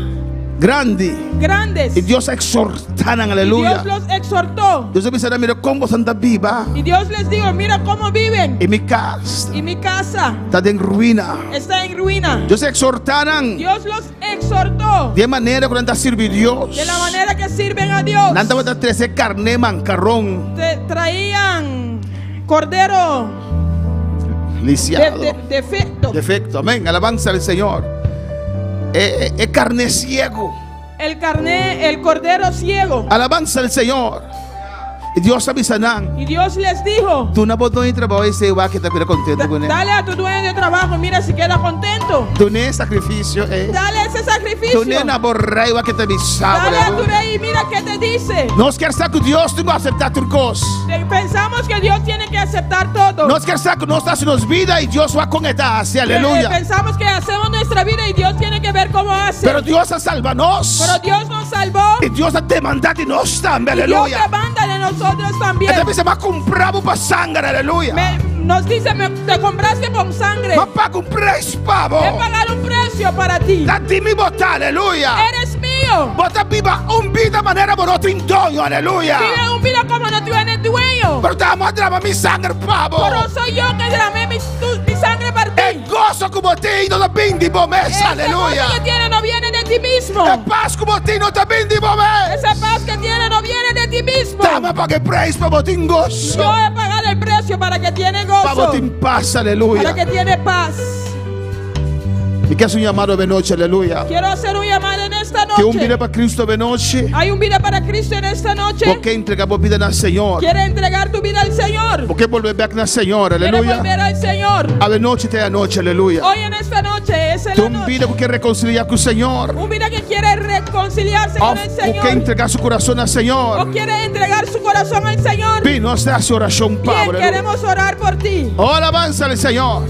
Grandi. grandes. I Dios a exhortá nan, Y aleluya. Dios los exhortó. Dios a bisa nan, mira kon boso ta biba. Y Dios les dijo, mira cómo viven. I mi kas Y mi casa ta den ruina. está en ruina. Dios a exhortá nan. Dios los exhortó. Di manera ku nan ta sirbi Dios. De la manera que sirven a Dios. Nan tabata trese karné mankaron. Te traían cordero Lisiado. Defecto. Defecto. Amén. Alabanza al Señor. E karné siegu. El carné, el cordero ciego. Alabanza al Señor. I Dios a bisa nan. Y Dios les dijo, Duna bo doño di trabou esei wak si e ta keda kontentu kuné. Dale a tu dueño de trabajo, mira si queda contento. Dun'é sakrifisio ei. Dale ese sacrificio. Dun'é na bo rei wak ke ta bisa. Dale a tu rey y mira qué te dice. Nos ke sa ku Dios tin ku aseptá tur kos. Pensamos que Dios tiene que aceptar todo. Nos ke sa ku nos ta hasi nos bida i Dios wak kon e ta hasi. Aleluya. Pensamos que hacemos nuestra vida y Dios tiene que ver cómo hace. Pero Dios a salba nos. Pero Dios nos salvó. I Dios ta demandá di nos tambe. Y Dios Aleluya. demanda de nosotros también. E ta bisa, m'a kumpra bo pa sanger. Aleluya. Me, nos dice, me, te compraste con sangre. M'a paga un preis pa bo. He pagado un precio para ti. Ta di mi bo ta. Aleluya. Eres mío. Bo ta biba un bida manera bo no tin doño. Aleluya. Vive un vida como no tiene dueño. Pero t'ami a drama mi sanger pa bo. Pero soy yo que derramé mi sangre para ti. E goso ku bo tin no ta bin di bo mes. Ese Aleluya. gozo que tiene no viene de ti mismo. E pas ku bo tin no ta bin di bo mes. Esa paz que tiene no viene de ti mismo. T'ami a paga e preis pa bo tin goso. Yo he pagado el precio para que tiene gozo. Pa bo tin pas, aleluya. Para que tiene paz. Mi ke hasi un yamado awe nochi, aleluya. Quiero hacer un llamado en esta Tin un noche. bida pa Kristu awe nochi. Hay un vida para Cristo en esta noche. Bo ke entregá bo bida na Señor. Quiere entregar tu vida al Señor. Bo ke bolbe bèk na Señor, Quiere aleluya. volver al Señor. Awe nochi ta e anochi, aleluya. Hoy en esta noche es la Tin un noche. bida ku ke rekonsiliá ku Señor. Un vida que quiere reconciliarse con el Òf ku Señor. ke entregá su kurason na Señor. O quiere entregar su corazón al Señor. Bin, nos ta hasi orashon Bien, pa bo. queremos orar por ti. Oh, alabanza al Señor.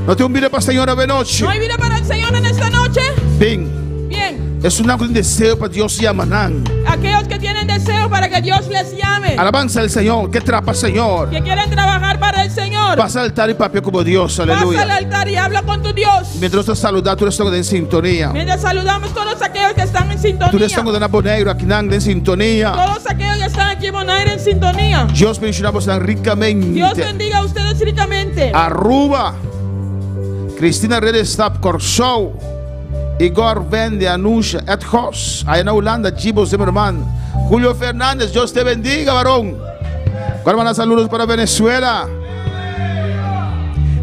No tin un bida pa Señor awe nochi. ¿No hay vida para el Señor en esta noche? Bin. Bien. Esunnan ku tin deseo pa Dios yama nan. Aquellos que tienen deseo para que Dios les llame. Alabanza al Señor. Ke traha pa Señor. Que quieren trabajar para el Señor. Pasa altar i papia ku bo Dios. Pasa al Aleluya. altar y habla con tu Dios. Mientras nos ta saludá, tur esnan den sintonia. Mientras saludamos todos aquellos que están en sintonía. Tur esnan na Boneiru, akinan den sintonia. Todos aquellos que están aquí en Bonaire en sintonía. Dios bendishoná boso rikamente. Dios bendiga a ustedes ricamente. Aruba. Cristina Redestap Corsou. Igor Vende Anusha Ed Hos. Allá en Holanda, Gibo Zimmerman. Julio Fernández, Dios te bendiga, varón. Guarda saludos para Venezuela.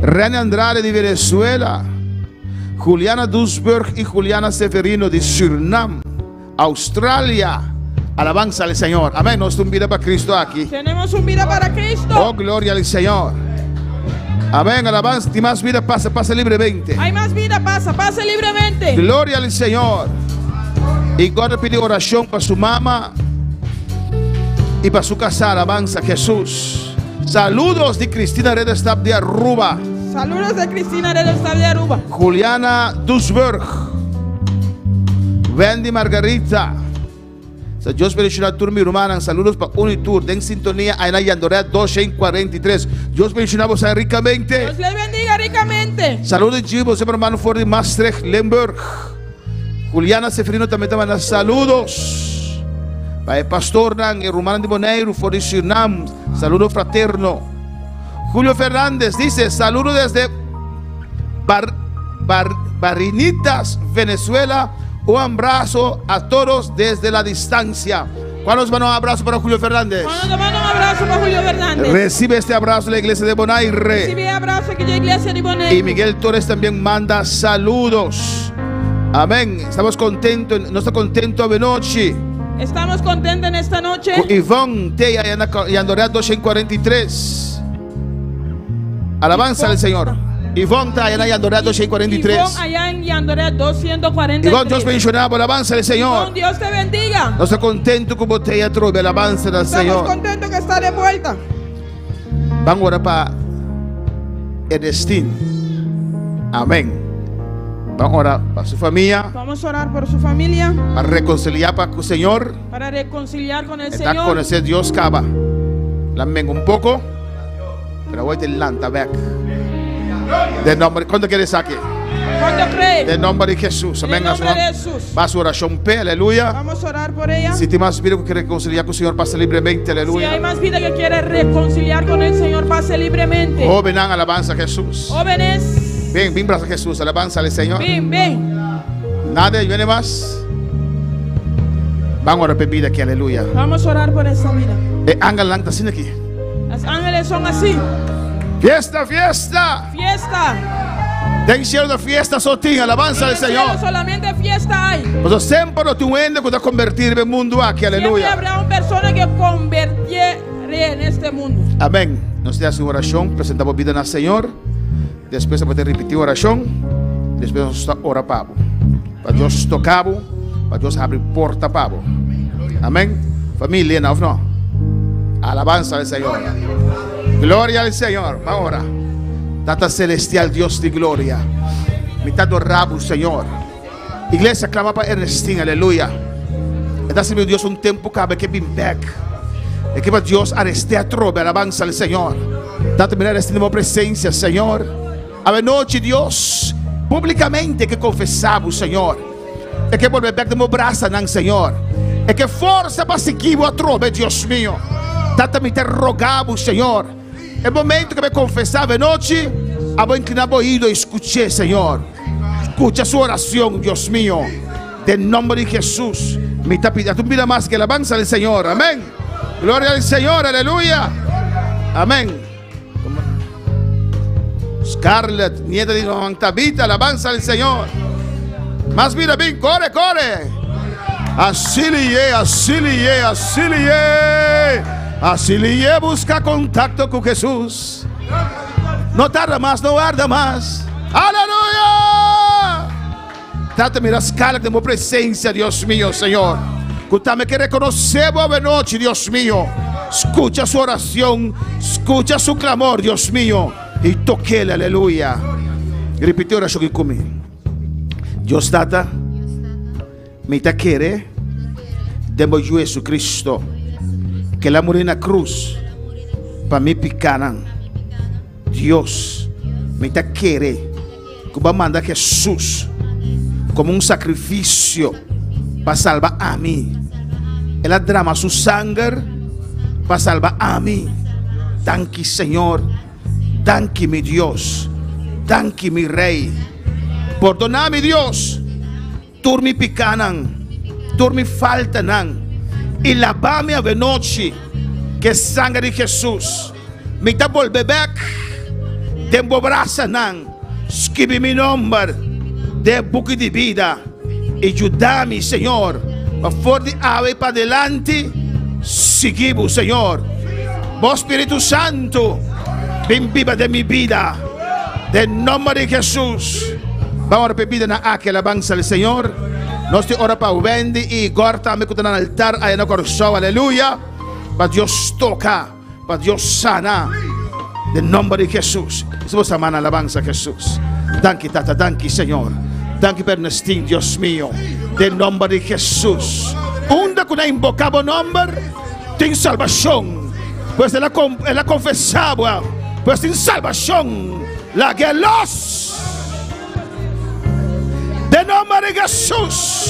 René Andrade de Venezuela. Juliana Duisburg y Juliana Severino de Surinam. Australia. Alabanza al Señor. Amén. Nos tin un bida pa Cristo aki. Tenemos un vida para Cristo. Oh, gloria al Señor. Amén. Alabanza. Y más vida pasa, pasa libremente. Hay más vida, pasa, pasa libremente. Gloria al Señor. Y God pide oración para su mamá y para su casa. Alabanza Jesús. Saludos de Cristina Redestap de Aruba. Saludos de Cristina Redestap de Aruba. Juliana Duisburg. Wendy Margarita. Sa Dios bendishoná tur mi rumannan. Saludos pa Unitur. Den sintonia na Yandorea 243. Dios bendishoná boso rikamente. Dios les bendiga ricamente. Saludos Gibo, siempre hermano for di Maastricht, Limburg. Juliana Seferino tambe ta manda saludos. Pa e pastornan, e rumannan di Boneiru, for di Surinam. Saludo fraterno. Julio Fernández dice, saludo desde Barinitas, Venezuela. Un abrazo a todos desde la distancia. ¿Cuántos van un abrazo para Julio Fernández? ¿Cuántos van un abrazo para Julio Fernández? Recibe este abrazo de la iglesia de Bonaire. Recibe abrazo aquí de la iglesia de Bonaire. Y Miguel Torres también manda saludos. Amén. Estamos contentos. No está contento de noche. Estamos contentos en esta noche. Con Ivonne Teya y Andrea 243. Alabanza al Señor. Ivonne ta allá en Yandoré 243. Ivonne allá en Yandoré 243. Ivonne, Dios bendiciona bo, alabanza al Señor. Ivonne, Dios te bendiga. Nos ta contento cu bo t'ey atrobe, alabanza al Estamos Señor. contentos que está de vuelta. Ban ora pa Ernestine. Amén. Ban ora pa su famia. Vamos a orar por su familia. Pa reconcilia pa cu Señor. Para reconciliar con el E ta Señor. conoce Dios caba. La menga un poco. Pero awor te lanta bek. Den nomber, cuanto kere esaki? ¿Cuánto cree? Den nomber di Jesús. En el Amén. nombre de Jesús. Va su oración pe, aleluya. Vamos a orar por ella. Si tin mas bida cu kier reconcilia cu Señor, pasa libremente, Si aleluya. hay más vida que quiere reconciliar con el Señor, pase libremente. Hobennan, alabanza a Jesús. Jóvenes. Ven, ven, brasa Jesús, alabanza al Señor. Ven, ven. Nadie viene más. Van a orar por vida aquí, aleluya. Vamos a orar por esta vida. E angelnan ta asina aki. Los ángeles son así. Fiesta, fiesta. Fiesta. Den cielo ta fiesta so tin, alabanza En al el cielo Señor. solamente fiesta hay. Paso semper lo tin un hende cu ta converti den mundo aki, Siempre aleluya. habrá una persona que convertirá en este mundo. Amén. Nos ta haci un oracion, presenta bo bida na Señor. Despues bo ta ripiti oracion. Despues nos ta ora pa bo. Pa Dios toca bo, pa Dios habri porta pa bo. Amén. Familia, no, of no? Alabanza al Señor. Gloria al Señor. Pa ora. Tata Celestial, Dios di gloria. Mi ta adora bo, Señor. Iglesia, clama pa Ernestina, aleluya. E ta sirbi Dios un tempo caba, e ke bin bek. E ke pa Dios areste atrobe, alabanza al Señor. Tata, mira Ernestina den bo presencia, Señor. Awe nochi, Dios, publicamente ke confesa bo, Señor. E ke bolbe bek den bo brasanan, Señor. E ke forsa pa sigui bo atrobe, Dios mio. Tata, mi ta roga bo, Señor. E momento ke bo konfesá avenochi, abo inkliná bo oido i skuch'é, Señor. Skucha su orashon, Dios mio. Den nomber di Hesus, mi ta pidi. Ata un bida mas ke alabansa al Señor. Amén. Gloria al Señor. Aleluya. Amén. Scarlett, nieta di Juan Tabita, alabansa al Señor. Mas bida, bin, kore, kore. Asiliye, asiliye, asiliye. Asiliye buska kontakto ku Hesus. No tarda mas, no warda mas. Aleluya! Tata mira skala den bo presensia, Dios mio, Señor. Ku tambe ke rekonosé bo avenochi, Dios mio. Skucha su orashon, skucha su klamor, Dios mio, i tok'el, aleluya. Ripití orashon aki ku mi. Dios Tata, mi ta kere den bo Yu Jesucristo, ke el a muri na krus pa mi pikanan. Dios, mi ta kere ku bo a manda Jesus komo un sakrifisio pa salba ami. El a drama su sanger pa salba ami. Danki, Señor. Danki mi Dios, danki mi Rey. Pordona mi Dios tur mi picanan, tur mi faltanan y laba mi avenochi ke sangre di Jesus. Mi ta bolbe bek den bo brasanan, skibi mi nomber den e buki di bida y yuda mi Señor pa for di awe y padilanti sigui bo Señor. Bo Spiritu Santu bin biba den mi bida. Den nomber di Jesus. Ban ora pa e bidanan aki alabansa al Señor. Nos tin ora pa Wendy y Igor tambe cu ta na altar aya na Corsou. Aleluya. Pa Dios toca, pa Dios sana. Den nomber di Jesus. Hisa boso man alabansa Jesus. Danki Tata, danki Señor. Danki pa Ernestin, Dios mio. Den nomber di Jesus. Unda cu nan inboca bo nomber, tin salbacion. Pues el a el a confesa bo, pues tin salbacion. Laga e los. Den nomber di Jesus.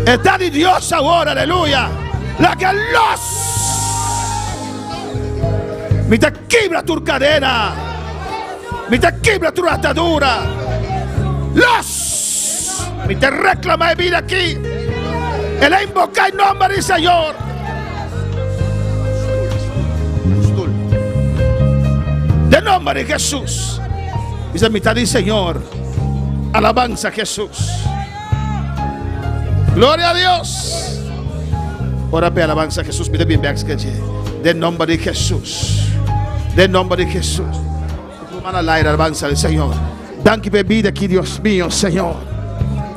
E ta di Dios awor, aleluya. Laga e los. Mi ta kibra tur kadena. Mi ta kibra tur atadura. Los! Mi ta reklama e bida aki. El a inboká e nomber di Señor. Den nomber di Jesús. Bisa mi ta di Señor. Alabanza Jesús. Gloria a Dios. Ora pe alabanza Jesús. Mi ta bin bek skechi. Den nomber di Jesús. Den nomber di Jesús. Hermana Laira, alabanza al Señor. Danki pa e bida aki, Dios mio, Señor.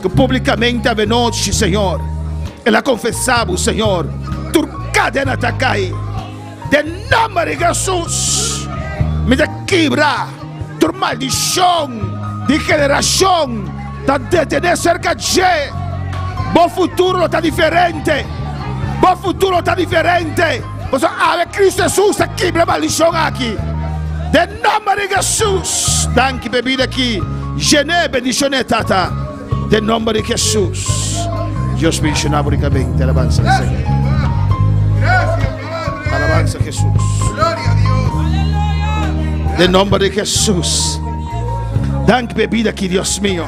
Ku públikamente avenochi, Señor, el a konfesá bo, Señor. Tur kadena ta kai. Den nòmber di Hesus, mi ta kibra tur maldishon di generashon ta detené serka dje. Bo futuro lo ta diferente. Bo futuro lo ta diferente. Pasobra awe Cristo Hesus ta kibra e maldishon aki. Den nòmber di Hesus. Danki pa e bida aki. Yen'é, bendishon'é, Tata. Den nòmber di Hesus. Dios bendishoná bo rikamente. Alabansa al Señor. Alabansa Hesus. Den nòmber di Hesus. Danki pa e bida aki, Dios mio.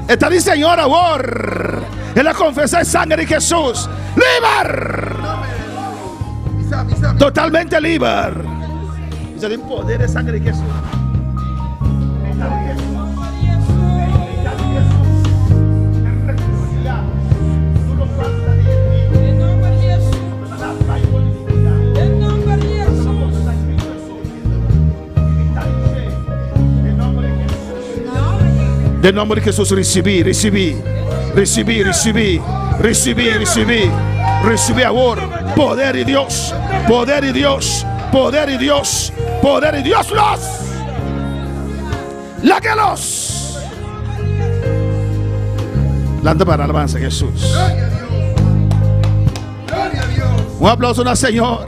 E ta di Señor awor. El a konfesá e sanger di Hesus. Liber! Totalmente liber. Bisa den poder e sangre di Jesús. Den nomber di Jesús ricibi, ricibi, ricibi, ricibi, ricibi, ricibi, ricibi awor poder di Dios, poder di Dios, poder di Dios, poder di Dios los. Láquelos. Lanta para alabanza Jesús. Un aplauso al Señor.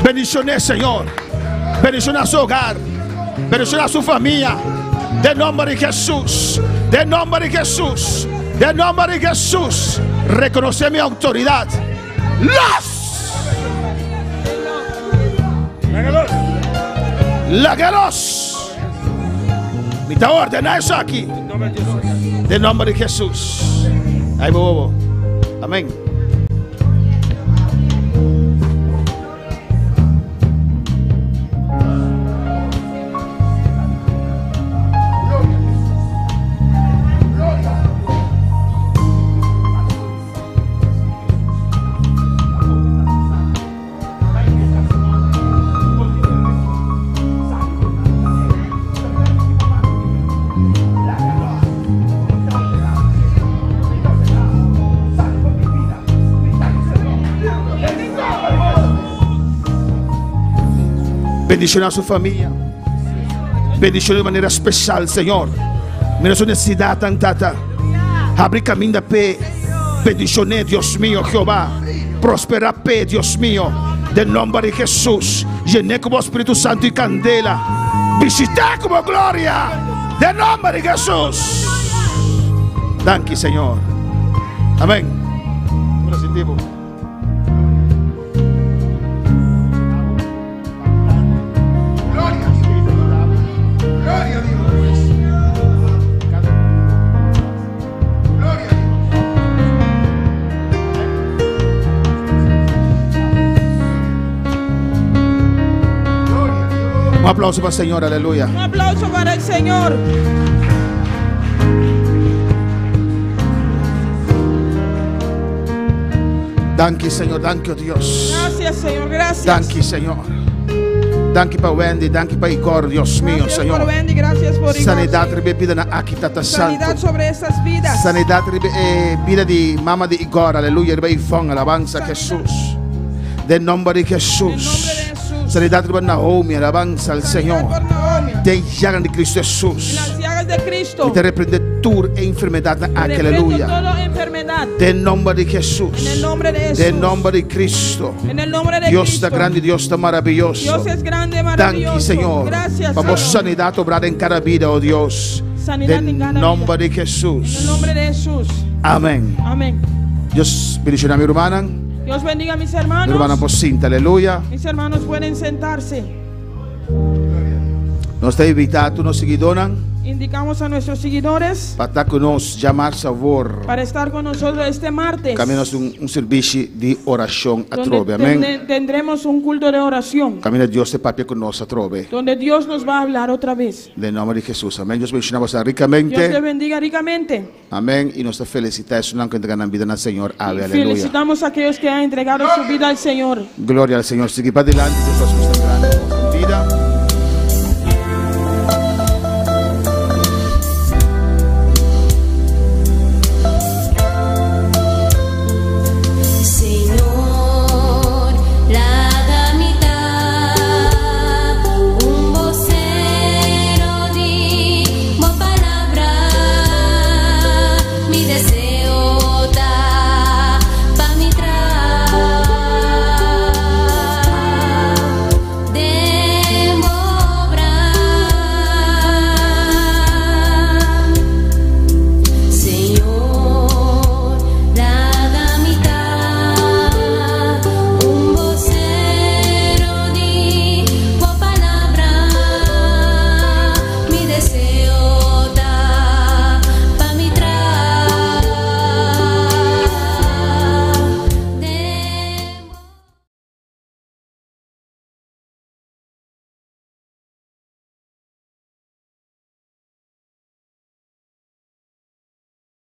Bendiciones, Señor. Bendiciones a su hogar. Bendiciones a su familia. De nombre de Jesús. De nombre de Jesús. De nombre de Jesús. Reconoce mi autoridad. ¡Los! Lágalos. Mi ta ordena eso aquí. De nombre de Jesús. Ahí bobo. Amén. Bendiciona su familia. Bendiciona de manera especial, Señor. Mira su necesidad, tan tata. Abre camino pe. Bendicione, Dios mío, Jehová. Prospera pe, Dios mío. Del nombre de Jesús. Llené como Espíritu Santo y candela. Visita como gloria. Del nombre de Jesús. Danke, Señor. Amén. Un aplauso para el Señor, aleluya. Un aplauso para el Señor. Danki, Señor. Danki, oh Dios. Gracias, Señor. Gracias. Danki, Señor. Danki pa Wendy, danki pa Igor, Dios mío, Gracias Señor. por Wendy, gracias por Igor. Sanidad riba e bida na aki, Tata Sanidad Santo. sobre esas vidas. Sanidad riba e bida di mama di Igor, aleluya, riba Ivonne, alabanza Jesús. Den nomber di Jesús. En nombre de Jesús. Sanidad riba Naomi, alabanza al Sanidad Señor. por Naomi. Den llaga di Cristo Jesús. En las llagas de Cristo. Mi ta reprende tur e enfermedad na aki, Reprendo aleluya. toda enfermedad. Den nomber di Jesús. En el nombre de Jesús. Den nomber di Cristo. En el nombre de Dios Cristo. ta grandi, Dios ta maraviyoso. Dios es grande, Danki, maravilloso. Señor. Gracias, Pa bo Señor. sanidad obra den cada vida, oh Dios. Sanidad Den en cada nomber vida. di Jesús. En el nombre de Jesús. Amén. Amén. Dios bendiciona mi rumannan. Dios bendiga a mis Mi hermanos. rumannan por sinta, aleluya. Mis hermanos pueden sentarse. Nos ta invita tur nos siguidónan Indicamos a nuestros seguidores pa ta ku nos djamars awor. para estar con nosotros este martes. Kaminda nos un, un servisio di orashon Donde atrobe. Amén. tendremos un culto de oración. Kaminda Dios ta papia ku nos atrobe. Donde Dios nos va a hablar otra vez. Den nòmber di Hesus. Amèn. Dios bendishoná boso Dios te rikamente. bendiga ricamente. Amèn. I nos ta felisitá esunnan ku a entregá nan bida na Señor. Ave, aleluya. Felicitamos a aquellos que han entregado su vida al Señor. Gloria al Señor. Sigui pa dilanti. Dios ta haci cosnan grandi den boso bida.